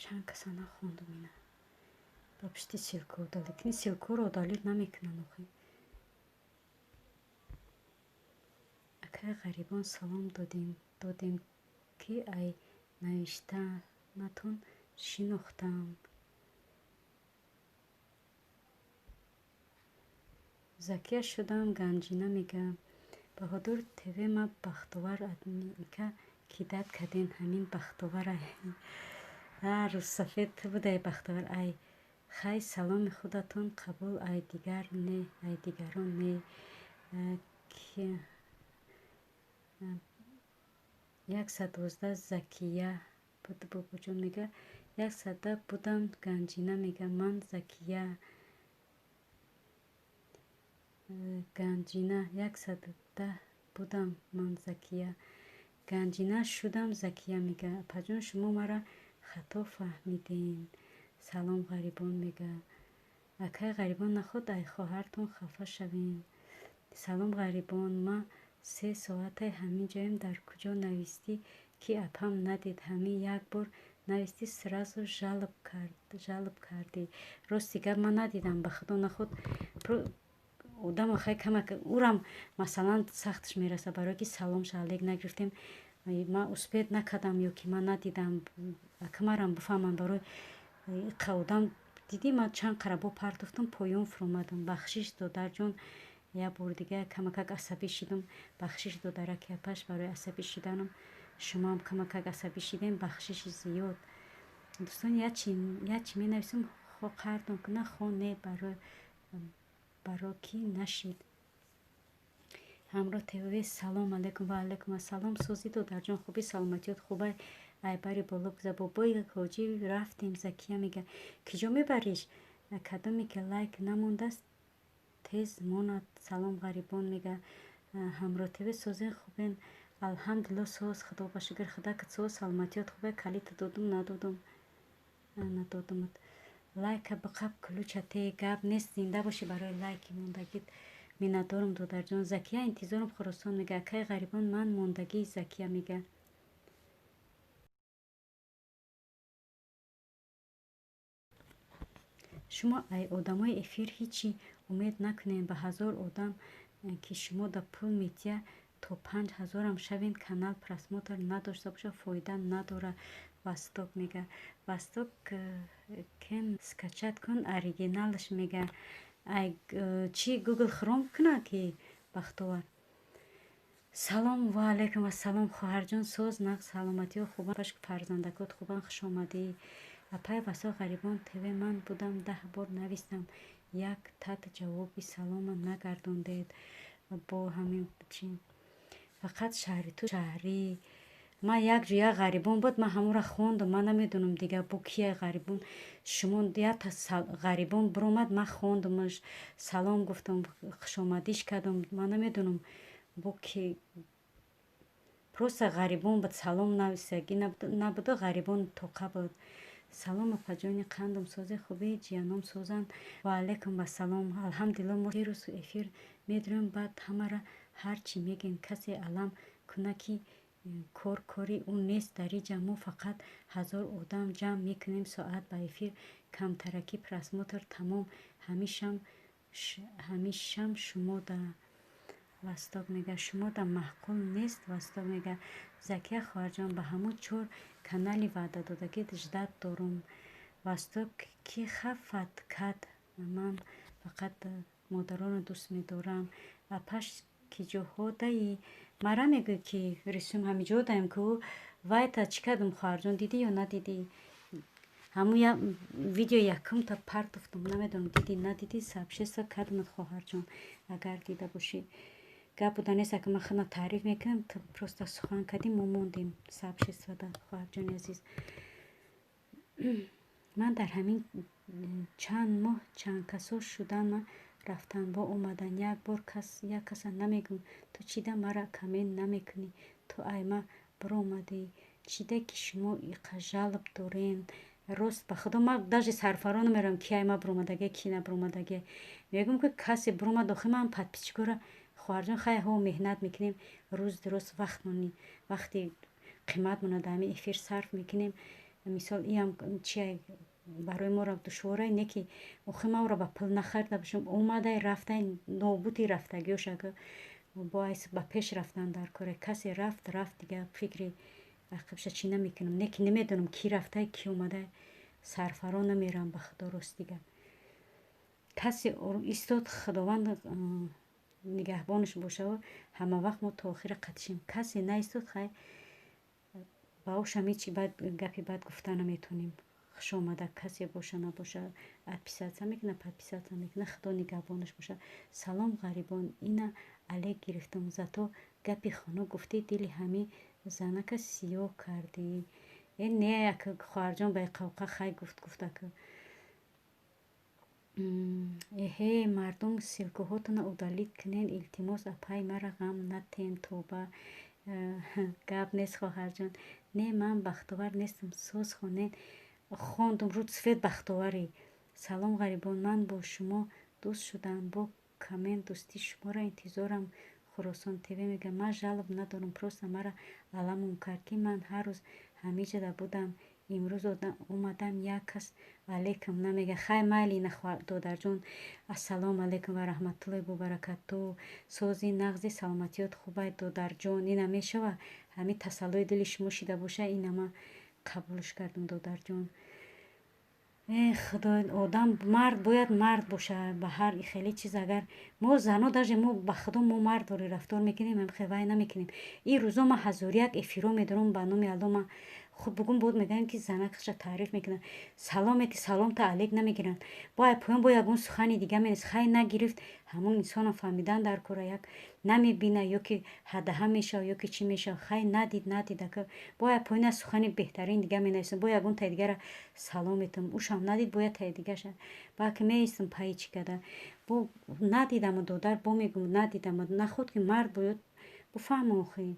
Чанд каса нахондум ина. Ба пишти ссылка удалить кунӣ, ссылкаро удалить намекунанд охи. Акай Ғарибон, салом додем, ки ай навиштанатон шинохтам. Закия шудам, Ганҷина мега. Баҳодур ТВ, ма Бахтовар админка кидат кардем, ҳамин Бахтовар. Рӯзсафед, ту будай, Бахтовар. Ай хай, саломи худатон қабул, ай дигар не, ай дигарон не. 112 Закия буд, бобоҷон мега. 100 будам, Ганҷина мега. Ман Закия. Ганҷина, 110 будам ман Закия. Ганҷина шудам, Закия мега. Апаҷон, шумо маро хато фаҳмидем. Салом, Ғарибон мега. Акай Ғарибон, наход ай хоҳартон хафа шавем. Салом, Ғарибон, ма 3 соатай ҳамин ҷоем, дар куҷо навистӣ, ки апам надид? Ҳамин як бор навистӣ, сразу жалоб кардӣ. Рости гап, ман надидам, ба худо. Наход одам хай камак урам, масалан, сахтш мераса, барое ки саломша алек нагирифтем. Ман успеть накардам ё ки ман надидам, акамарам бифаҳмам. Барои иқа одам дидӣ, ман чанд қарабо партофтам, поён фуромадам. Бахшиш, додарҷон, як бори дига камакак асабӣ шидам. Бахшиш, додараки апаш, барои асабӣ шиданам. Шумоам камакак асабӣ шидем, бахшиши зиёд. Дӯстон, як чи менависам, хо қардон куна, хо не, баро ки нашид. Ҳамроҳ ТВ, салом алейкум. Ва алейкум ассалом. Сӯзи, додарҷон, хубӣ, саломатиёт хубай? Айбари боло гуза, бобои ҳоҷӣ рафтем, Закия мега. Киҷо мебариш? Кадоме ки лайк намондааст, тез монад. Салом, Ғарибон мега. Ҳамроҳ ТВ, созен, хубен? Алҳамдулилло, соз, худо ба шукр. Худакат соз, саломатиёт хубе? Калита додум, надодум? Надодумат. Лайка биқаб, ключа те, гап нест. Зинда бошӣ, барои лайки мондагит миннатдорам, додарҷон. Закия, интизорам, Хуросон мега. Акай Ғарибон, ман мондагии Закия мега. Шумо ай одамои эфир ҳичи умед накунед. Ба 1000 одам ки шумо да пул метия, то 5000-ам шавен, канал просмотр надошта боша, фоида надора. Восток мега. Восток кен скачать кун, оригиналаш мега. Ай чи, Гугл Хром куна ки, Бахтовар. Салом. Ва алайкум ассалом, хоҳарҷон. Соз, нағз, саломатиҳо хубан, фарзандакот хубан? Хушомадӣ, апай Васо. Ғарибон ТВ, ман будам, 10 бор навистам, як тат ҷавоби салома нагардондед. Бо ҳамин чи фақат шаҳри ту шаҳрӣ. Ман як ҷо як Ғарибон буд, ман ҳамонро хондам. Ман намедонам дига бо кия Ғарибон. Шумо якта Ғарибон биромад, ман хондамаш, салом гуфтам, хушомадиш кардам. Ман намедонам бо ки, просто Ғарибон буд, салом нависагӣ набуда, Ғарибон тоқа буд. Салом, апаҷони қандам, сози, хубӣ, ҷияном созанд? Ва алайкум ассалом. Алҳамдулилло, мо 3 рӯз эфир медурем, баъд ҳамара ҳар чӣ мегӯем, касе алам куна, ки кор кори ӯ нест. Дар иҷа мо фақат 1000 одам ҷамъ мекунем, соат ба эфир, камтараки просмотр, тамом. Ҳамишам шумо да Восток мега, шумо да маъқул нест. Восток мега. Закия хоҳарҷон, ба ҳамун чор канали ваъдадодагӣ ждать дорум. Восток, ки хафат кард? Ман фақат модаронро дӯст медорам. Апаш, ки ҷоҳо даи? Мара мегӯй, ки рисум ҳамиҷо даем ку. Вайта чӣ кардум, хоҳарҷон, дидӣ ё надидӣ? Ҳамун видео якумта партофтум, намедонам, дидӣ, надидӣ. Сообщество кардумат, хоҳарҷон, агар дида бошӣ. Гап буда нест, ака, ман худна таъриф мекунам, ту просто сухан кардӣ, мо мондем сообществода, хоҳарҷони азиз. Ман дар ҳамин чанд моҳ чанд касо шудан, ман рафтан бо омадан, як бор як каса намегӯм: ту чида мара коммент намекунӣ, ту ай ма биромадӣ, чида ки шумо иқа жалоб дорен? Рост, ба худо, ман даже сарфаро намерам, ки ай ма биромадагия, ки набиромадагия. Мегӯм, ки касе биромад, охи ман подписчикора, хоҳарҷон, хай ҳо, меҳнат мекунем, рӯз дуруст вақтмони, вақти қиматмона дар ҳамин эфир сарф мекунем. Мисол, иам чи барои моро душворай, не ки охи ман ӯро ба пул нахарида бошам. Омадай, рафтай, нобуди рафтагиёш, ага боис ба пеш рафтан дар коре. Касе рафт, рафт, дига фикри ақибша чӣ намекунам. Не ки намедонам, ки рафтай, ки омадай, сарфаро намерам, ба Худо, рост. Дига касе истод, Худованд нигаҳбонаш бошаву ҳама вақт мо то охира қатишем. Касе наистод, хай, ба ошам ҳечи бад, гапи бад гуфта наметонем. Хушомада касе боша, набоша, отписаться мекуна, подписаться мекуна, Худо нигаҳбонаш боша. Салом, ғарибон, ина алек гирифтам, зато гапи хунук гуфтӣ, дили ҳами занака сиёҳ кардӣ. Э, не, хоҳарҷон, ба қавқа хай гуфт, гуфт ака. Эҳе, мардум, ссылкаҳотона удалить кунен, илтимос, апай, мара ғам натен, тоба. Гап нест, хоҳарҷон. Не, ман бахтовар нестам, соз хонен, хондум, рӯд свет бахтоварӣ. Салом, ғарибон, ман бо шумо дӯст шудам, бо коммент дӯстии шуморо интизорам. Хуросон ТВ мегӯяд: ман жалоб надорам, просто мара аламум кард, ки ман ҳар рӯз ҳамиҷода будам, имрӯз омадам, як кас алейкум намега. Хай, майли, додарҷон. Ассалому алайкум ва раҳматуллоҳи вабаракату. Сози, нағзи, саломатиёт хубай, додарҷон? Ина мешава, ҳамин тасаллои дили шумо шида боша, ина ман қабулш кардам, додарҷон. Э, Худо, одам мард бояд мард боша ба ҳар хеле чиз. Агар мо зано, даже мо, ба Худо, мо мард дори рафтор мекунем, хел вай намекунем. Ин рӯзо ман ҳазору як эфиро медорам, ба номи Алло, ман хуб бугум, буд мегӯям, ки занакша таъриф мекунад, саломе ки саломта алек намегиранд, бо ай поён бо ягон сухани дига менес. Хай, нагирифт, ҳамон инсонам фаҳмидан дар кора, як намебина, ё ки ҳадаҳа мешава, ё ки чӣ мешава. Хай, надид, надид, ака, бо ай поён як сухани беҳтарин дига менависам, бо ягон таи дигара салом метам, ушам надид, бо як таи дигаша ба ки меистам пайи чӣ када, бо надидаму, додар, бо мегӯм, надидаму, наход ки мард бояд буфаҳма охи.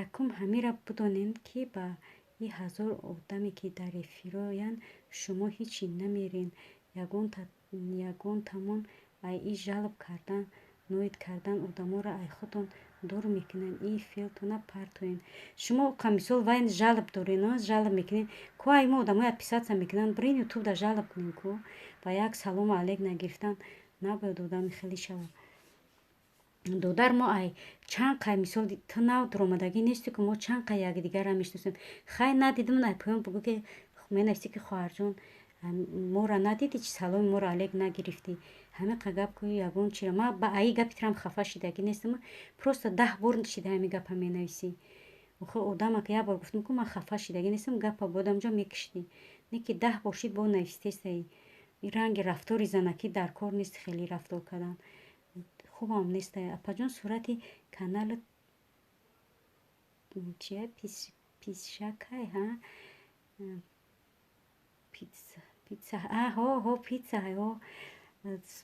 Якум ҳамира бидонем, ки ба и ҳазор одаме, ки дар эфироянд, шумо ҳичи намерен, ягонтамон ай и жалоб кардан, ноид кардан одаморо ай худтон дур мекунанд. И феълтона партоен. Шумо ка мисол вай жалоб дорен, жалоб мекунед ку, ай мо одамои отписаться мекунанд, бирен Ютубда жалоб кунем ку. Ба як салому алейк нагирифтан набояд одами хеле шавад. Додар, мо ай чанд қай, мисол, ту нав дуромадагӣ нестӣ ку, мо чанд қай якдигарра мешиносем. Хай, надидим, ай поён бугӯ, ки менависӣ, ки хоҳарҷон, моро надидӣ, чи саломи моро алек нагирифтӣ? Ҳамиқа гап кӯ, ягон чира ма ба аи гапи трам хафа шидагӣ нестам. Просто 10 бор шида ҳами гапа менависӣ. Охи, одама ки як бор гуфтам ку, ман хафа шидагӣ нестам, гапа бодамҷо мекиштӣ, не ки 10 бор шид, бо навистесаи. Ранги рафтори занакӣ дар кор нест, хеле рафтор кардан хубам нест. Апаҷон, сурати канали чия, писшакай, ҳа, пицца, пицца, ҳо, ҳо, пицца, ҳо,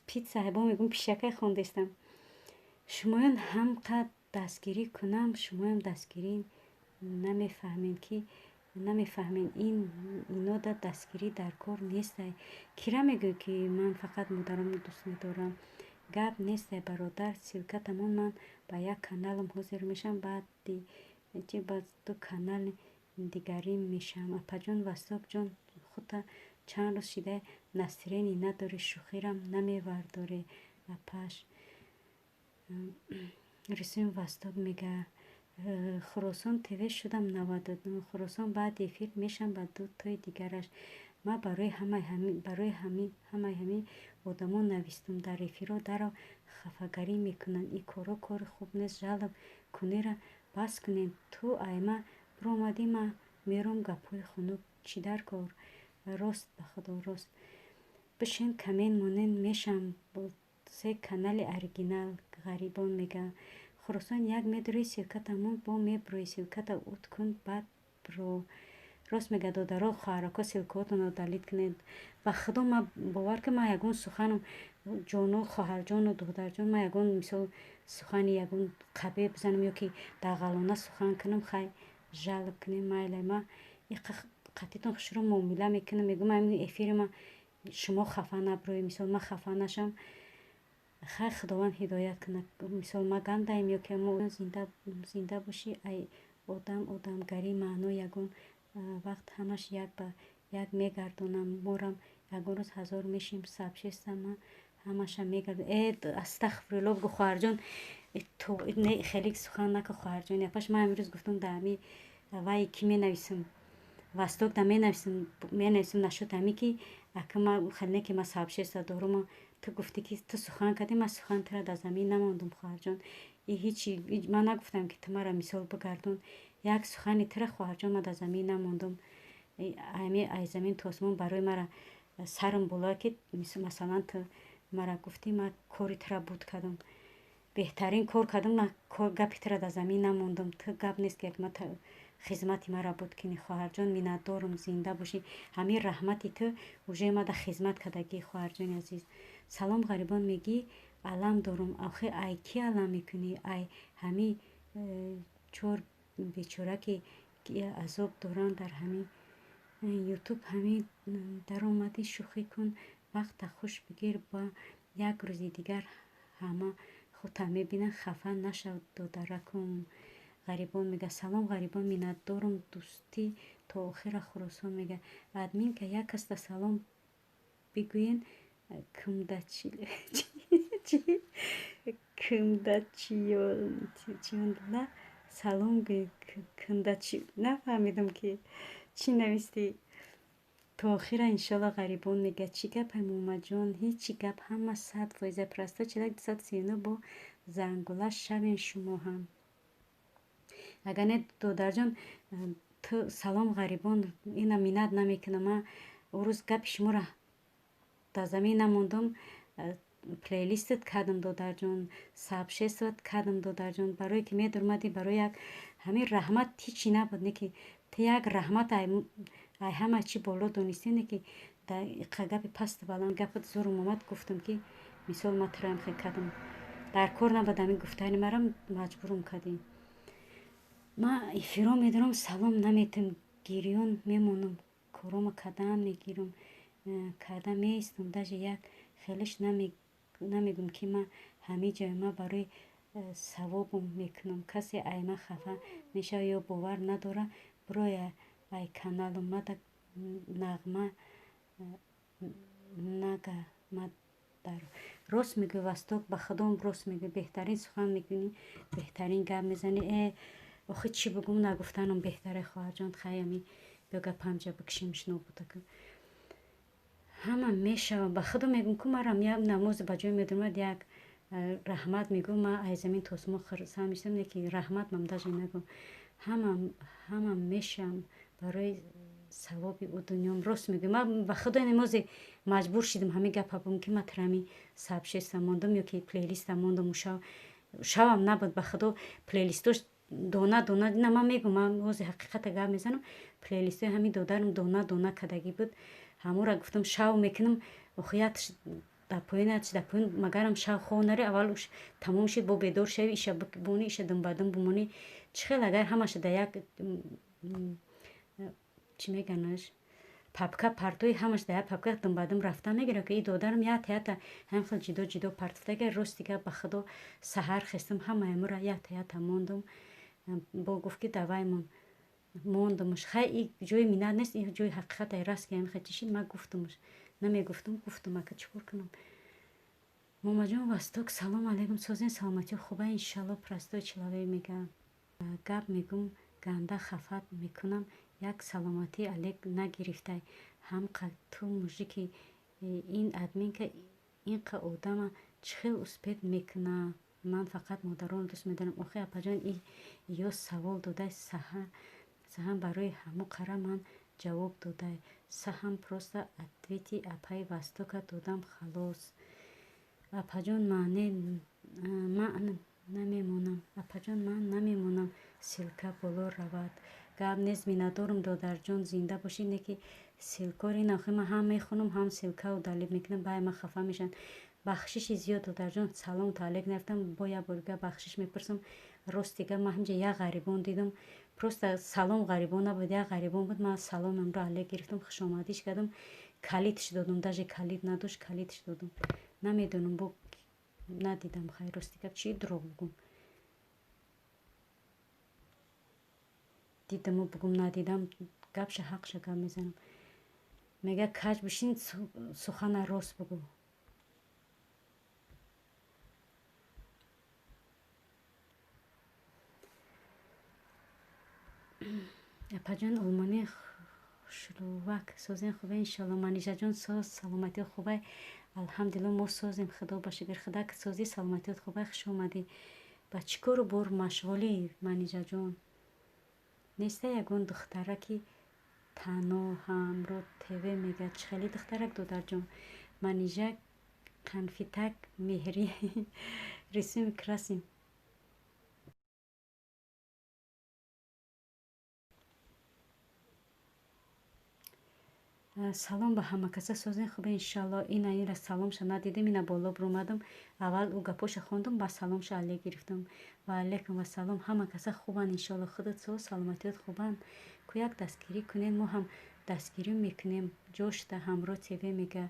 пицца, бо мегӯм, пишакай хондестам. Шумоён ҳам қад дастгирӣ кунам, шумоён дастгирӣ намефаҳмем, ки намефаҳмем, ин инода дастгирӣ дар кор нестай. Кира мегӯӣ, ки ман фақат модарамро дӯст медорам? Гап нестай, бародар, ссылка тамом. Ман ба як каналам ҳозир мешавам, баъди ба ду канали дигарӣ мешавам. Апаҷон, Вастокҷон, худта чанд рӯз шида настроение надорӣ, шӯхирам намевардорӣ, апаш. Рисуми Васток мега: Хуросон ТВ шудам 99. Хуросон, баъди эфир мешавам ба ду тои дигараш. Ман барои ҳамаи ҳамин одамон навистум, дар эфирҳо дарро хафагарӣ мекунанд. Ин корҳо кори хуб нест, жалоб кунира бас кунед. Ту айма биромадӣ, ман мером, гапҳои хунук чӣ дар кор? Рост, ба Худо, рост. Бишин, коммент монен, мешавам бо се канали оригинал. Ғарибон мега: Хуросон, як медурӣ, ссылка тамом, бо мебурӣ, ссылката ут кун, баъд биро. Рост мега, додаро, хоҳарако, ссылкаҳотонро удалить кунед. Ба Худо, ман бовар ки ман ягон суханам, ҷону хоҳарҷону додарҷон, ман ягон мисол сухани ягон қабеҳ бизанам ё ки дағалона сухан кунам, хай, жалоб кунем, майла. Ман қатитон хушрӯ муомила мекунам, мегӯям, ҳамин эфири ман шумо хафа набурӯед, мисол, ман хафа нашам. Хай, Худованд ҳидоят кунад. Мисол, ма гандаем ё ки мо зинда бошӣ, ай одам одамгарӣ маъно ягон. Вақт ҳамаш як ба як мегардонам. Морам ягон рӯз ҳазор мешим. Сообщество ҳамаша мегардон. Э, астағфирулло, бугӯ, хоҳарҷон, не, хеле сухан нака, хоҳарҷон. Япаш ман имрӯз гуфтам, да ҳами вай ки менависам, Восток да менависам, нашуд ҳами ки ака ма хеле не ки ма сообщество дорум. Ту гуфтӣ ки ту сухан кардӣ, ман сухан тура дар замин намондум, хоҳарҷон. И ҳичи ман нагуфтам, ки ту мара мисол бигардон. Як сухани тура, хоҳарҷон, ман дар замин намондум. Ами ай замин то осмон барои мара сарам боло, ки масалан ту мара гуфтӣ, ман кори тура буд кардам, беҳтарин кор кардам. Ман гапи тура дар замин намондум. Ту гап нест, ки ма хизмати мара буд кунӣ, хоҳарҷон. Миннатдорум, зинда бошӣ. Ҳамин раҳмати ту уже ма да хизмат кардагӣ, хоҳарҷони азиз. Салом, ғарибон, мегӣ, алам дорум. Охи ай кӣ алам мекунӣ? Ай ҳами чор бечора ки азоб доранд дар ҳамин Ютуб. Ҳамин даромадӣ, шӯхӣ кун, вақта хуш бигир, ба як рӯзи дигар ҳама худта мебинанд. Хафа нашав, додаракум. Ғарибон мега: салом, ғарибон, миннатдорум, дӯстӣ то охира. Хуросон мега: админка, як касда салом бигӯен. Кымдачиёнла салом гӯй. Кымдачи, нафаҳмидам, ки чӣ навистӣ. То охира, иншолло. Ғарибон мега: чӣ гапай, Муҳаммадҷон? Ҳечи гап, ҳама 100%. Простой человек 239, бо зангула шавен шумо ҳам. Агар не, додарҷон, ту салом, ғарибон, ина миннат намекунам. Ман он рӯз гапи шуморо дар замин намондум, плейлистат кардам, додарҷон, сообществоат кардам, додарҷон, барое ки медурмадӣ, барои як ҳамин раҳмат ҳичи набуд, не ки ту як раҳмат ай ҳама чӣ боло донистӣ, не ки гапи пасту баланд гапат зурум омад. Гуфтам, ки мисол ман тураам хел кардам, дар кор набуд. Ҳамин гуфтани марам маҷбурум кардӣ. Ман эфиро медорам, салом наметам, гирён мемонам, корома кардан мегирам, карда меистам. Даже як хелеш намегӯм, ки ман ҳамин ҷои ман барои савобам мекунам. Касе ай ман хафа мешавад ё бовар надорад, бироя ай каналам. Мада нағма нага дар рост мегӯй. Восток, ба худом, рост мегӯй, беҳтарин сухан мекунӣ, беҳтарин гап мезанӣ. Э, охи, чӣ бигӯм, нагуфтанам беҳтаре, хоҳарҷон. Хай, ами биё, гапамҷа бикшимш нобудак. Ҳама мешавам, ба худо мегӯм, ку марам як намози ба ҷой медурмад, як раҳмат мегӯм, ман ай замин то осмон хурсанд мешавам, не ки раҳмат мам даже нагӯм. Ҳама мешавам барои савоби ӯ дунём. Рост мегӯй, ман ба худо намозе маҷбур шидам ҳамин гапа бигӯм, ки ман трами сообщество мондам ё ки плейлиста мондам. Шавам набуд, ба худо, плейлистош дона дона. На, ман мегӯм, ман ҳози ҳақиқата гап мезанам. Плейлистои ҳамин додарам дона дона кардагӣ буд. Ҳамонро гуфтам, шав мекунам. Охи ятш дар поён, ятш дар поён, магарам шав хов нари, аввал тамом шид, бо бедор шави, иша бонӣ, иша думбадум бимонӣ. Чӣ хел агар ҳамаша дар як, чӣ меганаш, папка партои, ҳамаш дар як папка думбадум рафта мегирад, ки и додарам ята ята ҳамин хел ҷидо ҷидо партофтага. Рости гап, ба худо, саҳар хестам, ҳамаи мура ята ята мондум. Бо гуфт, ки давай мон, мондумш. Хай, и ҷои миннат нест, и ҷои ҳақиқат ай раст, ки ҳамин хел чӣ шид. Ман гуфтумш, намегуфтум, гуфтум, ака, чӣ кор кунам? Момаҷон Восток, салом алейкум, созин, саломатӣ хуба, иншалло. Простой человек мега: гап мегӯм, ганда хафат мекунам. Як саломатӣ алек нагирифтай. Ҳамқа ту мужики, ин админка инқа одама чӣ хел успеть мекуна? Ман фақат модаронро дӯст медорам. Охи, апаҷон, ё савол додай саҳам, барои ҳамо қара ман ҷавоб додай. Саҳам просто ответи апаи Востока додам, халос. Апаҷон, ман намемонам, апаҷон, ман намемонам, ссылка боло равад. Гап нест, миннатдорум, додарҷон, зинда бошӣ. Не ки ссылкаро ин охи ман ҳам мехонам, ҳам ссылкаро удалить мекунам, баъд ман хафа мешавам. Бахшиши зиёд, додарҷон, салом тааллуқ наёфтам, бо як бор дигар бахшиш мепурсам. Рости гап, ман ҳамҷа як ғарибон дидам, просто салом ғарибон набуд, як ғарибон буд. Ман саломамро алек гирифтам, хушомадиш кардам, калидш додум, даже калид надошт, калидш додум. Намедонам, бо надидам. Хай, рости гап, чӣ дурӯғ бугум? Дидаму бугум, надидам. Гапша ҳақша гап мезанам. Мега, каҷ бишин, сухана рост бугӯ. Апаҷон, олмонӣ хушрӯвак созен, хубе, иншалло. Манижаҷон, соз, саломатӣ хубай, алҳамдулилло, мо созем, худо ба шукр. Худак созӣ, саломатиёт хубай, хуш омадӣ. Ба чӣ кору бор машғулӣ, Манижаҷон? Неста ягон духтараки тано ҳамро ТВ мега, чӣ хеле духтарак, додарҷон? Манижа конфетак меҳрӣ рисуем, красим. Салом ба ҳамакаса, созен, хубе, иншалло. Ина ира саломша надидем, ина боло буромадам. Аввал ӯ гапоша хондум, ба саломша алек гирифтам. Ва алайкум вассалом, ҳама каса хубанд, иншалло. Худат соз, саломатиёт хубанд? Ку як дастгирӣ кунед, мо ҳам дастгирӣ мекунем. Ҷошта ҳамроҳ ТВ мега.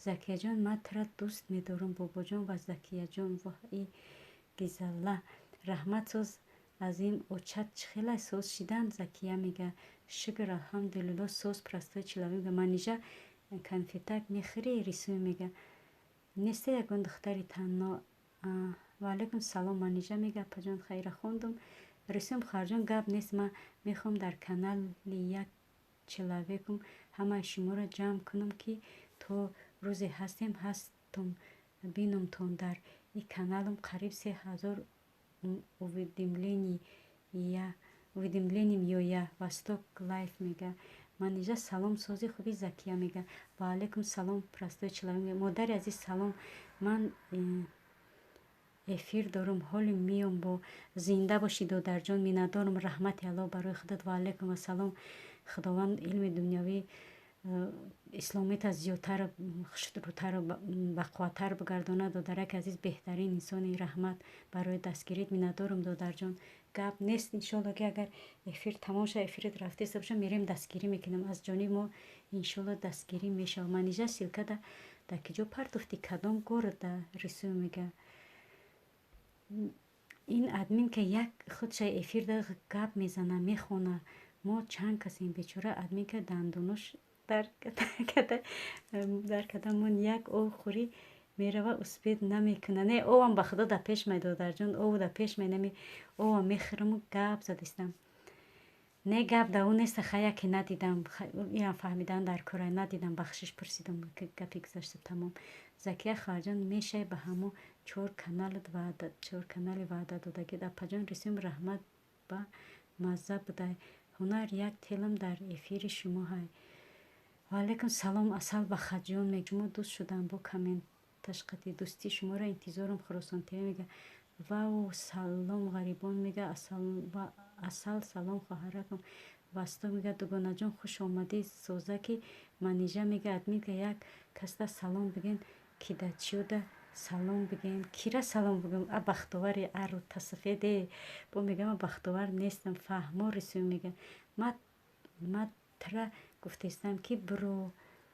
Закияҷон, ман тура дӯст медорам, бобоҷон ва Закияҷон. Воҳи гизалла, раҳмат, соз. Азим очат чӣ хелай, соз шидан? Закия мега, шукр, алҳамдулилло, соз, простой человек мега. Манижа конфетак мехӯрӣ, рисуй мега. Неста ягон духтари танно. Ва алайкум салом, Манижа мега, апаҷон, хайра хондум. Рисум хоҳарҷон, гап нест, ман мехоҳам дар канали як человекум ҳамаи шуморо ҷамъ кунам, ки то рӯзе ҳастем, ҳастум, бинумтон. Дар ин каналам қариб 3000 уведомление меоя. Восток Лайф мега. Манижа, салом, сози, хуби? Закия мега, ва алайкум салом, простой человек мега. Модари азиз, салом, ман эфир дорум, ҳоли миём бо. Зинда бошӣ, додарҷон, миннатдорум, раҳмати Аллоҳ барои худат. Ва алайкум ассалом, Худованд илми дунявӣ исломита зиёдтар, хушрӯтару бақувваттар бигардонад. Додараки азиз, беҳтарин инсони, раҳмат барои дастгирит, миннатдорум, додарҷон. Гап нест, иншолло, ки агар эфир тамом шава, эфирит рафтеста боша, мерем, дастгирӣ мекунем аз ҷониби мо, иншолло, дастгирӣ мешавад. Манижа, ссылкада дар ки ҷо партофтӣ, кадом города? Рисӯ мега. Ин админка як худша эфир да гап мезана, мехона. Мо чанд касем, бечора админка дандонош дар кадамон як об хӯрӣ мерава, успеть намекуна. Не, овам ба худо да пеш май, додарҷон, ову да пеш май, нами овам мехӯраму гап задистам. Не, гап да ӯ неста, хай, яке надидам, ирам фаҳмидан дар кора, надидам, бахшиш пурсидам, гапи гузашта тамом. Закия хоҳарҷон, мешай ба ҳамо чор каналат ваъда, чор канали ваъда додагид. Апаҷон Рисум, раҳмат, ба мазза будай. Ҳунар як телам дар эфири шумо ҳай. Ваалайкум салом, Асал Бахаҷон мега, шумо дӯст шудам, бо комменташқати дӯстии шуморо интизорам. Хуросон ТВ мега, вау, салом, ғарибон мега. Асал, салом, хоҳаракам. Васток мега, дугонаҷон, хуш омадӣ, созаки. Манижа мега, админка як касда салом биген, ки да чиёда салом биген? Кира салом бигӯм? А бахтовари ару тасафеде бо мегам, а бахтовар нестам, фаҳмо. Рисӯ мега, ма тра гуфтестам, ки биро.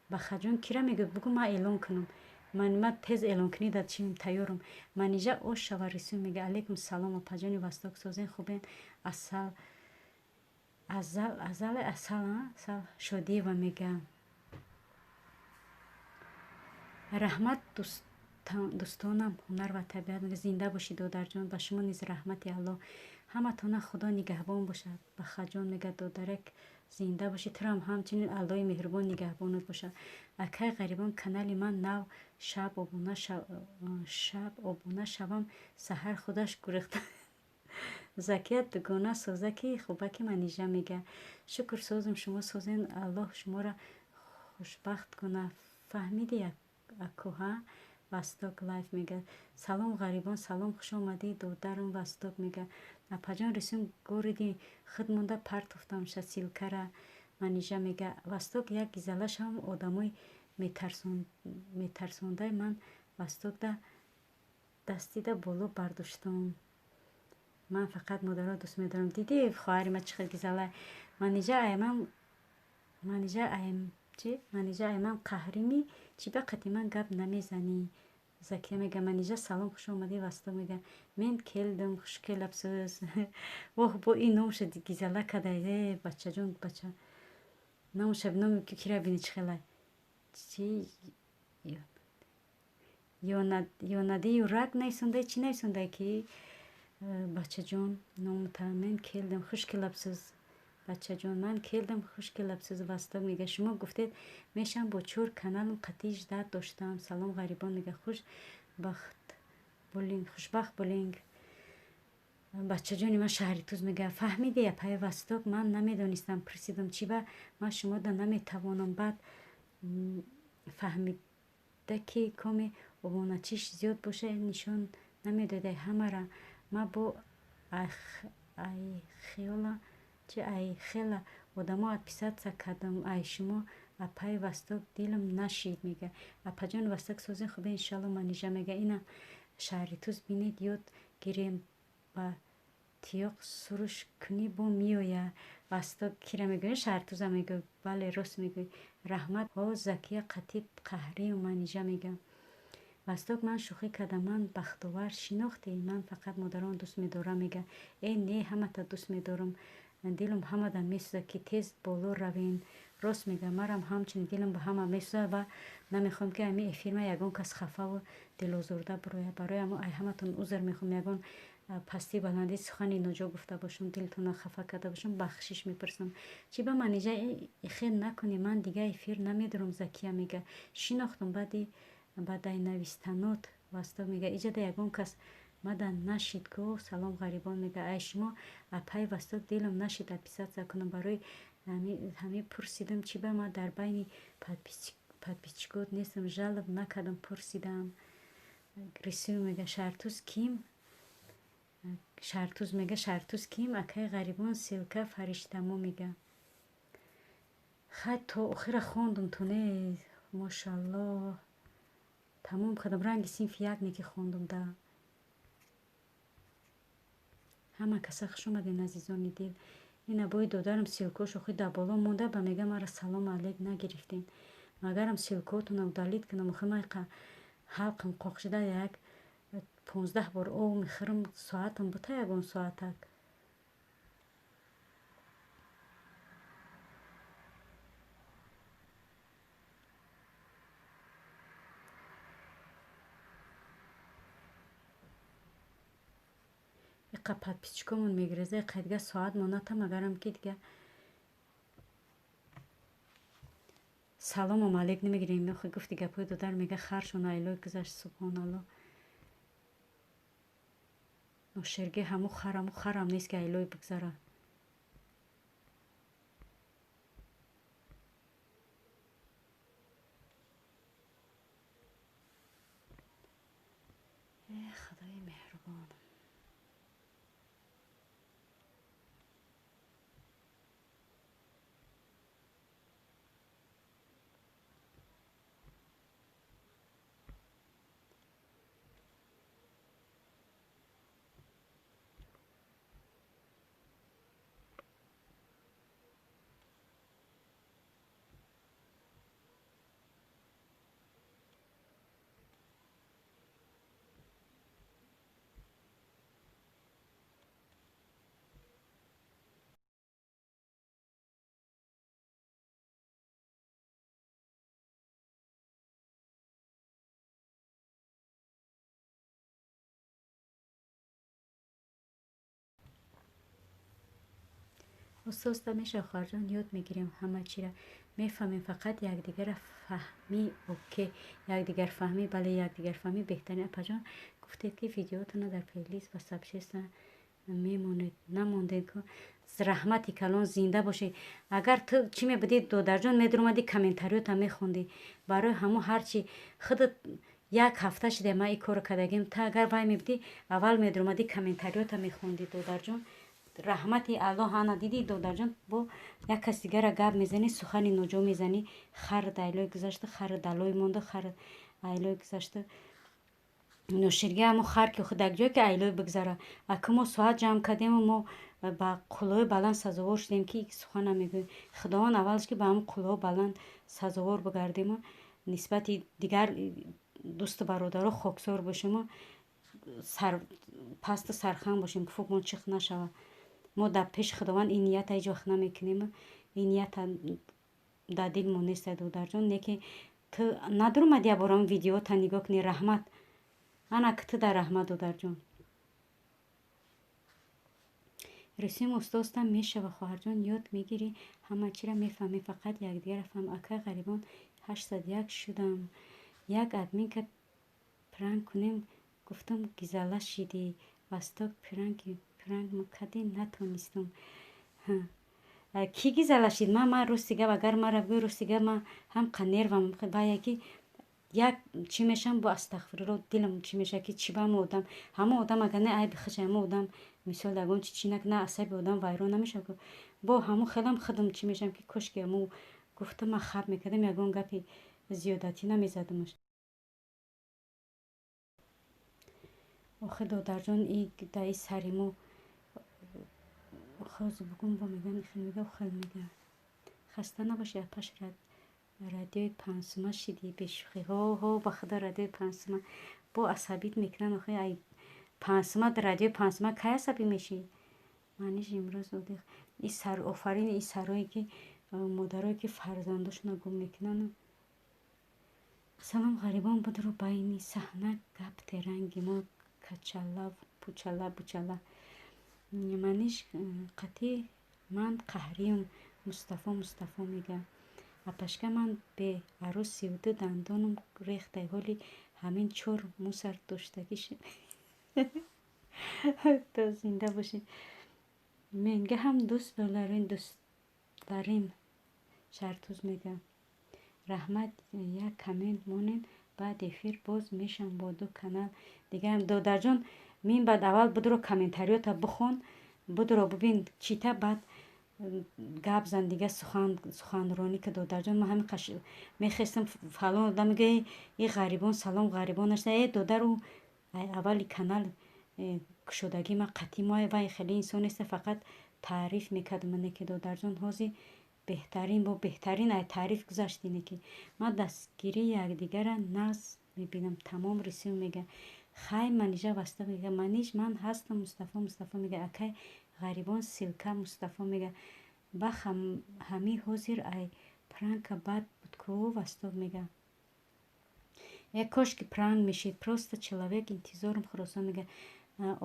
Бахаҷон, кира мегӯ, бугӯ, ман эълон кунам. Ман тез эълон кунӣ да чим тайёрам. Манижа ош шава. Рисӯ мега, алайкум салом, апаҷони Васток, созен, хубен? Асал, азал, азале, асал, асал Шодиева мега, раҳмат, дӯстонам. Ҳунар ва табиат мега, зинда бошӣ, додарҷон, ба шумо низ раҳмати Аллоҳ, ҳаматона Худо нигаҳбон бошад. Бахаҷон мега, додарак, зинда бошӣ, турам ҳамчунин Аллоҳи меҳрубон нигаҳбонат бошад. Акай ғарибон, канали ман нав, шаб обуна шавам, саҳар худаш гурехта. Закия дугона, созаки, хубаки? Манижа мега, шукр, созум, шумо созен, Аллоҳ шуморо хушбахт кунад. Фаҳмиди акуҳа. Восток Лайф мега, салом, ғарибон, салом, хуш омадӣ, додарам. Восток мега, апаҷон Рисум, городи худ монда партофтам ша ссылкара. Манижа мега, Восток як гизала шавам, одамои метарсондай. Ман Востокда дастида боло бардоштам. Ман фақат модарро дӯст медорам. Дидӣ, хоҳари ман чӣ хел гизала. Манижа айман, Манижа айм чи, Манижа айман қаҳримӣ, чӣ ба қати ман гап намезанӣ? Закия мега, Манижа, салом, хуш омадӣ. Восток мега, мен келдим, хуш келабсиз. Воҳ, бо ин номша гизала када, э бачаҷон, бача. Номша номи кира бини чӣ хела. Чи ёнади юрак нависондай, чӣ нависондай ки бачаҷон номта мен келдим, хуш келабсиз бачаҷон, ман келдим, хуш келабсиз. Восток мега, шумо гуфтед мешам бо чор каналам қатъи ждать доштам. Салом ғарибон мега, хушбахт булинг, хушбахт булинг. Бачаҷони ман шаҳри Туз мега, фаҳмиде апаи Восток, ман намедонистам, пурсидам чӣ ба ман шумода наметавонам. Баъд фаҳмида ки коме обуначиш зиёд боша нишон намедодай ҳамара. Ма бо айхела чи айхела одамо отписаться кардам ай шумо апаи Восток, дилам нашид мега. Апаҷон Восток созин хубе иншалло. Манижа мега, ина шаҳри Туз бинед, ёд гирем, ба тиёқ суруш кунӣ бо меоя. Восток кира мегӯя, шаҳри Туза мегӯ. Бале, рост мегӯй, раҳмат. Ҳо Закия қатиб қаҳрию Манижа мега. Восток, ман шӯхӣ кардам, ман бахтовар шинохтӣ, ман фақат модарон дӯст медорам мега. Э не, ҳамата дӯст медорам, дилам ҳамада месӯзад ки тез боло равен. Рост мега, марам ҳамчунин дилам ба ҳама месӯзад ва намехоҳам ки ами эфирма ягон кас хафаву дилозурда бирояд. Барои ҳамо ай ҳаматон узр мехоҳам, ягон пастӣ баландӣ сухани ноҷо гуфта бошам, дилтонро хафа карда бошам, бахшиш мепурсам. Чӣ ба Манижа ихел накунӣ, ман дига эфир намедорам. Закия мега, шинохтам баъди баъдай навистанот. Восток мега, иҷада ягон кас мада нашид ку. Салом ғарибон мега, ай шумо апаи Восток дилам нашид отписаться кунам, барои ҳами пурсидам чӣ ба ман дар байни подписчикот нестам, жалоб накардам, пурсидам. Рисую мега, шаҳртуз ким? Шаҳртуз мега, шаҳртуз ким? Акаи ғарибон ссылка фариштамо мега. Хай то охира хондум ту не, мошаллоҳ, тамом кардам, ранги синфи як не ки хондум да. Ҳама каса хуш омаден, азизони дил. Ина бои додарам ссылкош охи дар боло монда, ба мега мара салом алейк нагирифтен. Магарам ссылкотона удалить кунам, охи ман ҳалқам қоқ шуда, як 15 бор об мехӯрам, соатам бута ягон соатак. Иқа подписчикомон мегиреза, иқа дига соат моната, магарам ки дига салому алейк намегирем. Охи гуфти гапҳои додар мега, харшон айлой гузашт, субҳоналло. Ношерге ҳаму хараму харам нест ки айлой бигзара. Э худои меҳрубон. Оста меша хоҳарҷон, ёд мегирем, ҳама чира мефаҳмем, фақат якдигарра фаҳмӣ. Оке, якдигарфаҳмӣ, бале, якдигарфаҳмӣ беҳтарин. Апаҷон, гуфтед ки видеотонро дар плейлист ва сообщество мемонед, намондед ку. Раҳмати калон, зинда бошед. Агар ту чӣ мебудӣ додарҷон, медуромадӣ, комментариёта мехондӣ. Барои ҳамо ҳарчи худат як ҳафта шида ман ин корро кардагим, ту агар вай мебудӣ, аввал медуромадӣ, комментариёта мехондӣ додарҷон. Раҳмати Аллоҳ. Ана дидӣ додарҷон, бо як кас дигара гап мезанӣ, сухани ноҷо мезанӣ, хар дайлой гузашта, хар далой монда, хар айлой гузашта. Ноширги ҳамо хар ки худ як ҷое ки айлой бигзара. Аку мо соат ҷамъ кардему мо ба қуллаҳои баланд сазовор шудем ки сухана мегӯем. Худованд аввалш ки ба ҳамон қуллаҳо баланд сазовор бигардему, нисбати дигар дӯсту бародаро хоксор бошему, пасту сархам бошем, пуфукмон чихт нашавад. Мо дар пеши Худованд ин нията ҳеҷ вақт намекунем, ин нията Дар дил монеста, додарҷон, не ки ту надурмад, як борам видеота нигоҳ кунӣ. Раҳмат, ана ки ту дар раҳмат, додарҷон. Русим устозтам мешава, хоҳарҷон, ёд мегирӣ, ҳама чиро мефаҳмӣ, фақат якдигарро фаҳм. Акай Ғарибон, 801 шудам. Як админка пранк кунем гуфтам, гизала шидӣ. Восток пранк кардӣ, натонистам. Кӣ гизала шид? Ман рости гап, агар мара бигӯи рости гап, ман ҳам қа нервам вая ки як чӣ мешавам, бо астағфирулло, дилам чӣ мешавад, ки чӣ ба ҳамон одам, ҳамон одам агар не айби худша, ҳамон одам мисол ягон чи чӣ накунад, асаби одам вайрон намешавад. Бо ҳамон хелам худам чӣ мешавам, ки кошки ҳамон гуфтам, ман хаб мекардам, ягон гапи зиёдатӣ намезадамаш. Охи, додарҷон, и дар и сари мо охи бугум бо мегӯян, хел мега, хел мега. Хаста набошӣ, апаш, радиои панҷсума шидӣ, бешӯхӣ. Ҳо, ҳо, ба худо, радиои панҷсума бо асабит мекунанд. Охи, ай панҷсума, радиои панҷсума кай асабӣ мешӣ? Маниш имрӯз одих и сар, офарин и сарое ки модарое ки фарзандошонро гум мекунанд. Салом, Ғарибон, будро байни саҳна, гап теранги мо качала пучала бучала. Маниш қатъи ман қаҳриюм, Мустафо, Мустафо мега. Апашка, ман беарӯс 32 дандонам рехтай, ҳоли ҳамин чор мусар доштагӣ. То зинда бошӣ. Менга ҳам дӯст боларин, дӯстларим, Шартуз мега. Раҳмат, як коммент монед, баъд эфир боз мешавам бо ду канал дига. Додарҷон, мин баъд аввал будро комментариёта бихон, будро бибин чита, баъд гап зан, дига суханронӣ ка. Додарҷон, ман ҳамин мехестам, фалон одам мега: «И Ғарибон, салом, Ғарибон ашта». Э, додар, ӯ аввали канал кушодагӣ ман қатъи мо вай хеле инсон неста, фақат таъриф мекард мане ки додарҷон, ҳозир беҳтарин, бо беҳтарин ай таъриф гузаштине ки ман дастгирии якдигара нағз мебинам. Тамом, рисим мега. Хай, Манижа васта мега. Маниж, ман ҳастам, Мустафо, Мустафо мега. Акай Ғарибон, ссылка, Мустафо мега. Бах, ҳами ҳозир ай пранка бад буд ку, Восток мега. Э, кош ки пранк мешид, просто человек интизорум. Хуросон мега.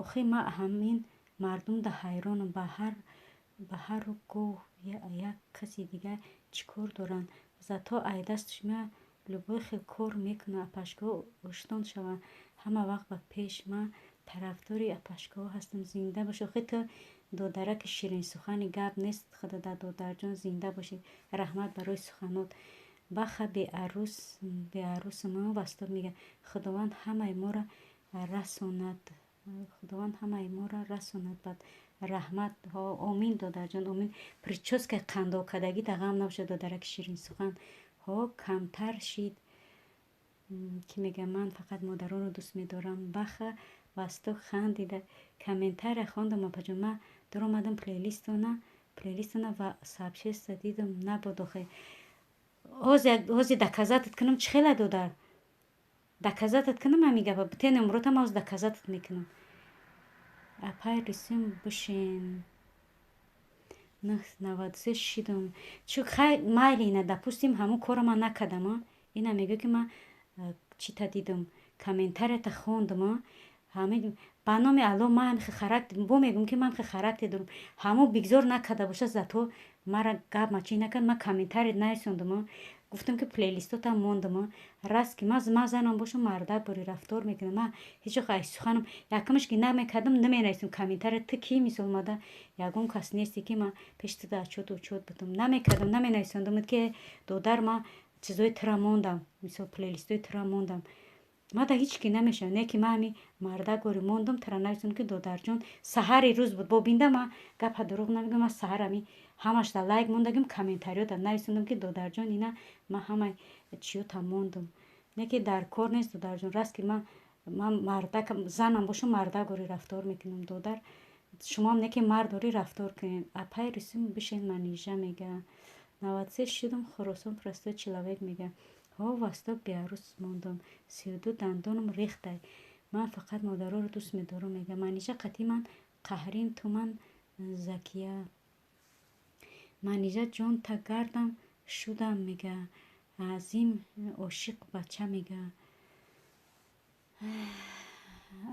Охи, ман ҳамин мардумда ҳайронам, ба ҳару гоҳ як каси дигар чӣ кор доранд? Зато ай дасташ меояд, любой хел кор мекунад. Апашкаҳо оштон шаванд, ҳама вақт ба пеш. Ман тарафдори апашкаҳо ҳастам, зинда бошӣ. Охи, ту додараки ширинсухани, гап нест, худода, додарҷон, зинда бошӣ, раҳмат барои суханот. Баха, беарӯс, беарӯсам, Восток мега. Худованд ҳамаи моро расонад, Худованд ҳамаи моро расонад бад раҳмат. Омин, додарҷон, омин. Прическаи қандокардагӣ да ғам набошад, додараки ширинсухан. Ҳо, камтар шид. Ки мега: «Ман фақат модаронро дӯст медорам». Баха, Восток хандида комментария хондам, апаҷон. Ман дуромадам плейлистона ва сообщество дидам, набуд. Охе, ҳозир доказать кунам, чӣ хела, додар, доказать кунам ҳамин гапа, те номротам ҳозир доказать мекунам. Апай, рисум бишин, 93 шидам. Чу хай, майли, ина, допустим, ҳамун корро ман накардам. Ина мегӯ ки ман чита дидам, комментарията хондам. Ҳамин ба номи Алло, ман ҳамихе характер, бо мегӯм ки ман ҳамихе характер дорам. Ҳамун бигзор накарда бошад, зато мара гап мачӣ накард. Ман комментарий нарисондам, гуфтам ки плейлистотам мондам. Раст ки ман занам бошам, мардак бори рафтор мекунам. Ман ҳеҷ вақт ай суханам якамаш ки намекардам, наменависам комментария. Ту ки, мисол, омада ягон кас несте ки ман пеши ту отчёт учёт будам. Намекардам, наменависондам ки додар, ман чизои тура мондам, мисол, плейлистои тура мондам. Мада ҳеҷ ки намешавад, не ки ман ҳами мардак бори мондам, тура нависондам ки додарҷон, саҳари рӯз буд, бобинда, ман гапа дурӯғ намегӯям. Ман саҳар ҳами ҳамашда лайк мондагим, комментариёта нависондам ки додарҷон, ина ман ҳамаи чиёта мондам. Не ки дар кор нест, додарҷон. Раст ки ман мардак, занам бошам, мардак бори рафтор мекунам. Додар, шумоам не ки мард дорӣ, рафтор кунед. Апай, рисум бишен, Манижа мега. 93 шудам, Хуросон, простой человек мега. Ҳо, Восток, беарӯс мондам, 32 дандонам рехтай. Ман фақат модароро дӯст медорам, мега. Манижа қатъи ман қаҳрин туман, Закия. Манижа ҷон, та гардам. Шудам мега, азим ошиқ бача мега.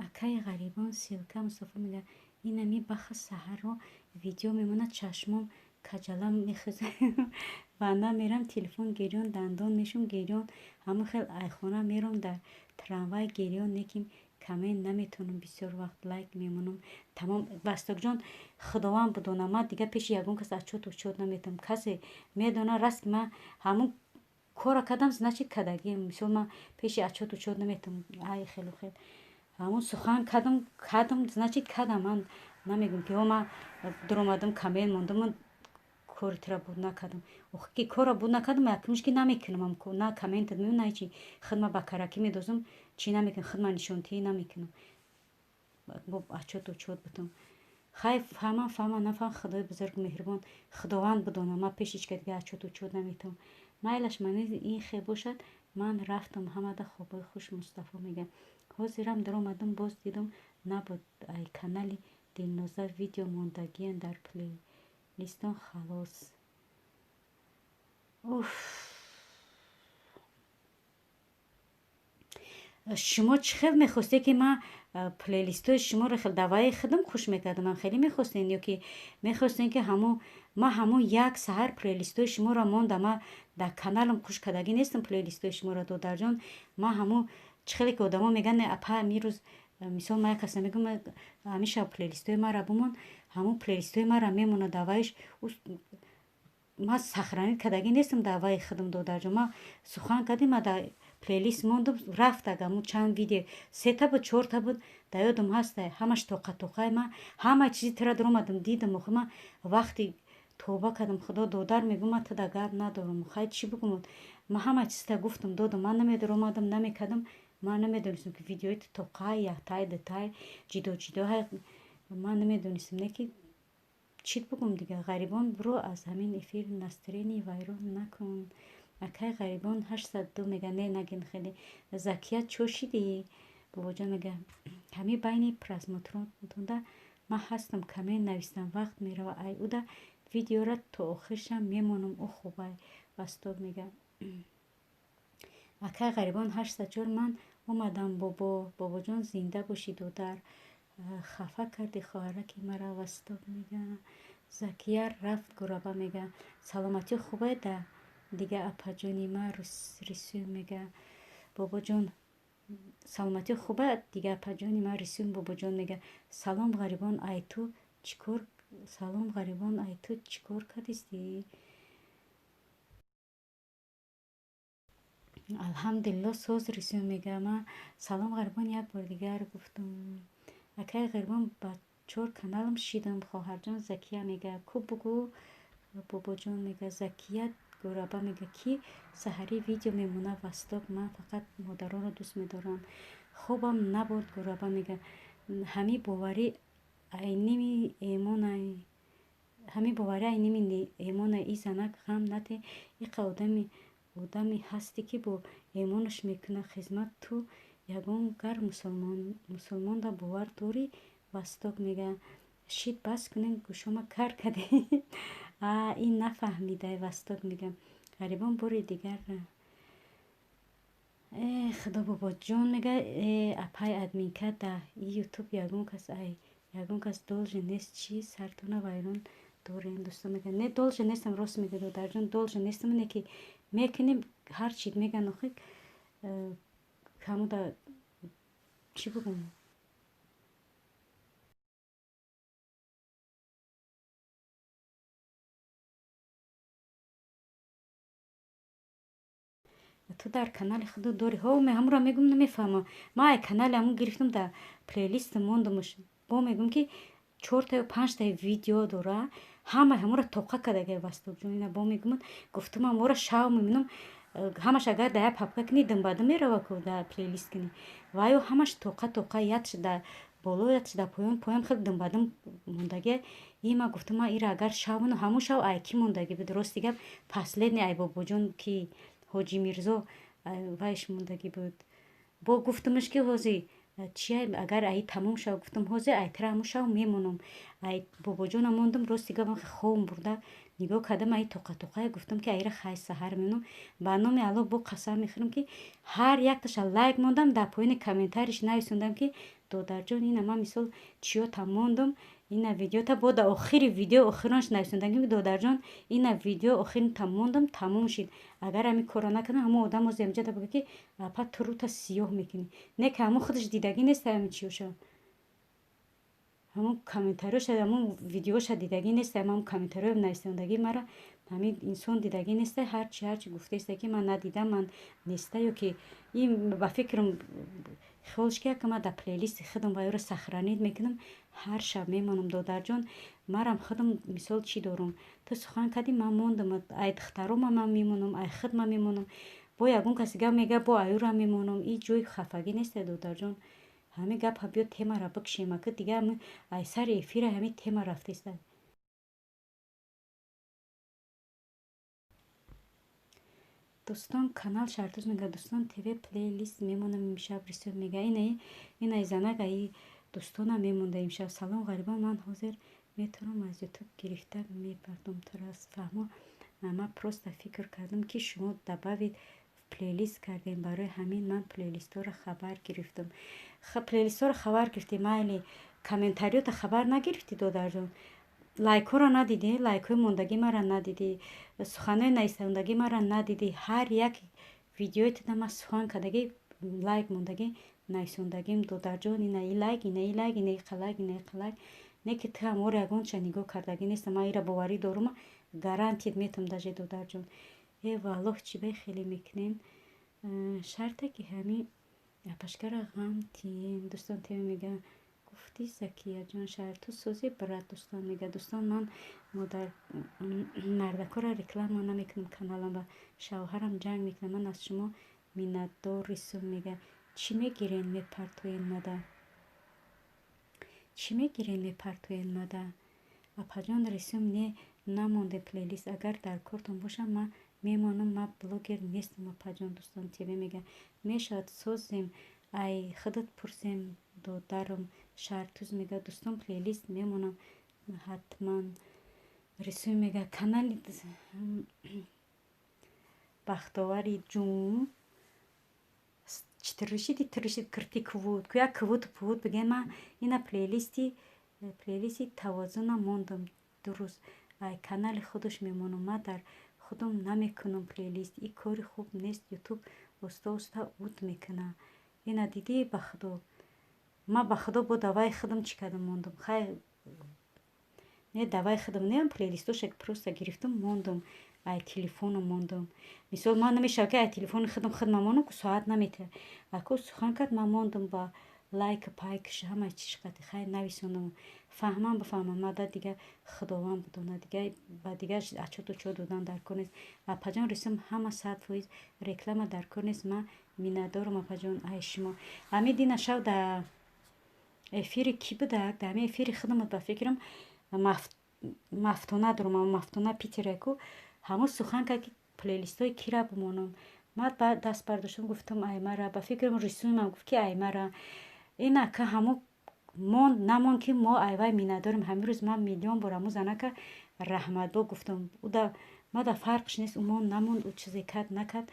Акаи ғарибон ссылка Мустафо мега, инами баха саҳарро видео мемонад, чашмом каҷала мехеза ванда мерам, телефон гирён, дандон мешум гирён, ҳамон хел айхона мером, дар трамвай гирён, неким коммент наметавонам, бисёр вақт лайк мемонам. Тамом, Вастокҷон, Худованд бидона, ман дигар пеши ягон кас отчёт учёт наметавонам. Касе медона, раст ки ман ҳамон кора кардам, значит кардагиам. Мисол, ман пеши отчёт учёт наметавонам, ай хелу хел. Ҳамон сухан кардам, кардам, значит кардам. Ман намегӯям ки ман дуромадам, коммент мондам, кори тира буд накардам. Охи ки кора буд накардам, якумш ки намекунам, на комментат меём, на ҳечи. Худма ба каракӣ медозам, чӣ намекунам, худма нишонтиҳӣ намекунам. Бо отчёт учёт бутам. Хай, фаҳмам, фаҳмам, нафаҳмам, Худои бузург меҳрубон, Худованд бидона, ман пеши ҳеч ка дига отчёт учёт наметавонам. Майлаш, мани ин хел бошад, ман рафтам, ҳамада хобҳои хуш. Мустафо мега, ҳозирам дуромадам, боз дидам, набуд. Ай канали Дилноза видео мондагиян дар плейлистон, халос. Уф, шумо чӣ хел мехостед, ки ман плейлистҳои шуморо хел даваи худам хуш мекардам? Ман хеле мехостем ё ки мехостем, ки ҳамон ман ҳамон як саҳар плейлистҳои шуморо мондам? Ман дар каналам хуш кардагӣ нестам плейлистҳои шуморо, додарҷон. Ман ҳамон чӣ хеле ки одамо мегӯянд, апа, имрӯз, мисол, ман як каса мегӯям, ҳамеша плейлистҳои маро бимон, ҳамон плейлистҳои маро мемонад даваиш. Ман сохранить кардагӣ нестам даваи худам, додарҷон. Ман сухан кардем, ман дар плейлист мондам, рафт. Ага чанд видео, сета буд, чорта буд, дар ёдам ҳаста, ҳамаш тоқа тоқаи. Ман ҳамаи чизи тира дуромадам, дидам. Охи ман вақти тавба кардам, Худо, додар, мегӯм, ман туда гап надорам. Хай, чӣ бигӯм? Ман ҳамаи чизта гуфтам, додам. Ман намедуромадам, намекардам, ман намедонистам, ки видеои тоқай, яктай, дутай, ҷидо ҷидо. Ман намедонистам, не ки чӣ бигӯм дигар. Ғарибон, биро, аз ҳамин эфир настроение вайрон накун. Акай ғарибон 802 мега, не, нагин хеле. Закия, чо шидӣ? Бобоҷон мега, ҳамин байни просмотротонда ман ҳастам, коммент навистам, вақт мерава. Ай уда видеора то охиршам мемонам, ӯ хубай. Васток мега, акай ғарибон 804, ман омадам, бобо. Бобоҷон, зинда бошӣ, додар, хафа карди хоҳараки мара. Васток мега, Закия рафт гураба мега, саломатӣ хубе да дига апаҷони ма рисӯм мега. Бобоҷон, саломатӣ хуба дига апаҷони ма рисӯм. Бобоҷон мега, салом ғарибон, ай ту чӣ кор? Салом ғарибон, ай ту чӣ кор кардистӣ? Алҳамдулилло, соз. Рисӯм мега, ма салом ғарибон як бор дигар гуфтам. Акай ғарибон, ба чор каналам шидам. Хоҳарҷон Закия мега, ку бугӯ. Бобоҷон мега, Закия гураба мега, ки саҳарӣ видео мемонад. Васток, ман фақат модаронро дӯст медорам. Хобам набурд. Гураба мега, ҳамин боварӣ айними эмонай, ҳамин боварӣ айними эмона. И занак ғам нате, иқа одами ҳастӣ, ки бо эмонаш мекунад хизмат. Ту ягон гар мусулмонда бовар дорӣ? Васток мега, шит, бас кунем, гӯшома кар кардем. А ин нафаҳмидай. Васток мега, ғарибон, бори дигар. Э худо, бобоҷон мега, э апай админка, да и ютуб ягон кас, ай ягон кас должен нест. Чӣ сартона вайрон дорем, дӯсто? Мега, не, должен нестам, рост мега, додарҷон, должен нестам, не ки мекунем ҳар чиз меган. Охи ҳамуда чӣ бугум? Ту дар канали худу дорӣ? Ҳо, ҳамуро мегӯм, намефаҳмам. Ман ай канали ҳамун гирифтам, дар плейлист мондамаш. Бо мегӯм, ки чортаю панҷтаи видео дора, ҳамаи ҳамуро тоқа кардагай. Вастокҷон, ина бо мегӯмад, гуфтам, ҳамуро шав мебинам. Ҳамаш агар дар як папка кунӣ, думбадум мерава ку, дар плейлист кунӣ, ваё ҳамаш тоқа тоқа, якш дар боло, якш дар поён, поён, хеле думбадум мондагия. И ман гуфтам, ман ира агар шав бинам, ҳамун шав ай кӣ мондагӣ буд? Рости гап, последний ай бобоҷон, ки Ҳоҷи Мирзо, вайш мондагӣ буд. Бо гуфтамаш, ки ҳозир Чия, агар аи тамом шав, гуфтам, ҳозир айтра ҳамун шав мемонам. Ай бобоҷона мондам, рости гап, хобм бурда, нигоҳ кардам, ай тоқа-тоқая, гуфтам, ки айра хай саҳар мемонам. Ба номи Аллоҳ бо қасам мехӯрам, ки ҳар якташа лайк мондам, дар поёни комментариш нависондам, ки додарҷон, ина ман мисол чиёта мондам, ина видеота, бо дар охири видео охиронаш нависондам, ки додарҷон, ина видео охирита мондам, тамом шид. Агар ҳамин корро накардам, ҳамон одам ози ҳамҷода бигӯ, ки апа, ту рута сиёҳ мекунӣ. Не, ки ҳамон худаш дидагӣ нест, ҳамин чиёша, ҳамон комментариёша, ҳамон видеоша дидагӣ нест, ҳамон комментариё нависондагӣ мара ҳамин инсон дидагӣ неста. Ҳарчи гуфтаеста, ки ман надидам, ман неста, ё ки ин ба фикрам хиёлш ки яка ман дар плейлисти худам вайро сохранить мекунам, ҳар шаб мемонам. Додарҷон, марам худам мисол чӣ дорум? Ту сухан кардӣ, ман мондам. Ай духтарома ман мемонам, ай худ ман мемонам, бо ягон каси гап мега, бо аюра мемонам. И ҷои хафагӣ неста, додарҷон. Ҳамин гапа биё, темара бикшем, ака, дига ай сари эфира ҳамин тема рафтеста. Дӯстон, канал Шартуз мега, Дӯстон ТВ плейлист мемонам имшаб. Рисо мега, инаи занак аи дӯстона мемонда имшаб. Салом, ғарибон, ман ҳозир метавонам аз Ютуб гирифта мепартом туро фаҳмо. Ман просто фикр кардам, ки шумо добавить в плейлист кардем, барои ҳамин ман плейлистҳоро хабар гирифтам. Плейлистҳоро хабар гирифтӣ, майли, комментариёта хабар нагирифтӣ, додарҷон. Лайкҳоро надидӣ, лайкҳои мондагӣ мара надидӣ, суханҳои нависондагӣ мара надидӣ. Ҳар як видеои туда ман сухан кардагӣ, лайк мондагӣ, нависондагим, додарҷон, ина и лайк, ина и лайк, ина иқа лайк, ина иқа лайк. Не ки ту ҳамора ягонча нигоҳ кардагӣ неста. Ман ира боварӣ дорум, гарантия метам даже, додарҷон. Э валлоҳ, чӣ бай хеле мекунем? Шарте ки ҳамин апашкара ғам тием. Дӯстон ТВ мега, гуфтӣ, Закияҷон, Шарту сӯзи брат. Дӯстон мега, дӯстон, ман модар мардакора реклама намекунам каналам, ба шавҳарам ҷанг мекунам. Ман аз шумо миннатдор. Рисум мега, чӣ мегирен, мепартоен мада? Чӣ мегирен, мепартоен мада? Апаҷон, рисум, не, намонде плейлист. Агар дар кортон бошам, ман мемонам, ман блогер нестам, апаҷон. Дӯстон ТВ мега, мешавад, созем, ай худат пурсем, додарам. Шартуз мега, дӯстон плейлист мемонам ҳатман. Рисум мега, канали Бахтовари ҷум читришиди тришид кирти квуд ку як квуд пвуд бигем. Ман ина плейлисти тавозуна мондам. Дуруст, ай канали худаш мемонам, ман дар худам намекунам плейлист, и кори хуб нест, Ютуб оста оста уд мекуна. Ина дидӣ, ба худо, ман ба худо бо даваи худам чӣ кардам, мондам. Хай, не, даваи худам не, плейлистоша просто гирифтам, мондам, ай телефоном мондам. Мисол, ман намешавад, ки ай телефони худам худма монам, ку соат наметавад. Аку сухан кард, ман мондам ба лайк пайкш, ҳама чиш қати. Хай, нависонам, фаҳмам, бифаҳмам, мада дига худованд бидонад, дига ба дига ачоту чо додан дар кор нест. Апаҷон рисум, ҳама 100% реклама дар кор нест. Ман миннатдорам, апаҷон, ай шумо. Ҳамин дина шав дар эфири кӣ будак? Дар ҳамин эфири худамат, ба фикрам, Мафтуна дорум, Мафтуна Питереку ҳамон сухан кард, ки плейлистҳои кира бимонам. Ман даст бардоштам, гуфтам, ай мара, ба фикрам, рисумам гуфт, ки ай мара. Ин ака ҳамон монд, намонд, ки мо айвай миннатдорем. Ҳамин рӯз ман миллион бор ҳамун занака раҳматбо гуфтам. Уда мада фарқш нест, ӯ монд, намонд, ӯ чизе кард, накард,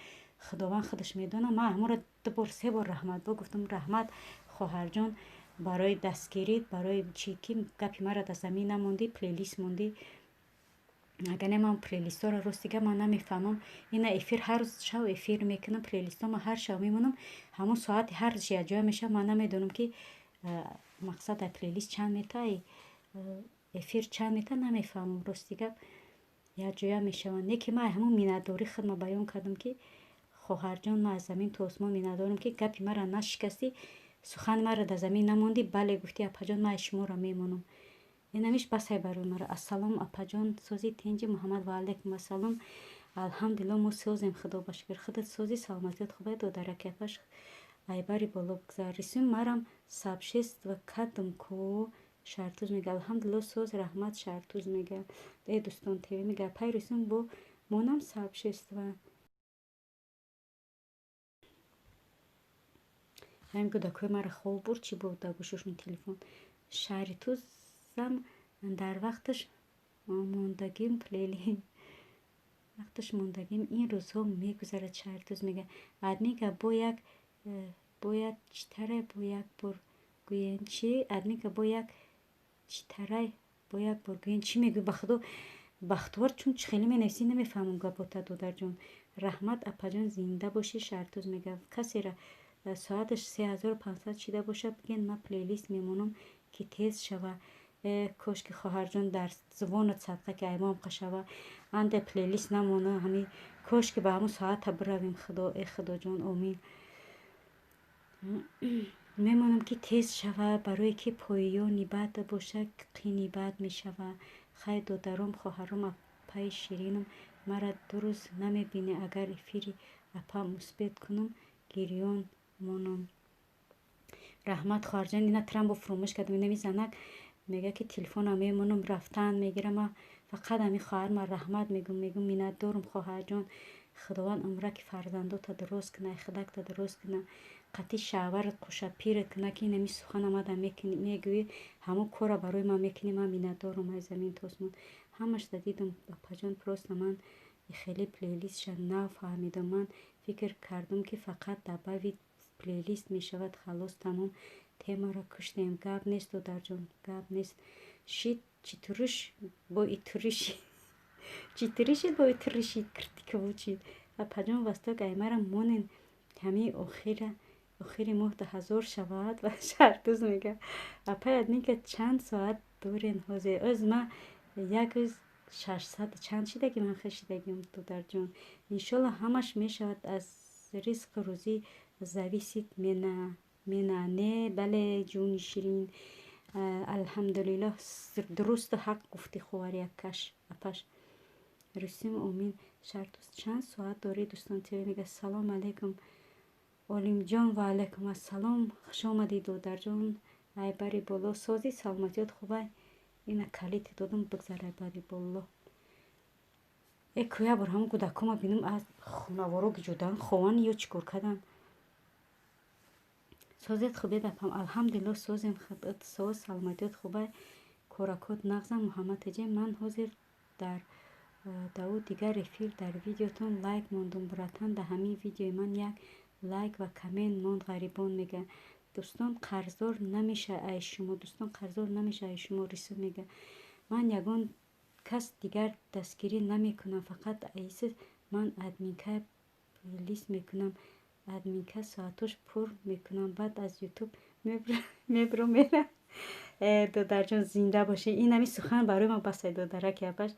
худованд худаш медонад. Ман ҳамонро ду бор, се бор раҳматбо гуфтам. Раҳмат, хоҳарҷон, барои дастгирит, барои чӣ ки гапи мара дар замин намондӣ, плейлист мондӣ. Агар не, ман плейлистҳоро, рости гап, ман намефаҳмам. Ина эфир ҳар шав эфир мекунам, плейлистҳо ман ҳар шав мемонам, ҳамон соати ҳар рӯз якҷоя мешавад. Ман намедонам, ки мақсад дар плейлист чанд мета, эфир чанд мета, намефаҳмам, рости гап, якҷоя мешаванд. Не ки ман ҳамон миннатдорӣ худма баён кардам, ки хоҳарҷон, ман аз замин то осмон миннатдорам, ки гапи мара нашикастӣ, сухани маро дар замин намондӣ, бале гуфтӣ, апаҷон, ман шуморо мемонам. Инамиш басай барои мара. Ассалом, апаҷон, сози, тинҷи? Муҳаммад, ва алайкум ассалом. Алҳамдулилло, мо созем, худо ба шукр. Худат сози, саломатият хубай, додараки апаш, айбари боло бигзар. Рисум, марам сообщество кардам ку. Шартуз мега, алҳамдулилло, соз, раҳмат. Шартуз мега, э Дӯстон ТВ мега, апай рисум, бо монам сообщество. Ҳамин кӯдакҳои маро хоб бурд, чӣ буд дар гӯшашон телефон. Шаҳри Тузам дар вақташ мондагим плейлист вақташ мондагим ин рӯзҳо мегузарад. Шаҳри Туз мега админка бо як бояд читарай бо як бор гӯен чӣ? Админка бо як читарай бо як бор гӯен чӣ мегӯй? Ба худо бахтовар чун чӣ хеле менависӣ намефаҳмам гапота, додарҷон. Раҳмат, апаҷон, зинда бошӣ. Шаҳртуз мега касера соаташ 3500 шида бошад, бигӯен, ман плейлист мемонам, ки тез шава. Кош ки хоҳарҷон дар звонат садқа ки аймом қашава анде плейлист намона ҳами кош ки ба ҳамун соата биравем. Худо, э худоҷон, омин. Мемонам, ки тез шава, барое ки поёни бад боша, қини бад мешава. Хай, додаром, хоҳаром, апаи ширинам, мара 2 рӯз намебинӣ. Агар эфири апам успеть кунам, гирён монам. Раҳмат, хоҳарҷон. Ина трамбо фуромӯш кардам. Инами занак мега, ки телефонам мемонам, рафтан мегирам. Ма фақат ҳами хоҳарма раҳмат мегӯм, мегӯм миннатдорум, хоҳарҷон. Худованд умраки фарзандота дуруст куна, худакта дуруст куна, қатъи шаварат қушапират куна, ки инами сухан омада мегӯӣ, ҳамон корра барои ман мекунӣ. Ман миннатдорум аз замин то осмон. Ҳамашда дидум, апаҷон, просто ман хеле плейлистша нафаҳмидам. Ман фикр кардум, ки фақат добавить плейлист мешавад, халос, тамом. Темаро куштем. Гап нест, додарҷон, гап нест. Шид читуриш бо итуриши читуришид бо итуришид критиковучид. Апаҷон, Восток аймара монен, ҳамин охира охири моҳ 2000 шавад. Ва Шаҳртуз мега апай админка чанд соат дорен ҳозир? Оз ма як рӯз 600 чанд шидагим, ман хел шидагим, додарҷон. Иншолло, ҳамаш мешавад, аз ризқу рӯзӣ зависит мена мена не. Бале, ҷуни ширин, алҳамдулиллоҳ, дурусту ҳақ гуфтӣ, ховари яккаш апаш русим. Омин. Шаҳртуз чанд соат дорӣ? Дӯстон ТВ мега салом алейкум, Олимҷон. Ва алайкум ассалом, хуш омадӣ, додарҷон. Ай бари боло, сози, саломатиёт хубай? Ина калити додум, бигзар ай бари боло. Э, кӯя бор ҳамун кӯдакҳома бинум, аз хонаворо гиҷодан хован ё чӣ кор кардан. Созет хубед, апам? Алҳамдулилло, созем, соз, саломатиёт хубай, коракот нағзам. Муҳаммад теҷе, ман ҳозир дар даву дигар эфир дар видеотон лайк мондум. Братан, дар ҳамин видеои ман як лайк ва коммент монд. Ғарибон мега дӯстон қарздор намеша ай шумо, дӯстон қарздор намеша ай шумо. Рису мега ман ягон кас дигар дастгирӣ намекунам, фақат аиси ман админка плейлист мекунам, админка соатош пур мекунам, баъд аз ютуб мебурам мерам. Додарҷон, зинда бошӣ. Ин ҳами сухан барои ман басай, додараки апаш,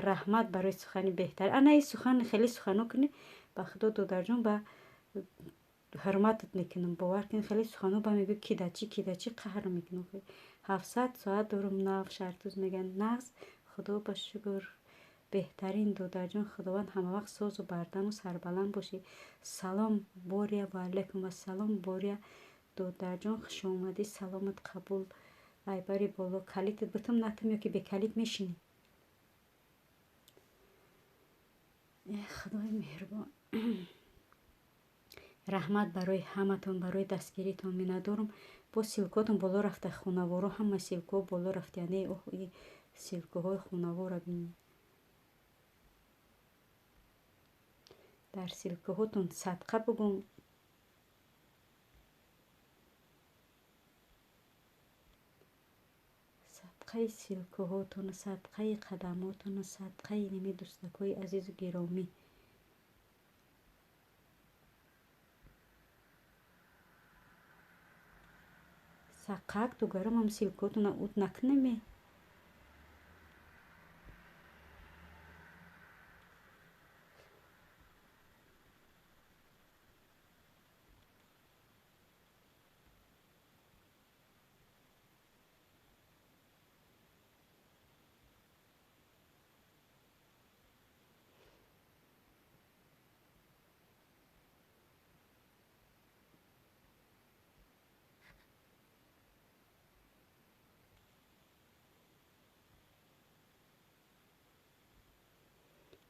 раҳмат барои сухани беҳтар. Ана ин сухан хеле сухано кунӣ, ба худо, додарҷон, ба ҳурматат мекунам, бовар кун. Хеле сухано ба мегӯ, кидачи кидачи қаҳр мекунам. 700 соат дорум нав. Шаҳртуз мегӯянд нағз, худо ба шукр, беҳтарин, додарҷон. Худованд ҳамавақт созу бардаму сарбаланд бошӣ. Салом, Бория. Ва алайкум ассалом, Бория додарҷон, хушомадӣ, саломат қабул. Ай бари боло, калитат бутум натум ё ки бекалит мешинӣ? Э худои меҳрубон, раҳмат барои ҳаматон, барои дастгиритон, миннатдорум. Бо ссылкотон боло рафта, хонаворо, ҳама ссылкаҳо боло рафта. Не, оҳ, ссылкаҳои хонаворо бин. Дар ссылкаҳотон садқа бугум. Садқаи ссылкаҳотону садқаи қадамотону садқаи ними дӯстакҳои азизу гиромӣ. Сақак дугарамам ссылкаҳотона ут накунеме.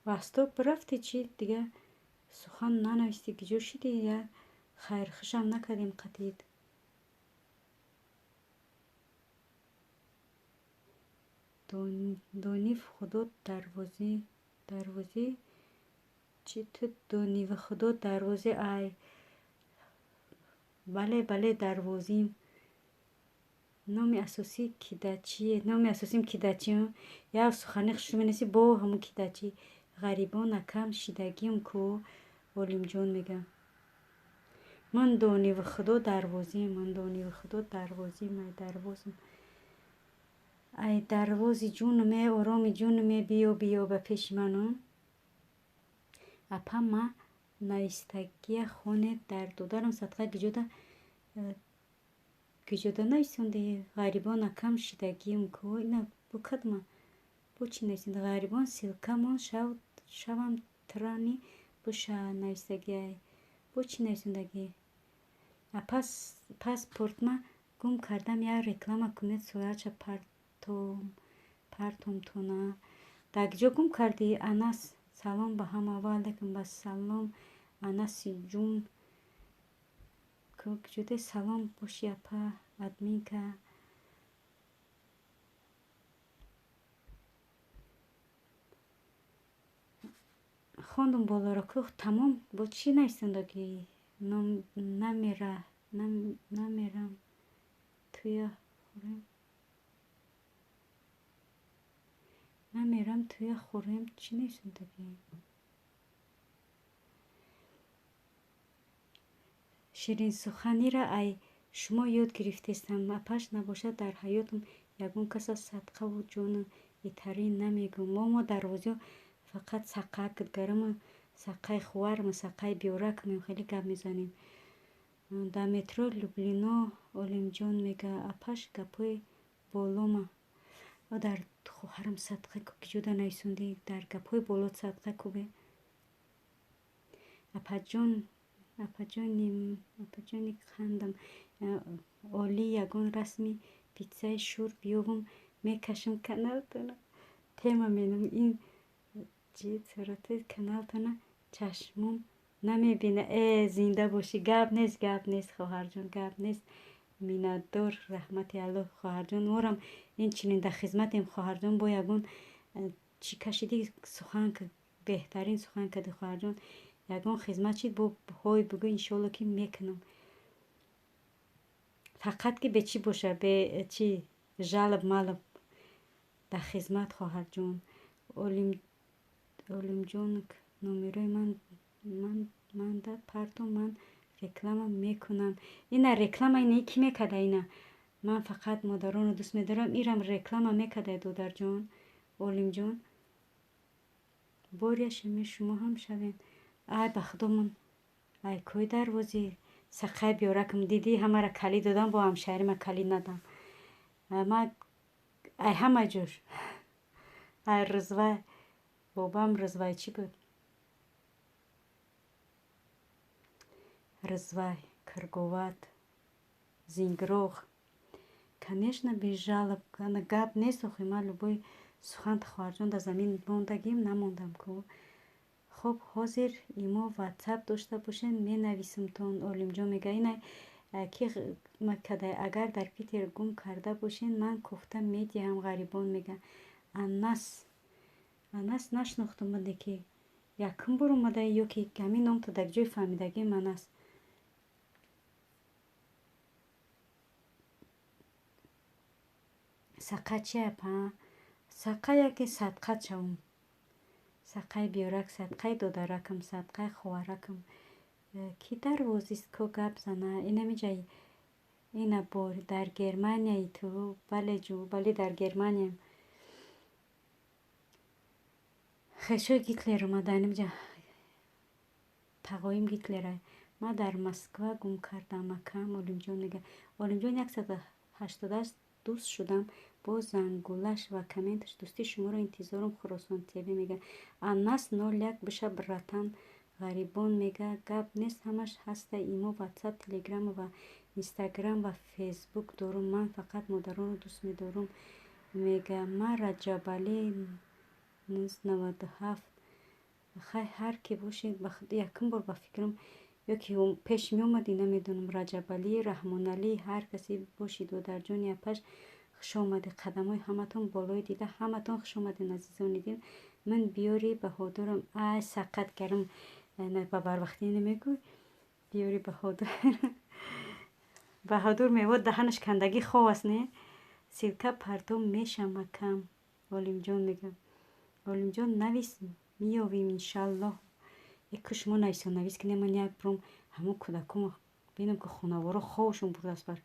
Восток бирафтӣ, чӣ, дига сухан нанавистӣ, киҷо шидӣ? Я Хайрхушам накардем қатид. Донив худо дарвозӣ дарвозӣ чи ту дониву худо дарвозӣ ай. Бале, бале, дарвозим. Номи асосӣ кидачие? Номи асосим кидачи. Як сухани хушрӯ менависӣ, бо ҳамун кидачи. Ғарибон акам шидагиам ку, Олимҷон мега. Ман дониву худо дарвозим, ман дониву худо дарвозим, ай дарвозам. Ай дарвози ҷунуме, ороми ҷунуме, биё, биё ба пеши ману. Апа, ма навистагия хонед дар додарам садқа гиҷода гиҷода нависонди? Ғарибон акам шидагиам ку, ина бо кадма бо чӣ нависонди? Ғарибон ссылкамон шавам трани буша навистагиай. Бо чӣ нависондагӣ? А паспортма гум кардам, як реклама кунед, суратша партомтона. Дар киҷо гум кардӣ, Анас? Салом ба ҳама. Ва алайкум ассалом, Анаси ҷун. Куҷода салом боши, апа, админка. Хондум болоро ку, тамом. Бо чӣ нависондагӣ? Намера намерам туя хӯрем, намерам туя хӯрем. Чӣ нависондагӣ? Ширинсуханиро ай шумо ёд гирифтестам, апаш, набошад дар ҳаётам ягон каса садқаву ҷону итарин намегӯм. Мо дарвозиҳо фақат саққа кидгарама, саққаи хуварма, саққаи биёракмем, хеле гап мезанем. Дар метро Люблино Олимҷон мега, апаш, гапҳои болома. Дар хоҳарам садқа ку, киҷода нависондӣ? Дар гапҳои боло садқа кубе. Апаҷон, апаҷони, апаҷони қандам олӣ, ягон расми питсаи шур биёвум, мекашам каналтона. Тема менам ин чи суратҳои каналтона чашмом намебина. Э, зинда бошӣ, гап нест, гап нест, хоҳарҷон, гап нест. Миннатдор, раҳмати Аллоҳ, хоҳарҷон. Морам ин чунин дар хизматем, хоҳарҷон. Бо ягон чӣ кашидӣ, сухан, беҳтарин сухан кардӣ, хоҳарҷон. Ягон хизмат шид, бо ҳой бугӯ, иншоалло ки мекунам. Фақат ки бе чӣ боша, бе чӣ жалоб малоб дар хизмат, хоҳарҷон. Олимҷон, номерои манда парто, ман реклама мекунам. Ина реклама ина кӣ мекарда ина? Ман фақат модаронро дӯст медорам. Ирам реклама мекарда, додарҷон, Олимҷон. Бория шами шумо ҳам шавем. Ай, ба худо, ман ай кӯи дарвозӣ саққаи биёракам дидӣ, ҳамаро калид додам, бо ҳамшаҳрима калид надам. Ма ай ҳама ҷош ай Рызвай, бобам Рызвай чӣ буд? Рызвай, Кирговат, Зингроғ. Конечно, без жалоб, гап нест охи, ман любой сухан, хоҳарҷон, дар замин мондагим намондам ку. Хоб, ҳозир имо ватсап дошта бошем, менависимтон. Олимҷон мега, ина ки кадай, агар дар Питер гум карда бошен, ман кофта медиҳам. Ғарибон мега. Анас, Анас нашинохтам, ки якум бор омада ё ки ҳамин номто дар ҷои фаҳмидагим, Анас. Саққа чи, апа? Саққа яке садқа шавум. Саққаи биёрак, садқаи додаракам, садқаи хоҳаракам. Кӣ дарвозист ко гап зана? Инамиҷа ина бор дар Германияи ту? Бале ҷу, бале, дар Германиям. Хешои Гитлер омада инамиҷа, тағоим Гитлера. Ман дар Москва гум кардам, акам, Олимҷон мега. Олимҷон 188 дӯст шудам бо зангулаш ва комменташ, дӯстии шуморо интизорам. Хуросон ТВ мега. Анас 01 биша, братан. Ғарибон мега, гап нест, ҳамаш ҳаста, имо, ватсап, телеграм ва инстаграм ва фейсбук дорум. Ман фақат модаронро дӯст медорум, мега. Ман Раҷабалӣ 97. Хай, ҳар ки бошед, якум бор ба фикрам Ё ки пеш меомадӣ, намедонам. Раҷабалӣ, Раҳмоналӣ, ҳар касе бошӣ, додарҷони апаш, хуш омадӣ. Қадамҳои ҳаматон болои дида, ҳаматон хуш омадед, азизони дил. Ман биёри Баҳодурам, ай сақат кардам, ба барвақтӣ намегӯй, биёри Баҳодур. Баҳодур мева даҳанаш кандагӣ хов аст, не? Ссылка партом мешамакам, Олимҷон мегӯям. Олимҷон, навис, меёвем, иншаллоҳ. Эку шумо нависон, навис кинем, ман як бром ҳамон кӯдакома бинам, ки хонаворо ховшон бурдааст бар.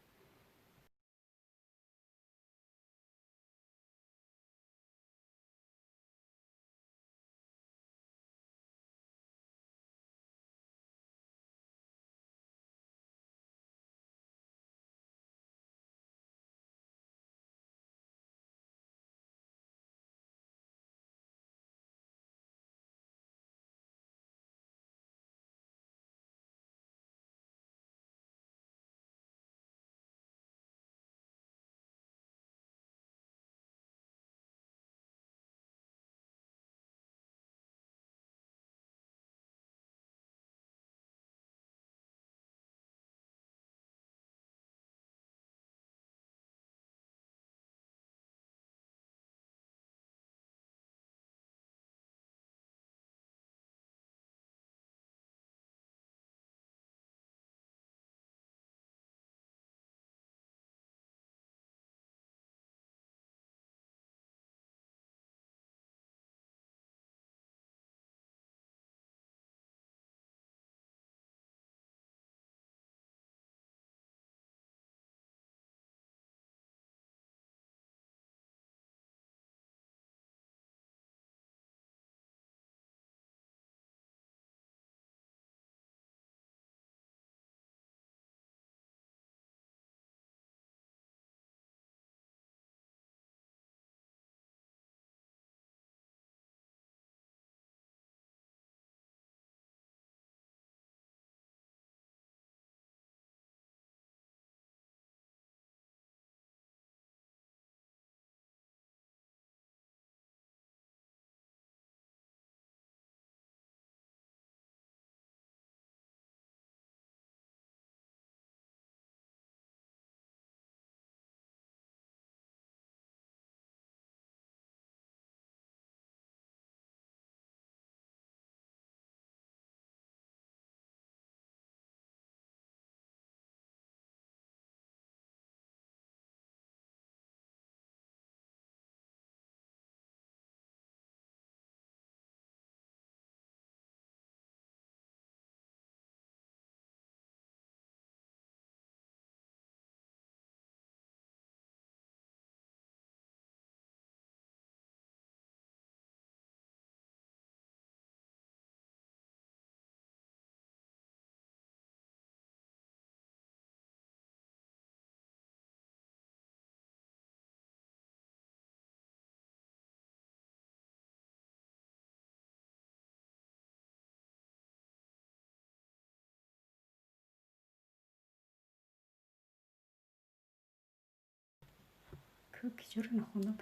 Ки чора нахондам?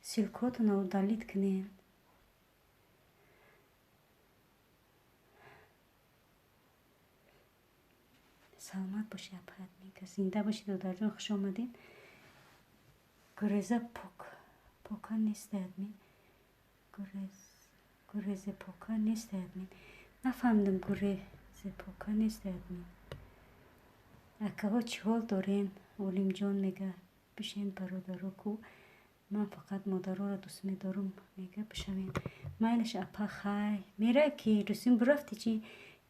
Ссылкотона удалить кунед. Саломат бошӣ, апа Админка, зинда бошӣ, додарҷон, хуш омадед. Гуреза пок пока нест, админ. Гурезе пока нест, админ. Нафаҳмидам, гурезе пока нест, админ. Акаҳо, чӣ ҳол дорен? Олимҷон мега, бишен, бародаро, ку ман фақат модароро дӯст медорам, мега, бишавем. Майлаш, апа, хай. Мера ки русим бурафти чи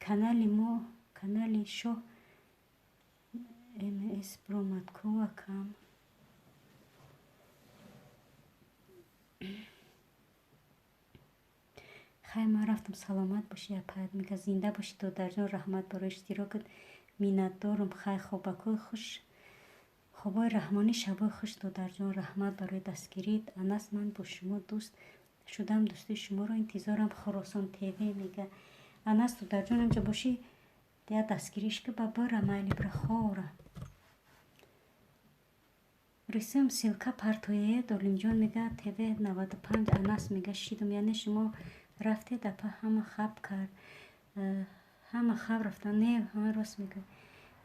канали мо, канали шоҳ мс биромад ку, акам. Хай, ман рафтам, саломат бошӣ, апа Адмика, зинда бошӣ, додарҷон, раҳмат барои иштирокат, миннатдорам. Хай, хобакои хуш, хобои раҳмонӣ, шабои хуш, додарҷон, раҳмат барои дастгирит. Анас, ман бо шумо дӯст шудам, дӯстии шуморо интизорам. Хуросон ТВ мега. Анас, додарҷон, инҷа бошӣ, я дастгириш ки ба бира, майли, бира, хора. Рисм ссылка партоед, Олимҷон мега, ТВ 95 Анас мега, шидум, яъне шумо рафтед, апа, ҳама хаб кард. Ҳама хаб рафтан. Не, ҳама рост мегӯй.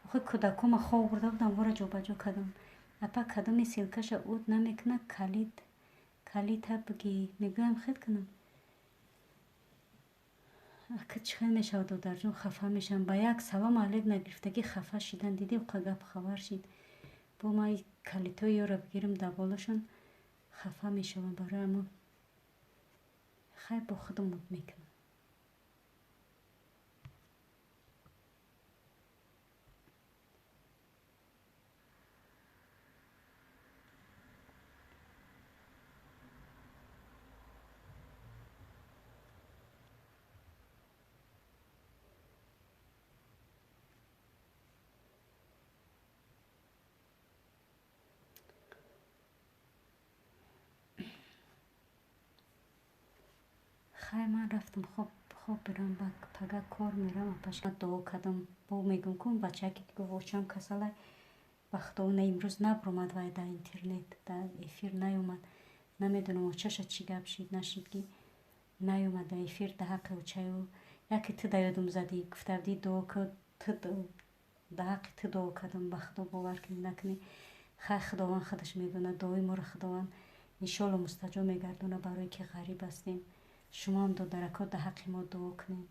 Охи кӯдакома хоб бурда будам, вора ҷобаҷо кардам. Апа, кадоми ссылкаша уд намекунад, калид калита бигӣ. Мегӯям, хел кунам. Ака, чӣ хел мешавад, додарҷон, хафа мешавам. Ба як салом алек нагирифтагӣ хафа шидан. Дидӣ, уқа гап хабар шид. Бо ма калитҳои ёро бигирам дар болошон, хафа мешавам. Барои ҳамон хай бо худам уд мекунам. Хай, ман рафтам, хоб бирам, пага кор мерам. Апашка, дуо кардам. Бо мегӯм, ку бачаке ки гуфт, очам касалай, ба худо, на имрӯз набуромад вай дар интернет, дар эфир наёмад. Намедонам, очаша чӣ гап шид, нашид, ки наёмад дар эфир. Дар ҳаққи очаю яке ту да ёдум задӣ, гуфта будӣ, дуо ку, ту дар ҳаққи ту дуо кардам. Ба худо, бовар кунӣ, накунӣ, хай, Худованд худаш медонад. Дуои моро Худованд иншоалло мустаҷоб мегардонад, барое ки ғариб ҳастем. Шумоам, додарако, дар ҳаққи мо дуо кунед,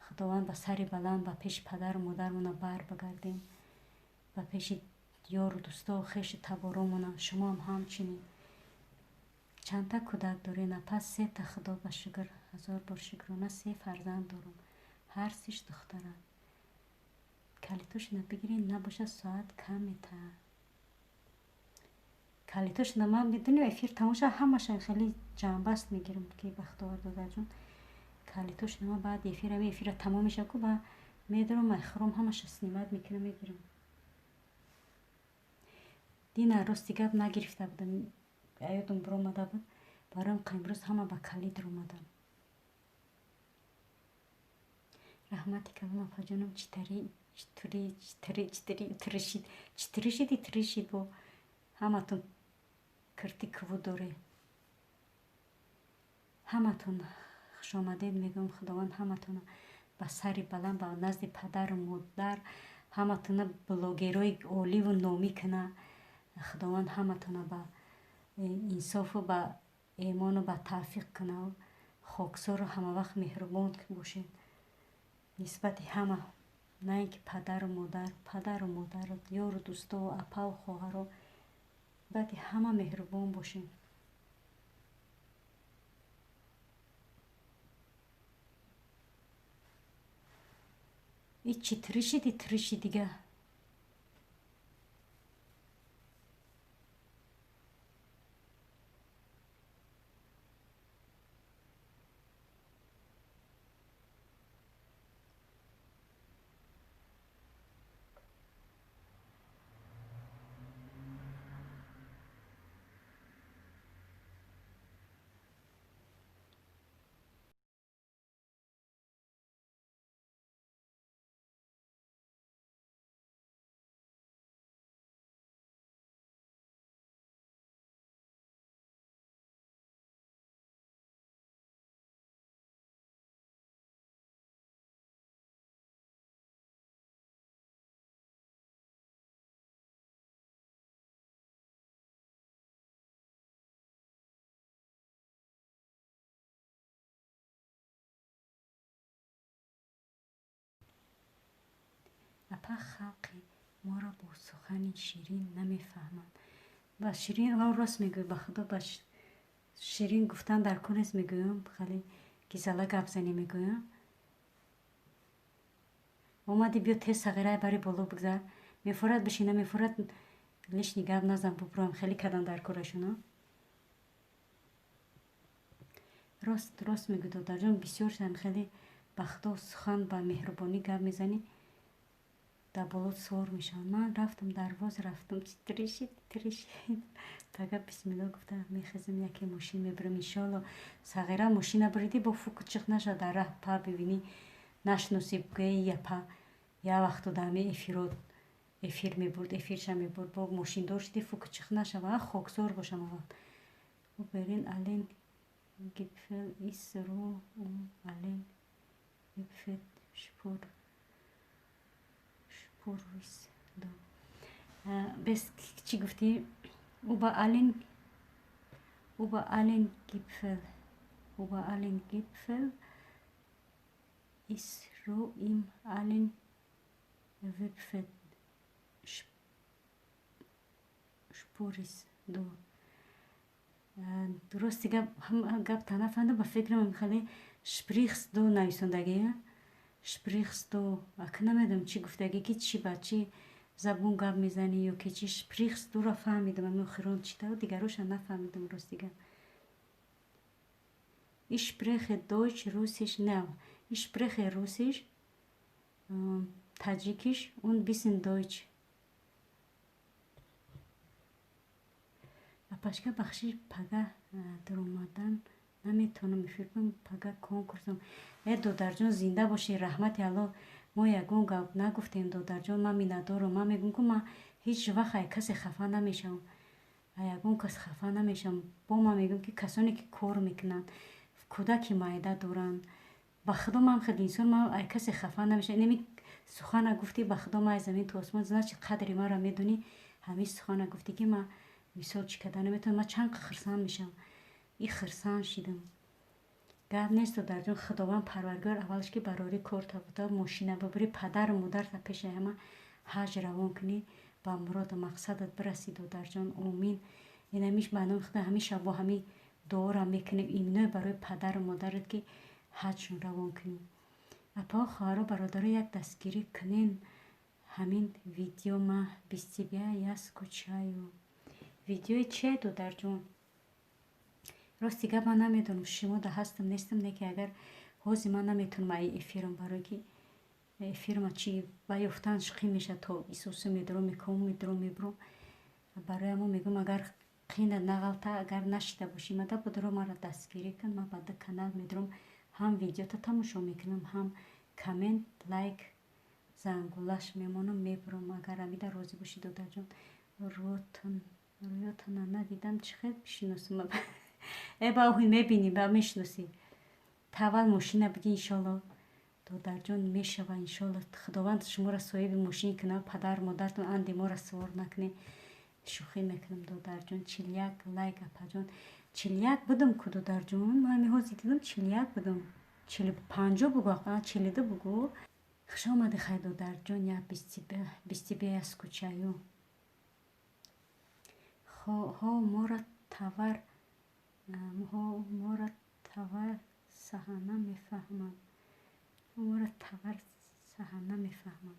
Худованд ба сари баланд ба пеши падару модармона бар бигардем, ба пеши ёру дӯстову хешу таборомона. Шумоам ҳамчунин. Чандта кӯдак доред, апа? Сета, Худо ба шукр, ҳазор бор шукрона, се фарзанд дорам, ҳар сиш духтаранд. Калитошона бигиред, набошад, соат кам метаҳад. Калитошона ман медонӣ, эфир тамом шавад, ҳамаша хеле ҷамъбаст мегирам, ки Бахтовар додарҷон, калитошона ман баъди эфир, ҳами эфира тамом мешавад ку, ба медорам, майхӯром, ҳамаша снимать мекунам, мегирам. Дина, рости гап, нагирифта будам, ёдам биромада буд. Бароям имрӯз ҳама ба калид омадам. Раҳмати калон, апаҷонам. Читари читури читари читари тришид, читришиди тришид. Бо ҳаматон кирти куву доре. Ҳаматон хушомадед мегӯям. Худованд ҳаматона ба сари баланд ба назди падару модар, ҳаматона блогерои оливу номӣ куна. Худованд ҳаматона ба инсофу ба эмону ба тавфиқ куна. Хоксору ҳамавақт меҳрубон бошед нисбати ҳама, на ин ки падару модар, падару модар, ёру дӯстову апаву хоҳаро, нисбати ҳама меҳрубон бошем. И чӣ тришиди, триши дига. Апа, халқи моро бо сухани ширин намефаҳманд. Ба ширин рост мегӯй, ба худо, ба ширин гуфтан дар кор нест, мегӯям, хеле гизала гап занӣ мегӯям. Омади, биё, тез сағирай бари боло бигзар. Мефорад бишина, мефорад лишний гап назан, бубурам. Хеле кадан дар корашуно. Рост, рост мегӯй, додарҷон, бисёр шам хеле, ба худо, сухан ба меҳрубонӣ гап мезанӣ, дар боло сувор мешаванд. Ман рафтам, дарвоз рафтам, тришид, тришид. Тага бисмилло гуфта мехезем, яке мошин мебарам, иншоалло. Сағира, мошина буридӣ, бо фуку чихт нашад дар раҳ, па бибинӣ, нашносӣ, гӯяи япа я вақту дами эфиро эфир мебурд, эфирша мебурд, бо мошиндор шуди, фуку чих нашава, хоксор бошам аввал. Берин ален Gipfel ist Ro um allen Gipfel Spur. Spürst du. Бес чӣ гуфтӣ? Über allen, über allen Gipfel, über allen Gipfel ist Ruhe in allen Wipfeln. Spürst du. Дурусти гап та нафаҳмидам, ба фикрам хеле sprichst du нависондагӣ. Sprichst du. Ака намедонам чӣ гуфтагӣ, ки чӣ ба чӣ забон гап мезанӣ ё ки чӣ. Sprichst du ро фаҳмидам, ами охирон чита, дигароша нафаҳмидам, рости гап. Ich spreche Deutsch, Russisch, ne, ich spreche Russisch, Tadschikisch und bisschen Deutsch. Апашка, бахшиш, пага даромадан наметавонам, эфир кунам, пага конкурсам. Э, додарҷон, зинда бошӣ, раҳмати Аллоҳ. Мо ягон гап нагуфтем, додарҷон, ман миннатдорам. Ман мегӯям, ку ман ҳеҷ вақт ай касе хафа намешавам, а ягон кас хафа намешавам. Бо ман мегӯям, ки касоне ки кор мекунанд, кӯдаки майда доранд, ба худо ман хеле инсон, ман ай касе хафа намешавам. Инами сухана гуфтӣ, ба худо ман аз замин то осмон, значит, қадри маро медонӣ. Ҳамин сухана гуфтӣ, ки ман мисол чӣ карда наметавонам, ман чанд хирсанд мешавам, и хирсанд шидам. Гап нест, додарҷон, Худованд Парвардигор аввалш ки барори кор табуда, мошина бибурӣ, падару модарта пеши ҳама ҳаҷ равон кунӣ, ба муроду мақсадат бирасӣ, додарҷон, омин. Инамиш ба номи Худо ҳамеша бо ҳамин дуоро мекунем, иминое барои падару модарат, ки ҳаҷшон равон кунӣ. Апао, хоҳаро, бародаро, як дастгирӣ кунен ҳамин видео, ма без тебя я скучаю. Видеои чие, додарҷон? Рости гап, ман намедонам, шумо да ҳастам, нестам, не ки агар ҳозир ман наметавонам ай эфирам, барое ки эфирма чи ва ёфтанш қин мешавад, то исусу медурам, меком медурам, мебурам. Барои ҳамо мегӯям, агар қина нағалта, агар нашида бошӣ, мада будуро маро дастгирӣ кун, ман ба ду канал медурам, ҳам видеото тамошо мекунам, ҳам коммент, лайк, зангулаш мемонам, мебурам. Агар амида розӣ бошӣ, додарҷон. Рӯётона надидам, чӣ хел бишиносам? Э, ба оҳи мебинӣ, ба мешиносӣ. Та аввал мошина биги, иншолло, додарҷон, мешава, иншолло. Худованд шуморо соҳиби мошин кунад, падару модаратон анди моро сувор накунед. Шӯхӣ мекунам, додарҷон. 41 лайк, апаҷон. 41 будам ку, додарҷон, ман ҳами ҳозир дидам, 41 будам. 45 бугу, 42 бугу. Хуш омадӣ, хай, додарҷон. Я без тебя я скучаю. Ҳо, моро тавар, ҳо, моро тавар саҳана мефаҳмам, моро тавар саҳана мефаҳмам.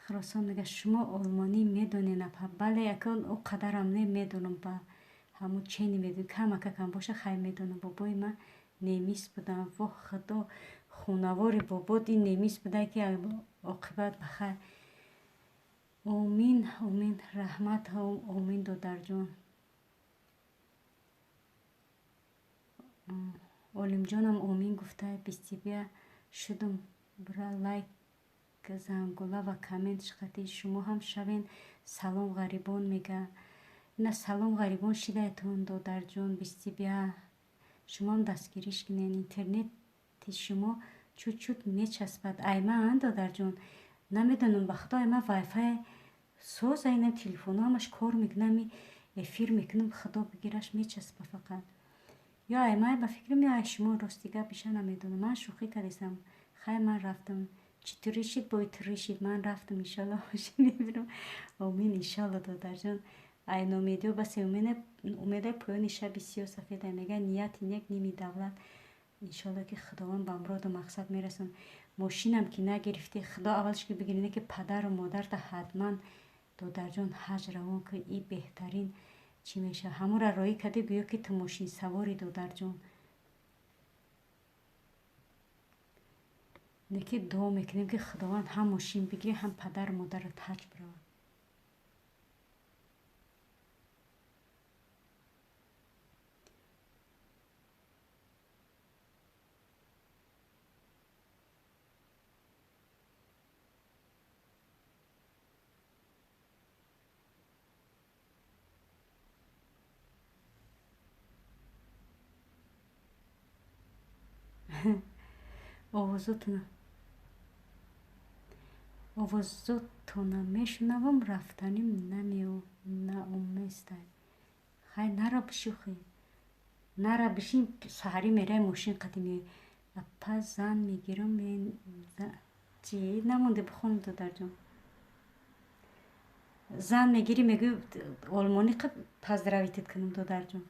Хуросон мега, шумо олмонӣ медонед, апа? Бале, акун о қадарам не медонам, ба ҳамун чени медонам, камакакам боша, хай, медонам. Бобои ман немис будам. Воҳ, худо, хунавори бобот ин немис буда, ки оқибат ба хайр. Омин, омин, раҳмат, омин, додарҷон. Олимҷонам омин гуфта. Без тебя шудум бра, лайк, зангула ва коммент шиқати шумо ҳам шавен. Салом, ғарибон, мега. Ина, салом, ғарибон шидаятон, додарҷон, без тебя. Шумоам дастгириш кунен. Интернети шумо чут-чут мечаспад. Ай ман, додарҷон, намедонам, ба худо, ай ман вайфай соз, айнам телефонҳо ҳамаш кор мекунам, эфир мекунам, худо бигираш, мечаспа фақат. Ё ай ман, ба фикрам, ё ай шумо, рости гап, иша намедонам. Ман шӯхӣ кардистам. Хай, ман рафтам. Чӣ шид, бо итурӣ шид. Ман рафтам, иншолло, мебинам. Омин, иншолло, додарҷон. Ай номедиё басе умеда, поёни шаби сиёҳ сафеда. Мега, нияти нек ними давлат. Иншолло, ки Худованд ба муроду мақсад мерасон. Мошинам ки нагирифтӣ, худо аввалш ки бигирӣ, ки падару модарта ҳатман, додарҷон, ҳаҷ равон ки, и беҳтарин чӣ мешавад. Ҳамонро роҳӣ кардӣ, гӯё ки ту мошинсаворӣ, додарҷон. Неки дуо мекунем, ки Худованд ҳам мошин бигирӣ, ҳам падару модарат ҳаҷ биравад. Овозотона. Овозотона мешунавам, рафтаним наоместай. Хай, нара, бишухӣ, нара, бишин, саҳарӣ мерай, мошин қати меоӣ. Апа, зан мегирам. Чи намонде, бихонем, додарҷон. Зан мегирӣ, мегӯй, олмонӣ поздравить кунам, додарҷон.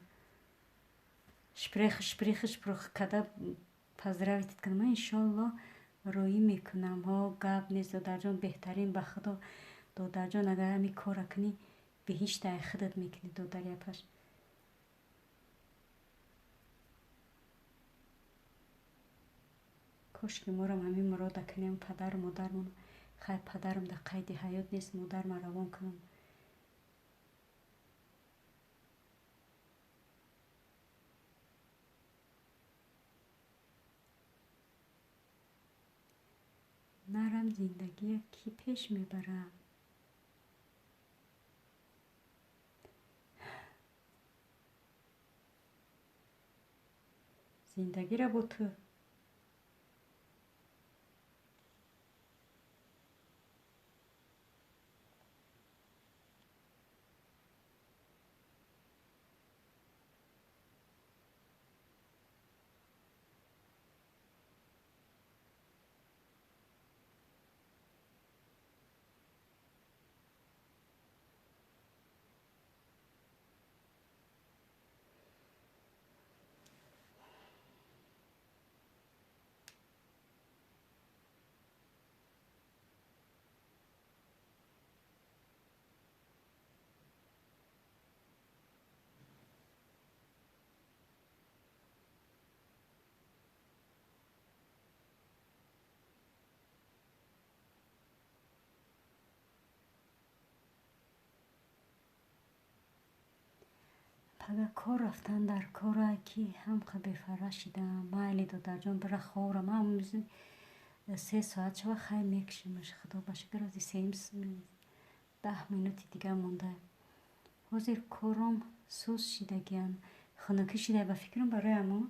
Sprechen, sprechen, Spruch када поздравить кунам. Иншолло, роӣ мекунам. Ҳо, гап нест, додарҷон, беҳтарин, ба худо, додарҷон, агар ҳамин кора кунӣ, беҳишта ай худат мекунӣ, додари апаш. Кошки морам ҳамин мурода кунем, падару модармон. Хай, падарам дар қайди ҳаёт нест, модарма равон кунам. Нарам, зиндагия кӣ пеш мебарад? Зиндагиро бо ту. Пага кор рафтан дар кора, ки ҳамқа бефара шидам. Майли, додарҷон, бира, ховрам. Ҳам 3 соат шава, хай, мекушимаш. Худо ба шукр, ози сеюм, 10 минути дига монда. Ҳозир кором сус шидагиян, хунукӣ шида, ба фикрам, барои ҳамо.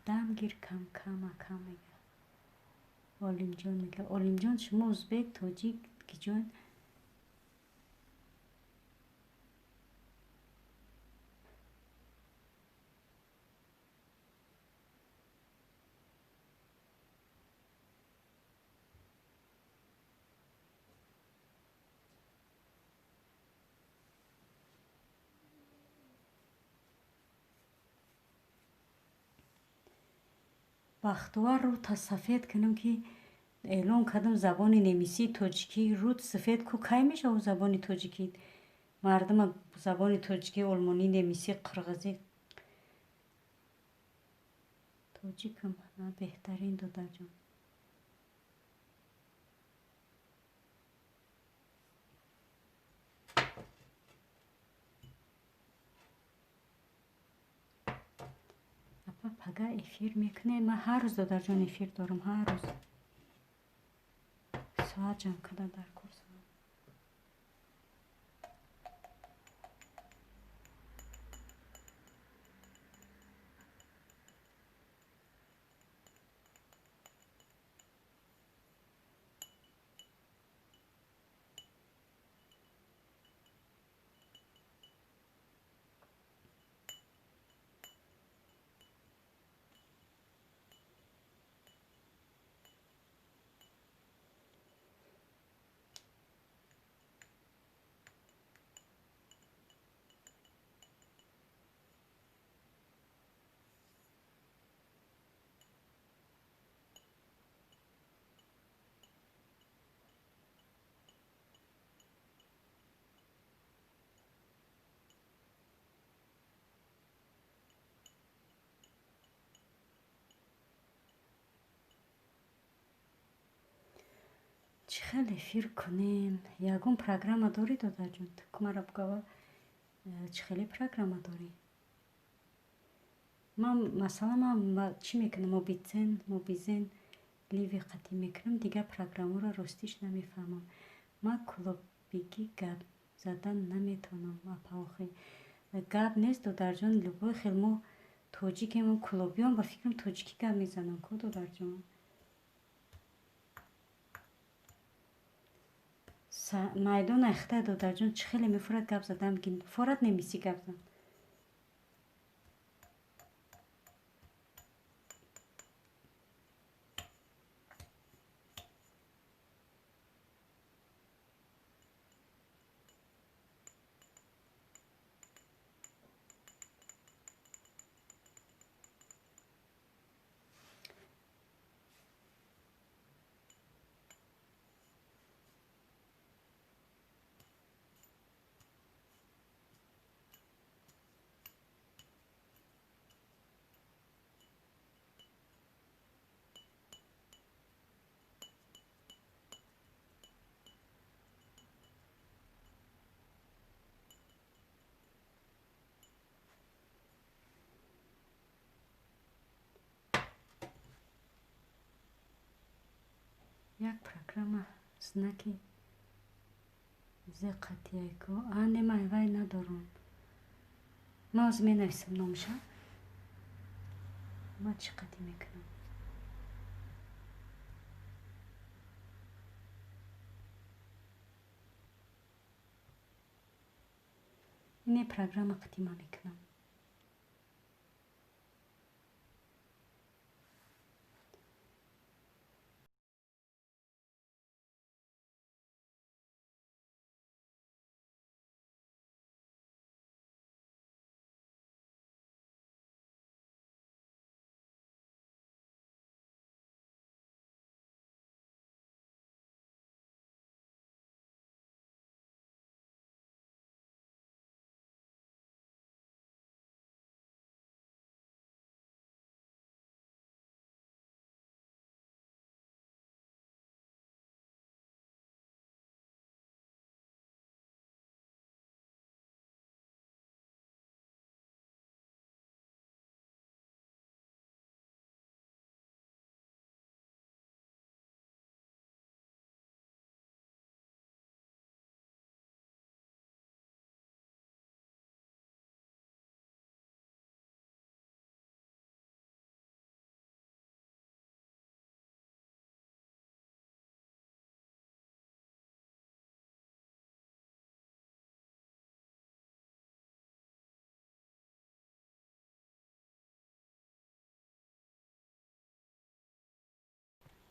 Дам гир, кам кам, ака, мега Олимҷон. Мега Олимҷон, шумо узбек, тоҷик, киҷон? Бахтовар, рӯта сафед кунам, ки эълон кардам забони немисӣ, тоҷикӣ. Рӯт сафед ку, кай мешавад забони тоҷикӣ? Мардума забони тоҷикӣ, олмонӣ, немисӣ, қирғизӣ. Тоҷикам, беҳтарин, додарҷон. Апа, пага эфир мекунем? Ман ҳар рӯз, додарҷон, эфир дорам, ҳар рӯз. Соат ҷамъ карда дар кор. Чӣ хел эфир кунем? Ягон программа дорӣ, додарҷон? Тукмара бугава, чӣ хеле программа дорӣ? Ман масалан ман чӣ мекунам? Мобизен ливи қатӣ мекунам, дигар программаро ростиш намефаҳмам. Ман кулобигӣ гап задан наметавонам, апа охи. Гап нест, додарҷон, любой хел мо тоҷикем, кулобиён ба фикрам тоҷикӣ гап мезанам ку, додарҷон. Майдон айхта, додарҷон, чӣ хеле мефурад гап задан, форад немисӣ гап зан. Як программа знаки зе қатияйко. А не, ман вай надорам. Ман ҳозир менависам номша. Ман чӣ қатӣ мекунам? Ине программа қатӣ ман мекунам.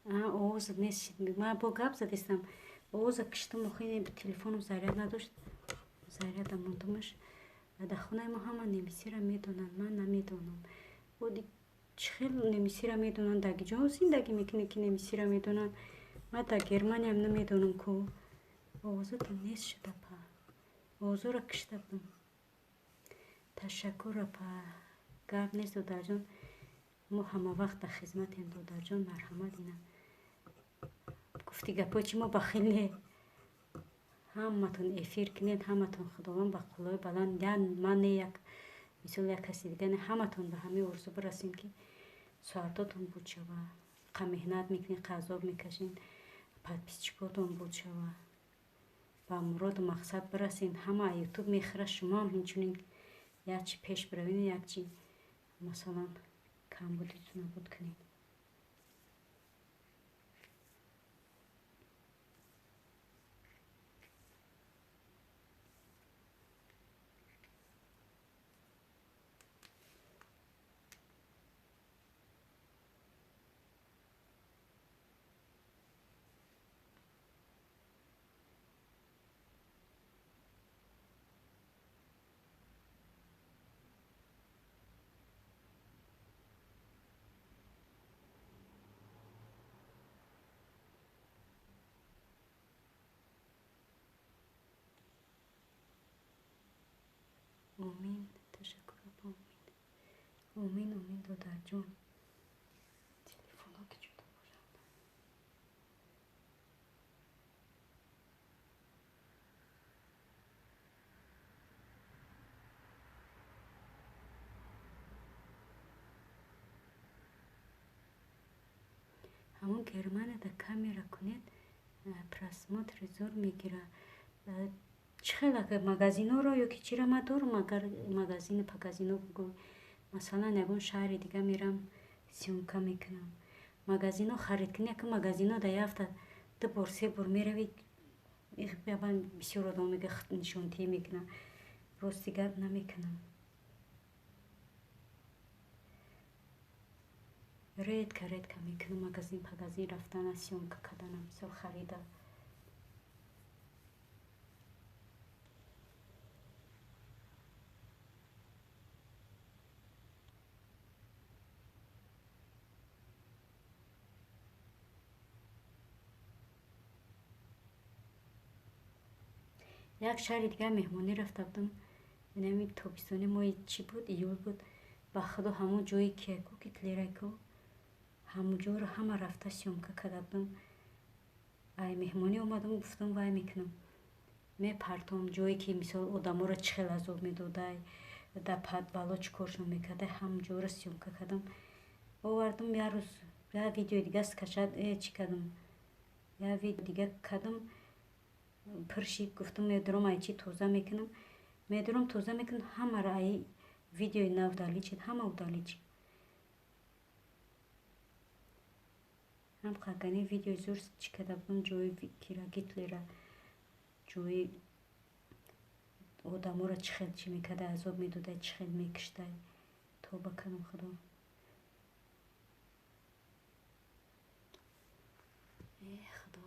Овозат нест. Ман бо гап задистам. Овоза киштам, охи телефоном заряд надошт. Заряда мондумаш. Дар хонаи мо ҳама немисиро медонанд, ман намедонам. Чӣ хел немисиро медонанд? Дар ҷо зиндагӣ мекунед, ки немисиро медонанд? Ман дар Германиям намедонам ку. Овозатон нест шуд, апа. Овозоро кишта будам. Ташаккур, апа. Гап нест, додарҷон. Мо ҳама вақт дар хизматем, додарҷон, марҳамат ина. Гуфти гапҳои чи мо бахил не. Ҳаматон эфир кунед, ҳаматон Худованд ба қуллои баланд. Ман не як мисол як каси дига не, ҳаматон ба ҳамаи орзу бирасем, ки соатотон буд шава. Қа меҳнат мекунед, қа азоб мекашед, подписчикотон буд шава. Ба муроду мақсад бирасед. Ҳама ютуб мехӯрад, шумоам ҳамчунин як чи пеш биравед, як чи масалан камбудитон набуд кунед. Омин, ташаккур, апа, омин. Омин, омин, додарҷон. Телефонҳо ки ҷудо бошанд. Ҳамон Германияда камера кунед, просмотри зур мегирад. Чӣ хел агар магазинҳоро ё ки чиро ман дорам, агар магазини пагазино бугӯ, масалан, ягон шаҳри дига мерам, съёмка мекунам. Магазино харид кунӣ, яке магазино дар як ҳафта ду бор, се бор меравӣ, бисёр одам мега нишонтиҳӣ мекунад. Рости гап намекунам. Редко редко мекунам магазин пагазин рафтана, съёмка кардана, мисол харида. Як шаҳри дигар меҳмонӣ рафта будам. Инами тобистони моҳи чӣ буд, июл буд. Ба худо ҳамон ҷое ки ку Гитлераку, ҳамон ҷоро ҳама рафта съёмка карда будам. Ай меҳмонӣ омадам, гуфтам вай мекунам. Мепартом ҷое ки мисол одаморо чӣ хел азоб медодай, дар подвало чӣ коршон мекардай, ҳамон ҷоро съёмка кардам. Овардам як рӯз, як видеои дига скачать чӣ кардам. Як видео дига кардам, пур шид, гуфтам медурам ай чӣ тоза мекунам. Медурам тоза мекунам, ҳамаро ай видеои нав удалить шид, ҳама удалить шид. Ҳам қагани видеои зур чӣ карда будам, ҷои кира Гитлера, ҷои одаморо чӣ хел чӣ мекарда, азоб медодай, чӣ хел мекуштай. Тоба кардам худо. Э худо.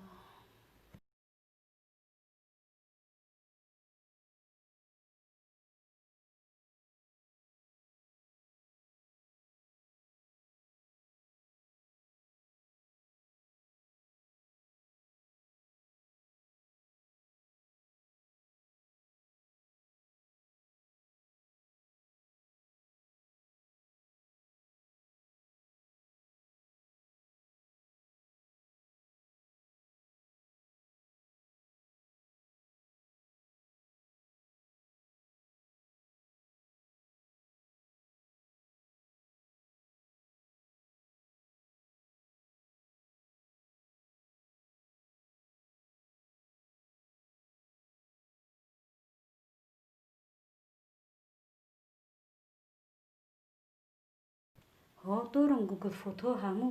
Ҳо, дорам Google фото, ҳаму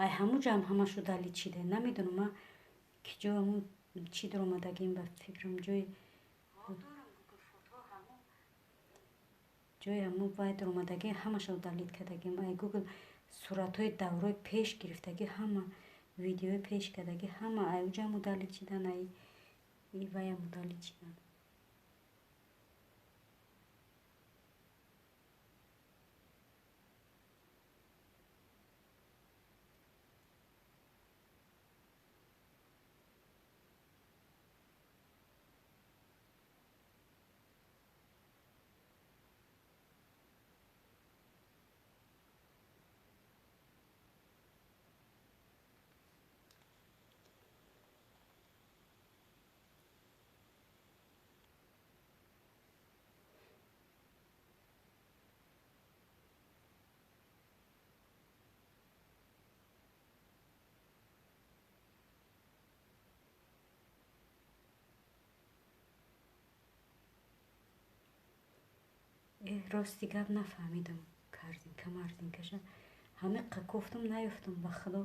ай ҳаму ҷамъ ҳамаш удалить шида. Намедонам ман ки ҷо ҳаму чӣ даромадагим, ба фикрам ҷои ҳаму вай даромадагӣ ҳамаша удалить кардагим. Ай Google суратҳои даврои пеш гирифтагӣ, ҳама видеои пеш кардагӣ, ҳама ай уҷам удалить шидан, ай ваям удалить шидан. Рости гап нафаҳмидам, корзинка марзинкаша. Ҳамиқа гуфтам, наёфтам, ба худо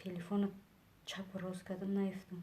телефонро чапу рост кардам, наёфтам.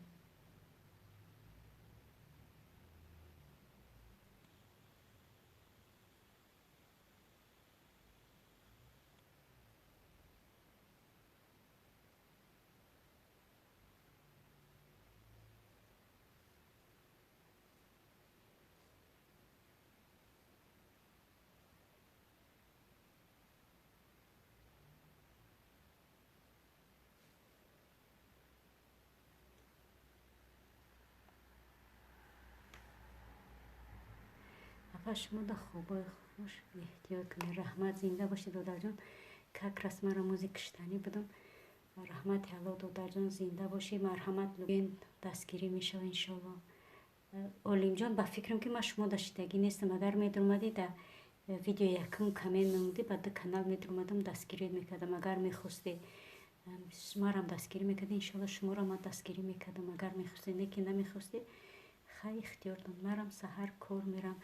Апа, шумо да хобои хуш эҳтиёт кунед. Раҳмат, зинда бошед, додарҷон. Как раз ман рамози киштанӣ будам. Раҳмати Аллоҳ, додарҷон, зинда бошӣ. Марҳамат, дастгирӣ мешава иншоаллоҳ. Олимҷон, ба фикрам ки ман шумо даштагӣ нестам. Агар медурмадӣ дар видео якум коммент намудӣ, ба ду канал медурмадам, дастгирӣ мекардам. Агар мехостӣ Марам дастгирӣ мекардӣ, иншоалло, шуморо ман дастгирӣ мекардам, агар мехостӣ. Не ки намехостӣ, хай, ихтиёр дон. Марам саҳар кор мерам.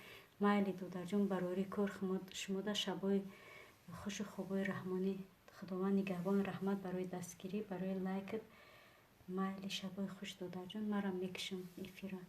Майли, додарҷон, барори кор шумода, шабои хушу хобои раҳмонӣ, Худованд нигаҳбон. Раҳмат барои дастгирӣ, барои лайкат. Майли, шабои хуш, додарҷон, марам мекушам эфира.